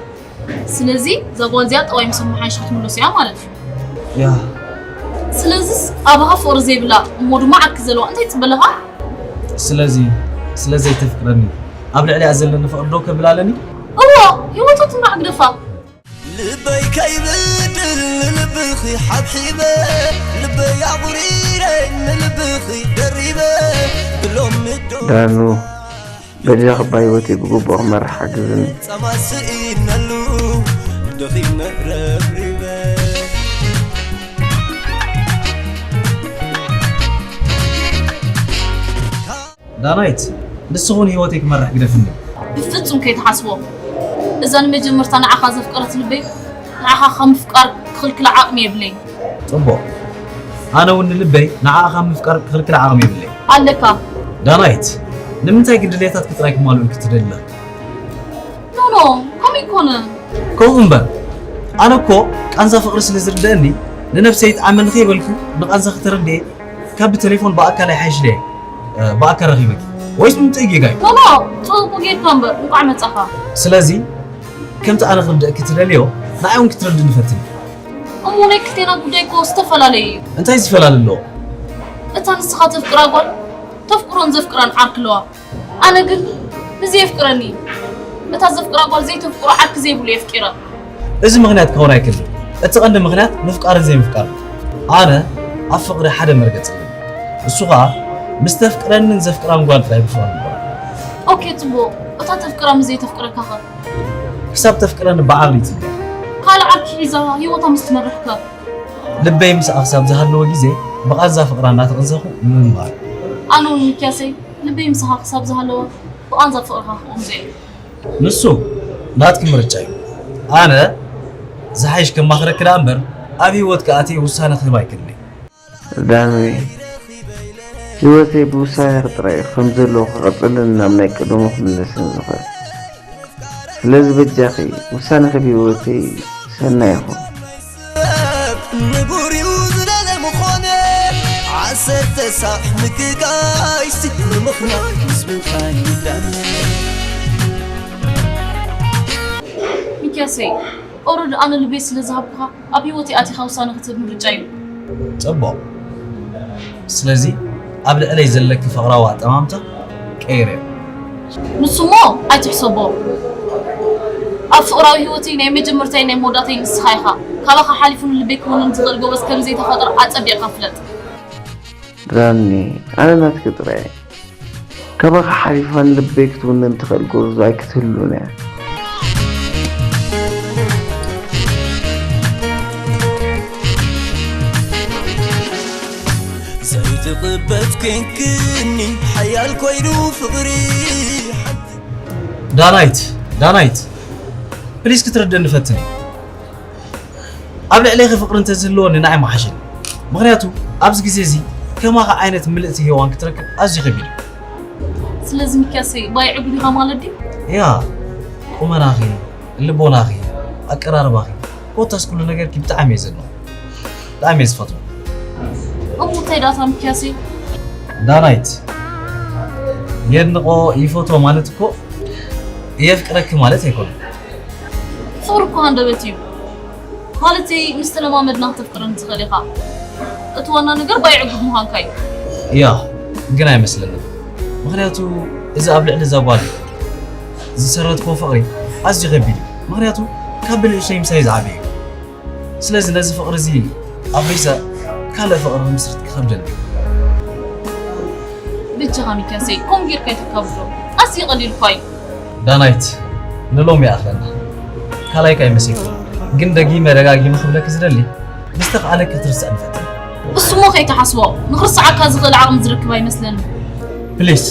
ስለዚ እዛ ጓል እዚኣ ጠባይ ምስ መሓየሸ ክትምለሶ እያ ማለት እዩ። ያ። ስለዚስ ኣባኻ ፍቕሪ ዘይብላ እሞ ድማ ዓርኪ ዘለዋ እንታይ ትፅበ ኣለኻ? ስለዚ ስለ ዘይተፍቅረኒ ኣብ ልዕሊኣ ዘለኒ ፍቕሪ ደው ከብል ኣለኒ? እዋ ህይወቱ ትምራሕ ግደፋ። ልበይ ከይብድል ንልብኺ ሓብሒበ ልበይ ኣቑሪረ ንልብኺ ደሪበ ብሎም ምዶ ዳኑ፣ በጃኺ እባ ህይወተይ ብግቡእ ክመርሕ ሓግዝኒ። ጸማ ስኢነሉ ደኺመ ረብሪበ ዳናይት፣ ንስኹን ህይወተይ ክመርሕ ግደፍኒ። ብፍጹም ከይትሓስቦ። እዛ ንመጀመርታ ንዓኻ ዘፍቀረት ልበይ ንዓኻ ካብ ምፍቃር ክኽልክላ ዓቕሚ የብለይን። ጽቡቕ። ኣነ እውን ንልበይ ንዓኣ ካብ ምፍቃር ክኽልክላ ዓቕሚ የብለይን። ኣለካ። ዳናይት፣ ንምንታይ ግን ድሌታትኪ ጥራይ ክማልኡልኪ ትደሊ ኣለኺ? ኖ ኖ፣ ከምኡ ኣይኮነን። ከምኡ እምበር፣ ኣነ እኮ ቃንዛ ፍቕሪ ስለ ዝርደአኒ ንነብሰይ ይጥዓመኒ ከይበልኩ ንቃንዛኺ ተረዲኤ ካብ ብቴሌፎን ብኣካል ኣይሓይሽ ድየ፣ እ፣ ብኣካል ረኺበኪ? ወይስ ብምንታይ ጌጋ እዩ? ኖ ኖ፣ ጽቡቕ ጌርካ እምበር እንቋዕ መጻኻ። ስለዚ ከምቲ ኣነ ክርደአኪ ትደልዮ ንዓይ እውን ክትረድእኒ ፈትኒ። እሞ ናይ ክልቴና ጉዳይ እኮ ዝተፈላለየ እዩ። እንታይ ዝፈላለ ኣለዎ? እታ ንስኻ ተፍቅራ ጓል ተፍቅሮን ዘፍቅራን ዓርኪ ኣለዋ። ኣነ ግን ንዘየፍቅረኒ እታ ዘፍቅራ ጓል ዘይተፍቅሮ ዓርኪ ዘይብሉ የፍቂራ። እዚ ምኽንያት ክኸውን ኣይክእልን። እቲ ቀንዲ ምኽንያት ምፍቃርን ዘይምፍቃርን። ኣነ ኣብ ፍቕሪ ሓደ መርገጽ ኣለኒ። እሱ ኸኣ ምስ ተፍቅረንን ዘፍቅራን ጓል ጥራይ ብፍቕሪ ንበራዕ። ኦኬ ጽቡቕ። እታ ተፍቅራ ምስ ዘይተፍቅረካ ኸ? ክሳብ ተፍቅረኒ ብዓቕሊ ይጽበ። ካልእ ዓርኪ ሒዛ ህይወታ ምስ ትመርሕ ከ? ልበይ ምስኣ ክሳብ ዝሃለወ ግዜ ብቓንዛ ፍቕራ እናተቐንዘኹ ምንባር። ኣነ እውን ሚኪያሰይ ልበይ ምሳኻ ክሳብ ዝሃለወ ብቓንዛ ፍቕርኻ ክቕንዞ እየ። ንሱ ናትኪ ምርጫ እዩ። ኣነ ዝሓይሽ ከማኽረኪ ደኣ እምበር ኣብ ህይወትኪ ኣትየ ውሳነ ክህብ ኣይክእልን እየ። ዳንኤል፣ ህይወተይ ብውሳኔኺ ጥራይ እዩ ከም ዘለዎ ክቕጽልን ናብ ናይ ቀደሙ ክምለስን ዝኽእል። ስለዚ በጃኺ ውሳኔኺ ብህይወተይ ሰናይ ይኹን። ንቡር እዩ ዝደለ ምኾነ ዓሰርተ ሳዕ ምግጋይሲ ንምኽናይ ምስ ምንታይ ይዳነ። ሚኪያሰይ፣ ኦረድ ኣነ ልበይ ስለ ዝሃብኩኻ ኣብ ህይወተይ ኣቲኻ ውሳነ ክትህብ ምርጫ እዩ። ጽቡቕ። ስለዚ ኣብ ልዕለይ ዘለኪ ፍቕራዊ ኣጠማምታ ቀይርዮ። ንሱ እሞ ኣይትሕሰቦ። ኣብ ፍቕራዊ ህይወተይ ናይ መጀመርታይን ናይ መወዳእተይን ንስኻ ኢኻ። ካባኻ ሓሊፉ ንልበይ ክውንን ዝኽእል ጎበዝ ከም ዘይተፈጥረ ኣጸቢቕካ ፍለጥ። ዳኒ፣ ኣነ ናትኪ ጥራይ እየ። ካባኻ ሓሊፋ ንልበይ ክትውንን ትኽእል ጎርዞ ኣይክትህሉን እያ። ዘይትቕበጽ ኮይንክኒ ሓያል ኮይኑ ፍቕሪ። ዳናይት፣ ዳናይት፣ ፕሊስ ክትርድእኒ ፈትኒ። ኣብ ልዕሌኺ ፍቕሪ እንተዝህልወኒ ንዓይ ምሓሸኒ። ምኽንያቱ ኣብዚ ግዜ እዚ ከማኺ ዓይነት ምልእቲ ሄዋን ክትረክብ ኣዝዩ ከቢድ እዩ። ስለዚ ሚኪያሰይ ባይዕጉ ዲኻ ማለት ድዩ? ያ፣ ቁመናኺ፣ ልቦናኺ፣ ኣቀራርባኺ፣ ኮታስ ኩሉ ነገርኪ ብጣዕሚ እየ ዘድንቖ። ብጣዕሚ እየ ዝፈትዎ። እሞ እንታይ ደኣ እታ ሚኪያሰይ? ዳናይት፣ የድንቖ ይፈትዎ ማለት እኮ የፍቅረኪ ማለት ኣይኮነን። ፍቕሪ እኮ ሃንደበት እዩ። ማለተይ ምስ ተለማመድና ክተፍቅረኒ ትኽእል ኢኻ። እቲ ዋና ነገር ባይዕጉድ ምዃንካ እዩ። ያ፣ ግን ኣይመስለንን። ምኽንያቱ እዚ ኣብ ልዕሊ እዛ ጓል ዝሰረትክዎ ፍቕሪ ኣዝዩ ከቢድ እዩ። ምኽንያቱ ካብ ብንእሽተይ ምሳይ ዝዓበየ እዩ። ስለዚ ነዚ ፍቕሪ እዚ ኣፍሪሰ ካልእ ፍቕሪ ክምስርት ክኸብደኒ እዩ። በጃኻ ሚኪያሰይ፣ ከምኡ ጌርካ ኣይተካብዶ። ኣዝዩ ቀሊል እኳ እዩ። ዳናይት፣ ንሎሚ ይኣኽለና። ካልኣይካ ኣይመሰልኩን፣ ግን ደጊመ ደጋጊመ ክብለኪ ዝደሊ፣ ምስተኽኣለኪ ክትርስዕኒ ፈትኒ። እሱሞ ከይትሓስቦ፣ ንኽርስዓካ ዝኽእል ዓቕሚ ዝረክብ ኣይመስለንን። ፕሊስ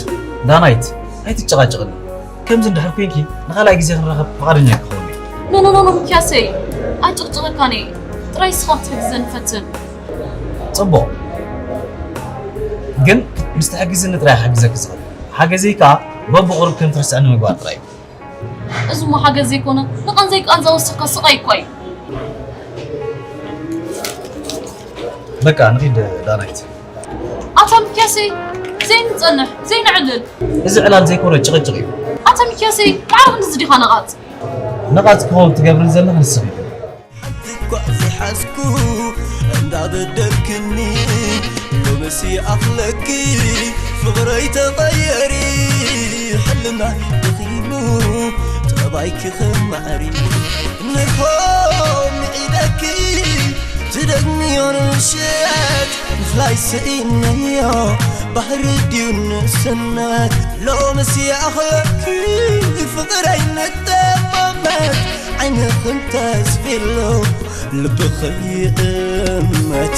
ዳናይት፣ ኣይትጨቓጨቕኒ። ከምዚ እንድሕር ኮይንኪ ንኻልኣይ ግዜ ክንራኸብ ፍቓደኛ ኣይክኸውን እየ። ኖ፣ ኖ፣ ኖ፣ ኖ፣ ሚኪያሰይ፣ ኣይጭቕጭቐካን እየ። ጥራይ ንስኻ ክትሕግዘኒ ፈትን። ጽቡቕ። ግን ምስ ትሕግዝኒ ጥራይ ክሕግዘኪ ዝኽእል። ሓገዘይ ከኣ በብቑሩብ ከም ትርስዕኒ ምግባር ጥራይ እዩ። እዚ እሞ ሓገዝ ዘይኮነ፣ ንቓንዛይ ቃንዛ ወሲኽካ ስቓይ እኳ እዩ። በቃ ንኺድ ዳናይት። ኣታ ሚኪያሰይ፣ ዘይንጸንሕ፣ ዘይንዕልል። እዚ ዕላል ዘይኮነ ጭቕጭቕ እዩ። ኣታ ሚኪያሰይ፣ ማዕረ ክንድዚ ዲኻ ነቓጽ? ነቓጽ ክኸውን ትገብርኒ ዘለኺ ንስኺ ኢኺ። ሓንቲ እኳ ዘይሓዝኩ እንዳበደልክኒ፣ ሎምሲ ኣኽለኪ ፍቕረይ ተቐየሪ። ሕልናይ ደኺሙ፣ ጠባይኪ ክማዕሪ። ንግሆ ምዒደኪ ትደግምዮ ንምሸት፣ ምፍላይ ስኢነዮ፣ ባህሪ ድዩ ንእስነት? ሎምስ ይኣኽለኪ ፍቕረይ ንጠማመት፣ ዓይንኽን ተስፊሉ ልብኺ ይእመት።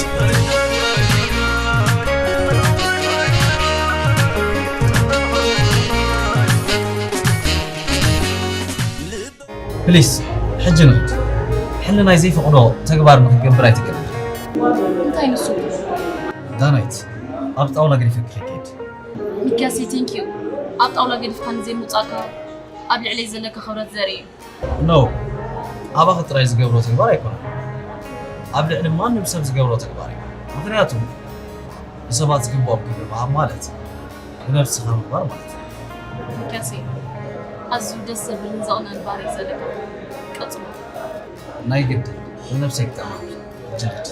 ፕሊስ፣ ሕጂ ንኽድ። ሕልናይ ዘይፈቕዶ ተግባር ንኽገብር ኣይትገድድ። እንታይ ንሱ? ዳናይት፣ ኣብ ጣውላ ገዲፈኪ ከይከይድ። ሚኪያሰይ፣ ቴንኪዩ። ኣብ ጣውላ ገዲፍካኒ ዘይምውጻእካ ኣብ ልዕለይ ዘለካ ክብረት ዘርኢ እዩ። ኖ፣ ኣባኺ ጥራይ ዝገብሮ ተግባር ኣይኮነን። ኣብ ልዕሊ ማንም ሰብ ዝገብሮ ተግባር እዩ። ምኽንያቱ ንሰባት ዝግብኦም ክብሪ ምሃብ ማለት ንነብስኻ ምኽባር ማለት እዩ። ሚኪያሰይ፣ ኣዝዩ ደስ ዘብልን ዘቕንእን ባህሪ እዩ ዘለካ። ቀጽሎ። ናይ ግድን ንነብሰይ ክጠማመር ጅልድ።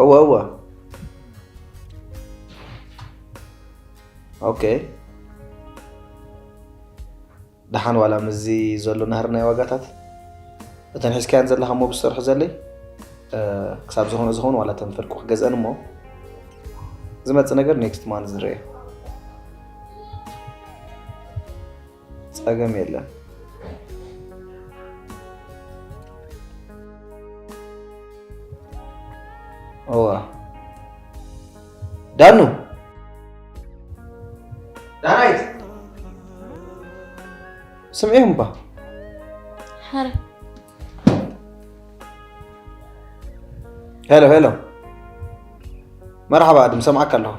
እወ እወ። ኦኬ። ደሓን ዋላ ምስዚ ዘሎ ናህሪ ናይ ዋጋታት እተን ሒዝካያን ዘለኻ እሞ ብዝሰርሑ ዘለይ ክሳብ ዝኾነ ዝኾነ ዋላ ተንፈርቁ ክገዝአን እሞ ዝመጽእ ነገር ኔክስት ማንዝ ንርኤ። ጸገም የለን። እዋ ዳኑ ዳናይት ስምዒ እምባ ሐረ ሄሎ ሄሎ መርሓባ ኣድም ሰምዓካ ኣለኹ።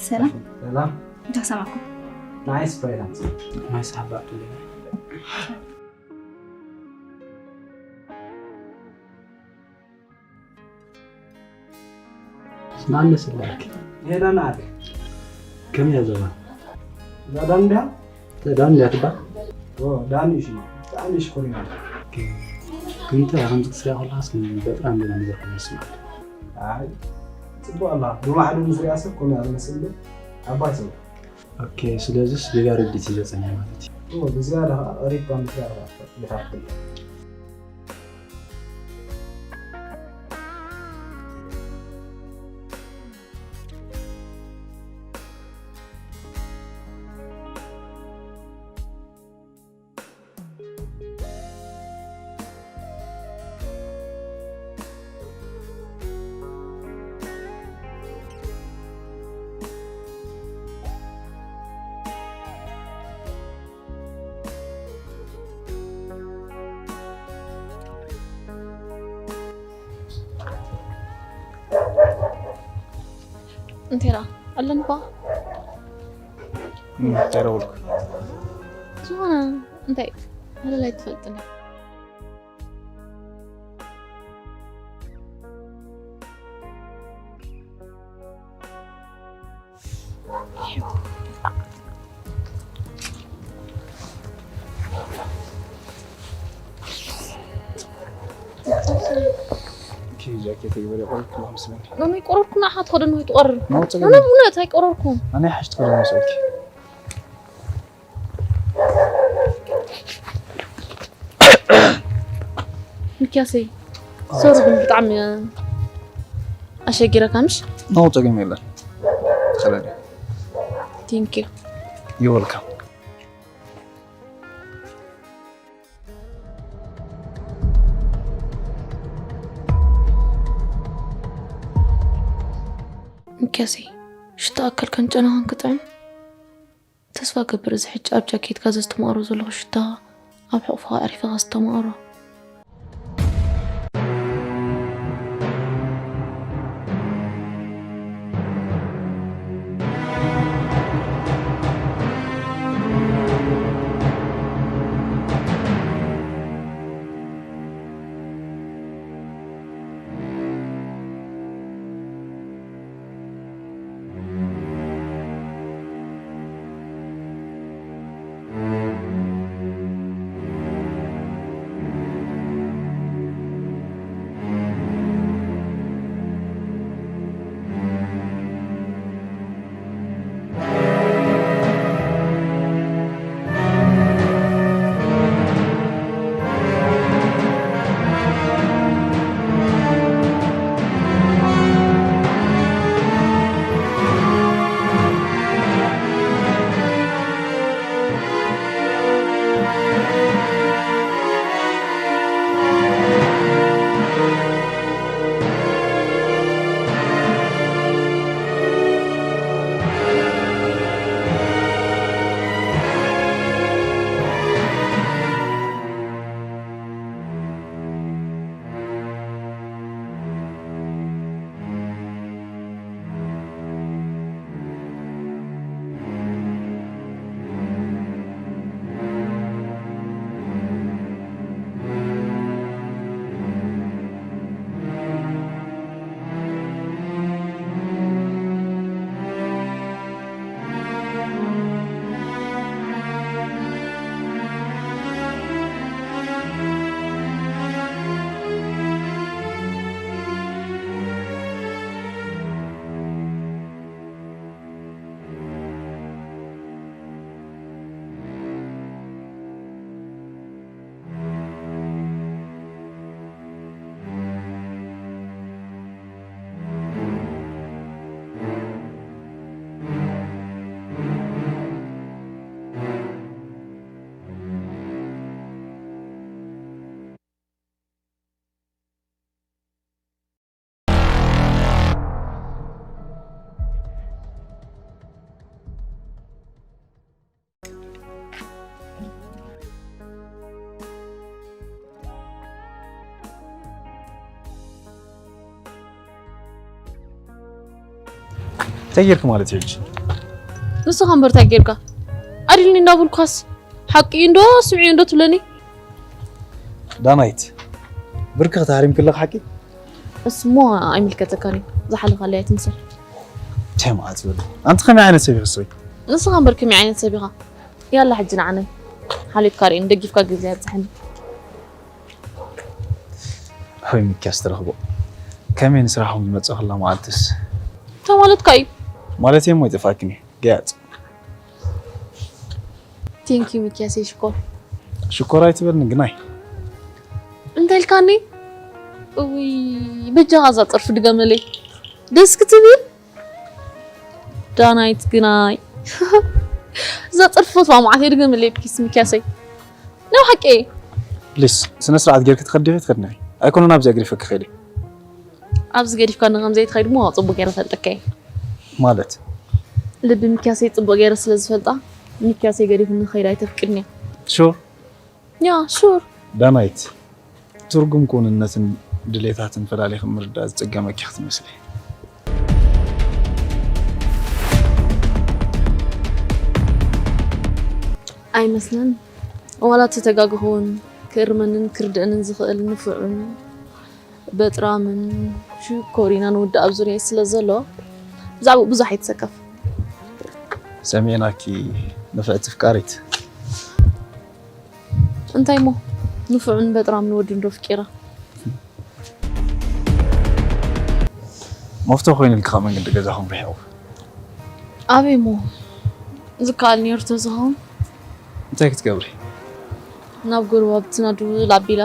ሰላም ሰላም እንታይ ሰማዕኩም? ናይስ ፋይናንስ ማይ ሳባ ኣለና ስማዓኒ ስላክ ሄዳና ኣለ ከመይ እያ ዘባ እዛ ዳን ድያ ዳን እያ ትባ ኦ ዳን እዩ ሽማ ብጣዕሚ ሽኮር ኢና ክንተ ከምዚ ክትሪኣ ከለኻስ በጣም ገና ንዘርኩ መስማዕ ኣይ ጽቡቅ ኣላ ብባዕሉ ንዝሪኣ ሰብ ኮነ ዝመስል ዓባይ ሰብ ኦኬ ስለዚስ ጌጋ ርድኢት እዩ ዘጸንሕ ማለት እዩ ኦ ብዝያዳ ከዓ ቀሪብካ ምስላ ይታፍል እንቴራ ኣለንኳ እንታይ ደወልኩ? ዝኾነ እንታይ ኣለላይ ትፈልጥኒ ጃኬት ይበለ ቆልኩ መስለኝ ኖኖ ይቆረርኩ ንዓኻ ትኸደን ወይ ትቆርር ናውፀ ኖኖ ብእውነት ኣይቆረርኩም ኣነ ሓሽ ትኸደ መስለኪ ሚኪያሰይ ሶሪ ግን ብጣዕሚ ኣሸጊረካ ምሽ ናውፀ ግን የለን ተኸለኒ ቴንኪዩ You're welcome. ሚኪያሰይ ሽታ ኣካልካን ጨናኻን ክጥዕም ተስፋ ገብር እዚ ሕጂ ኣብ ጃኬትካ ዘስተማቕሮ ዘለኹ ሽታ ኣብ ሕቑፍኻ ኣዕሪፍኻ ዝተማቕሮ እንታይ ጌርክ ማለት እዩ ሕጂ? ንስኻ እምበር እንታይ ጌርካ? ኣዲልኒ እንዳበልኳስ ሓቂ እንዶ ስምዒ እንዶ ትብለኒ። ዳናይት፣ ብርክኽ ተሃሪምክለኽ ሓቂ? እስሞ ኣይምልከተካን እዩ። ዝሓለኻለይ ኣይትምሰል። ቸም ኣትበል። ኣንቲ ከመይ ዓይነት ሰብ ኢኺ? ንስኻ እምበር ከመይ ዓይነት ሰብ ኢኻ? ያላ ሕጂ ንዓነይ ሓልዮትካ ርእየኒ፣ ደጊፍካ ግዜ ኣብጽሐኒ። ሆይ ሚኪያስ ትረኽቦ። ከመይ ንስራሕኩም ዝመጽእ ከላ መዓልትስ? እንታይ ማለትካ እዩ? ማለት እየ እሞ ይጠፍኣክን እዩ። ገያጽ። ቴንክ ዩ ሚኪያሰይ ሽኮር። ሽኮር ኣይትበልኒ ግናይ። እንታይ ኢልካኒ? እውይ በጃኻ እዛ ጥርፊ ድገመለይ። ደስ ክትብል። ዳናይት ግናይ። እዛ ጥርፊ ፈትዋ መዓት እየ ድገመለይ ፕሊስ ሚኪያሰይ። ነው ሓቂ። ፕሊስ ስነ ስርዓት ጌርክ ትኸዲ ዲኺ ትኸድኒ? ኣይኮነን ኣብዚ ኣግሪፈ ክኸዲ። ኣብዚ ገዲፍካ ንከም ዘይትኸይድ እሞ ጽቡቅ ገይረ ፈልጠካ እየ። ማለት? ልቢ ሚኪያሰይ ጽቡቅ ገይረ ስለ ዝፈልጣ ሚኪያሰይ ገዲፉ ንኸይድ ኣይተፍቅድን እያ። ሹር? ያ ሹር። ዳናይት፣ ትርጉም ክውንነትን ድሌታትን ፈላሊኺ ምርዳእ ዝጸገመኪ ክትመስሊ። ኣይመስለን። ዋላ ተተጋግኹን ክእርመንን ክርድእንን ዝኽእል ንፉዕን በጥራምን ሽኮሪናን ወዲ ኣብ ዙርያይ ስለ ዘሎ ብዛዕባኡ ብዙሕ ኣይትሰከፍ። ሰሚዕናኪ ንፍዕቲ ፍቃሪት። እንታይ እሞ ንፉዕን በጥራምን ወዲ እንዶ ፍቂራ። መፍቶ ኮይኑልካ መንገዲ ገዛኹም ርሒቑ። ኣበይ እሞ ዝከኣል ነይሩ ተዝኸውን። እንታይ ክትገብሪ? ናብ ጎረባብትና ድውል ኣቢለ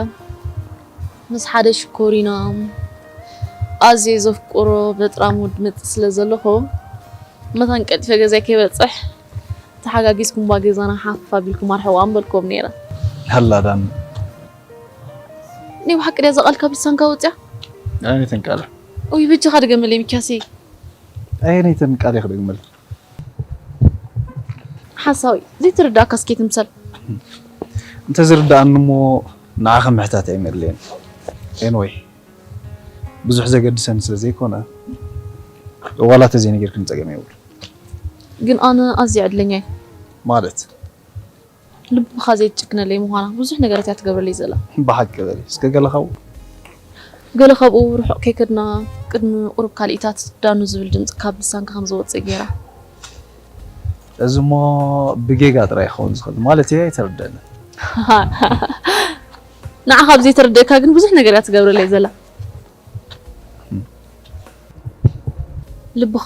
ምስ ሓደ ሽኮሪና ኣዝየ ዘፍቅሮ በጥራም ወዲ መፅእ ስለ ዘለኹ መታን ቀልጢፈ ገዛይ ከይበፅሕ ተሓጋጊዝኩም ባ ገዛና ሓፍ ኣቢልኩም ኣርሕዋ ምበልኩም ነይረ። ሃላዳን ናይ ብሓቂ ድያ እዛ ቃል ካብ ልሳንካ ወፅያ? ኣይነተን ቃለ ኡይ በጃኻ ድገመለይ ሚኪያሰይ። ኣይነተን ቃለ ክደግመል ሓሳዊ ዘይትርዳእካ እስኪ ትምሰል። እንተዝርዳእኒ እሞ ንዓኻ ምሕታት ኣይመድለየን። ኤንወይ ብዙሕ ዘገድሰኒ ስለ ዘይኮነ ዋላ ተዘይነገርክኒ ጸገም የብሉ። ግን ኣነ ኣዝየ ዕድለኛ እየ። ማለት ልብኻ ዘይትጭክነለይ ምዃና ብዙሕ ነገራት እያ ትገብረለይ ዘላ። ብሓቂ በሊ እስከ ገለ ካብኡ። ገለ ካብኡ ርሑቕ ከይከድና ቅድሚ ቁሩብ ካልኢታት ዳኑ ዝብል ድምፂ ካብ ልሳንካ ከም ዝወፅእ ገይራ። እዚ እሞ ብጌጋ ጥራይ ክኸውን ዝኽእል ማለት እየ ኣይተረደኒ። ንዓኻ ኣብ ዘይተረደእካ ግን ብዙሕ ነገር እያ ትገብረለይ ዘላ። ልብኻ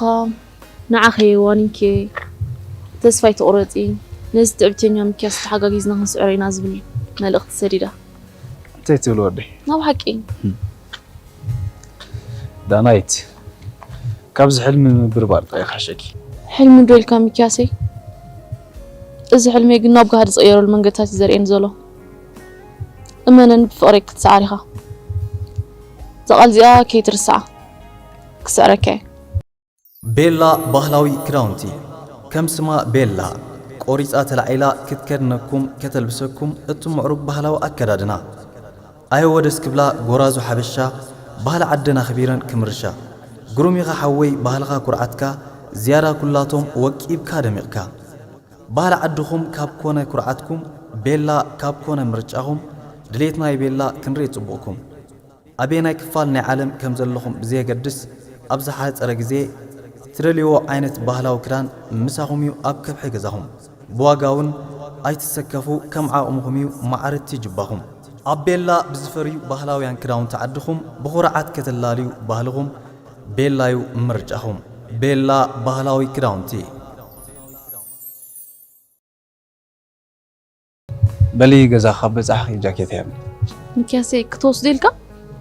ንዓኸ ዋኒንኬ ተስፋ ኣይትቑረፂ፣ ነዚ ትዕብተኛ ምክያስ ተሓጋጊዝና ክንስዕሮ ኢና ዝብል መልእኽቲ ሰዲዳ። እንታይ ትብል ወደይ? ናብ ሓቂ። ዳናይት፣ ካብዚ ሕልሚ ምብርባር ጥራይ ክሕሸኪ። ሕልሚ ዶ ኢልካ ሚኪያሰይ? እዚ ሕልመይ ግን ናብ ጋህዲ ዝቕየረሉ መንገድታት እዩ ዘርእየኒ ዘሎ። እመነኒ ብፍቕረይ ክትሰዓር ኢኻ። እዛ ቃል እዚኣ ከይትርስዓ። ክስዕረካ እየ። ቤላ ባህላዊ ክዳውንቲ። ከም ስማ ቤላ ቆሪጻ ተላዒላ ክትከድነኩም ከተልብሰኩም እቲ ምዕሩግ ባህላዊ ኣከዳድና። ኣየወ ደስ ክብላ ጎራዙ ሓበሻ ባህሊ ዓደን ኣኽቢረን ክምርሻ። ግሩም ኢኻ ሓወይ ባህልኻ ኩርዓትካ ዝያዳ ኩላቶም ወቂብካ ደሚቕካ። ባህሊ ዓድኹም ካብ ኮነ ኩርዓትኩም ቤላ ካብ ኮነ ምርጫኹም ድሌት ናይ ቤላ ክንርኢ ጽቡቕኩም። ኣበየናይ ክፋል ናይ ዓለም ከም ዘለኹም ብዘየገድስ ኣብ ዝሓጸረ ግዜ ትደልይዎ ዓይነት ባህላዊ ክዳን ምሳኹም እዩ ኣብ ከብሒ ገዛኹም። ብዋጋ እውን ኣይትሰከፉ ከም ዓቕምኹም እዩ ማዕረቲ ጅባኹም። ኣብ ቤላ ብዝፈርዩ ባህላውያን ክዳውንቲ ዓድኹም ብኹርዓት ከተላልዩ ባህልኹም ቤላ እዩ ምርጫኹም። ቤላ ባህላዊ ክዳውንቲ። በሊ ገዛ ካብ በጻሕኺ ጃኬት ያብኒ። ሚኪያሰይ ክትወስዶ ኢልካ?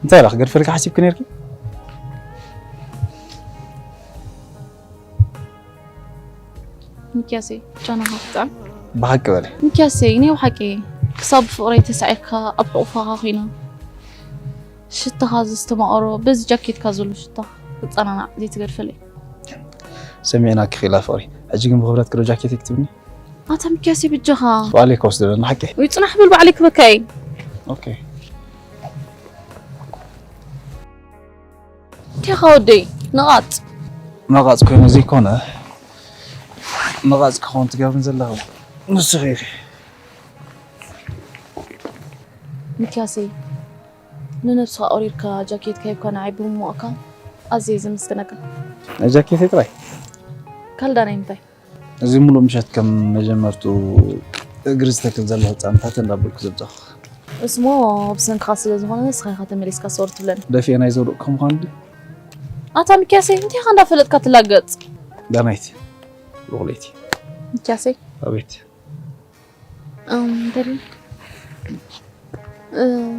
እንታይ ኢላ ክገድፈልካ ሓሲብኪ ነርኪ? ሚኪያሰይ ጨናኻ ክጥዕም። ብሓቂ በሊ። ሚኪያሰይ ናይ ብሓቂ ክሳብ ብፍቕረይ ተሳዒርካ ኣብ ሕቑፋኻ ኮይና ሽታኻ ዘስተማቐሮ በዚ ጃኬትካ ዘሎ ሽታ ክጸናናዕ ዘይትገድፈለይ። ሰሚዕናኪ ኺላ ፍቕሪ። ሕጂ ግን ብኽብረት ክዶ ጃኬት ክትብኒ? ኣታ ሚኪያሰይ በጃኻ። ባዕለይ ክወስዶ ንሓቂ። ወይ ጽናሕ በል ባዕለይ ክበካ እየ። ኦኬ። እንታይ ኢኻ ወደይ? ንቓጥ። ነቓጽ ኮይኑ ዘይኮነ፣ ነቓጽ ክኸውን ትገብርን ዘለኹ ንስኺ ኢኺ። ሚኪያሰይ፣ ንነብስኻ ኣቑሪርካ ጃኬትካ ሂብካ ንዓይ ብምሞቕካ ኣዝየ እየ ዘመስግነካ። ናይ ጃኬተይ ጥራይ? ካልዳ ናይ ምንታይ? እዚ ሙሉእ ምሸት ከም መጀመርቱ እግሪ ዝተክል ዘሎ ህፃንታት እንዳበልኩ ዘብፀኹ። እስሞ ብሰንክኻ ስለ ዝኾነ ንስኻ ኢኻ ተመሊስካ ሰወር ትብለኒ። ደፊኤ ናይ ዘውደቕኩ ምዃን ድዩ? ኣታ ሚኪያሰይ፣ እንታይ ኢኻ እንዳፈለጥካ ትላገጽ? ዳናይት፣ ብቑለይቲ። ሚኪያሰይ፣ ኣቤት። እም፣ በል። እም፣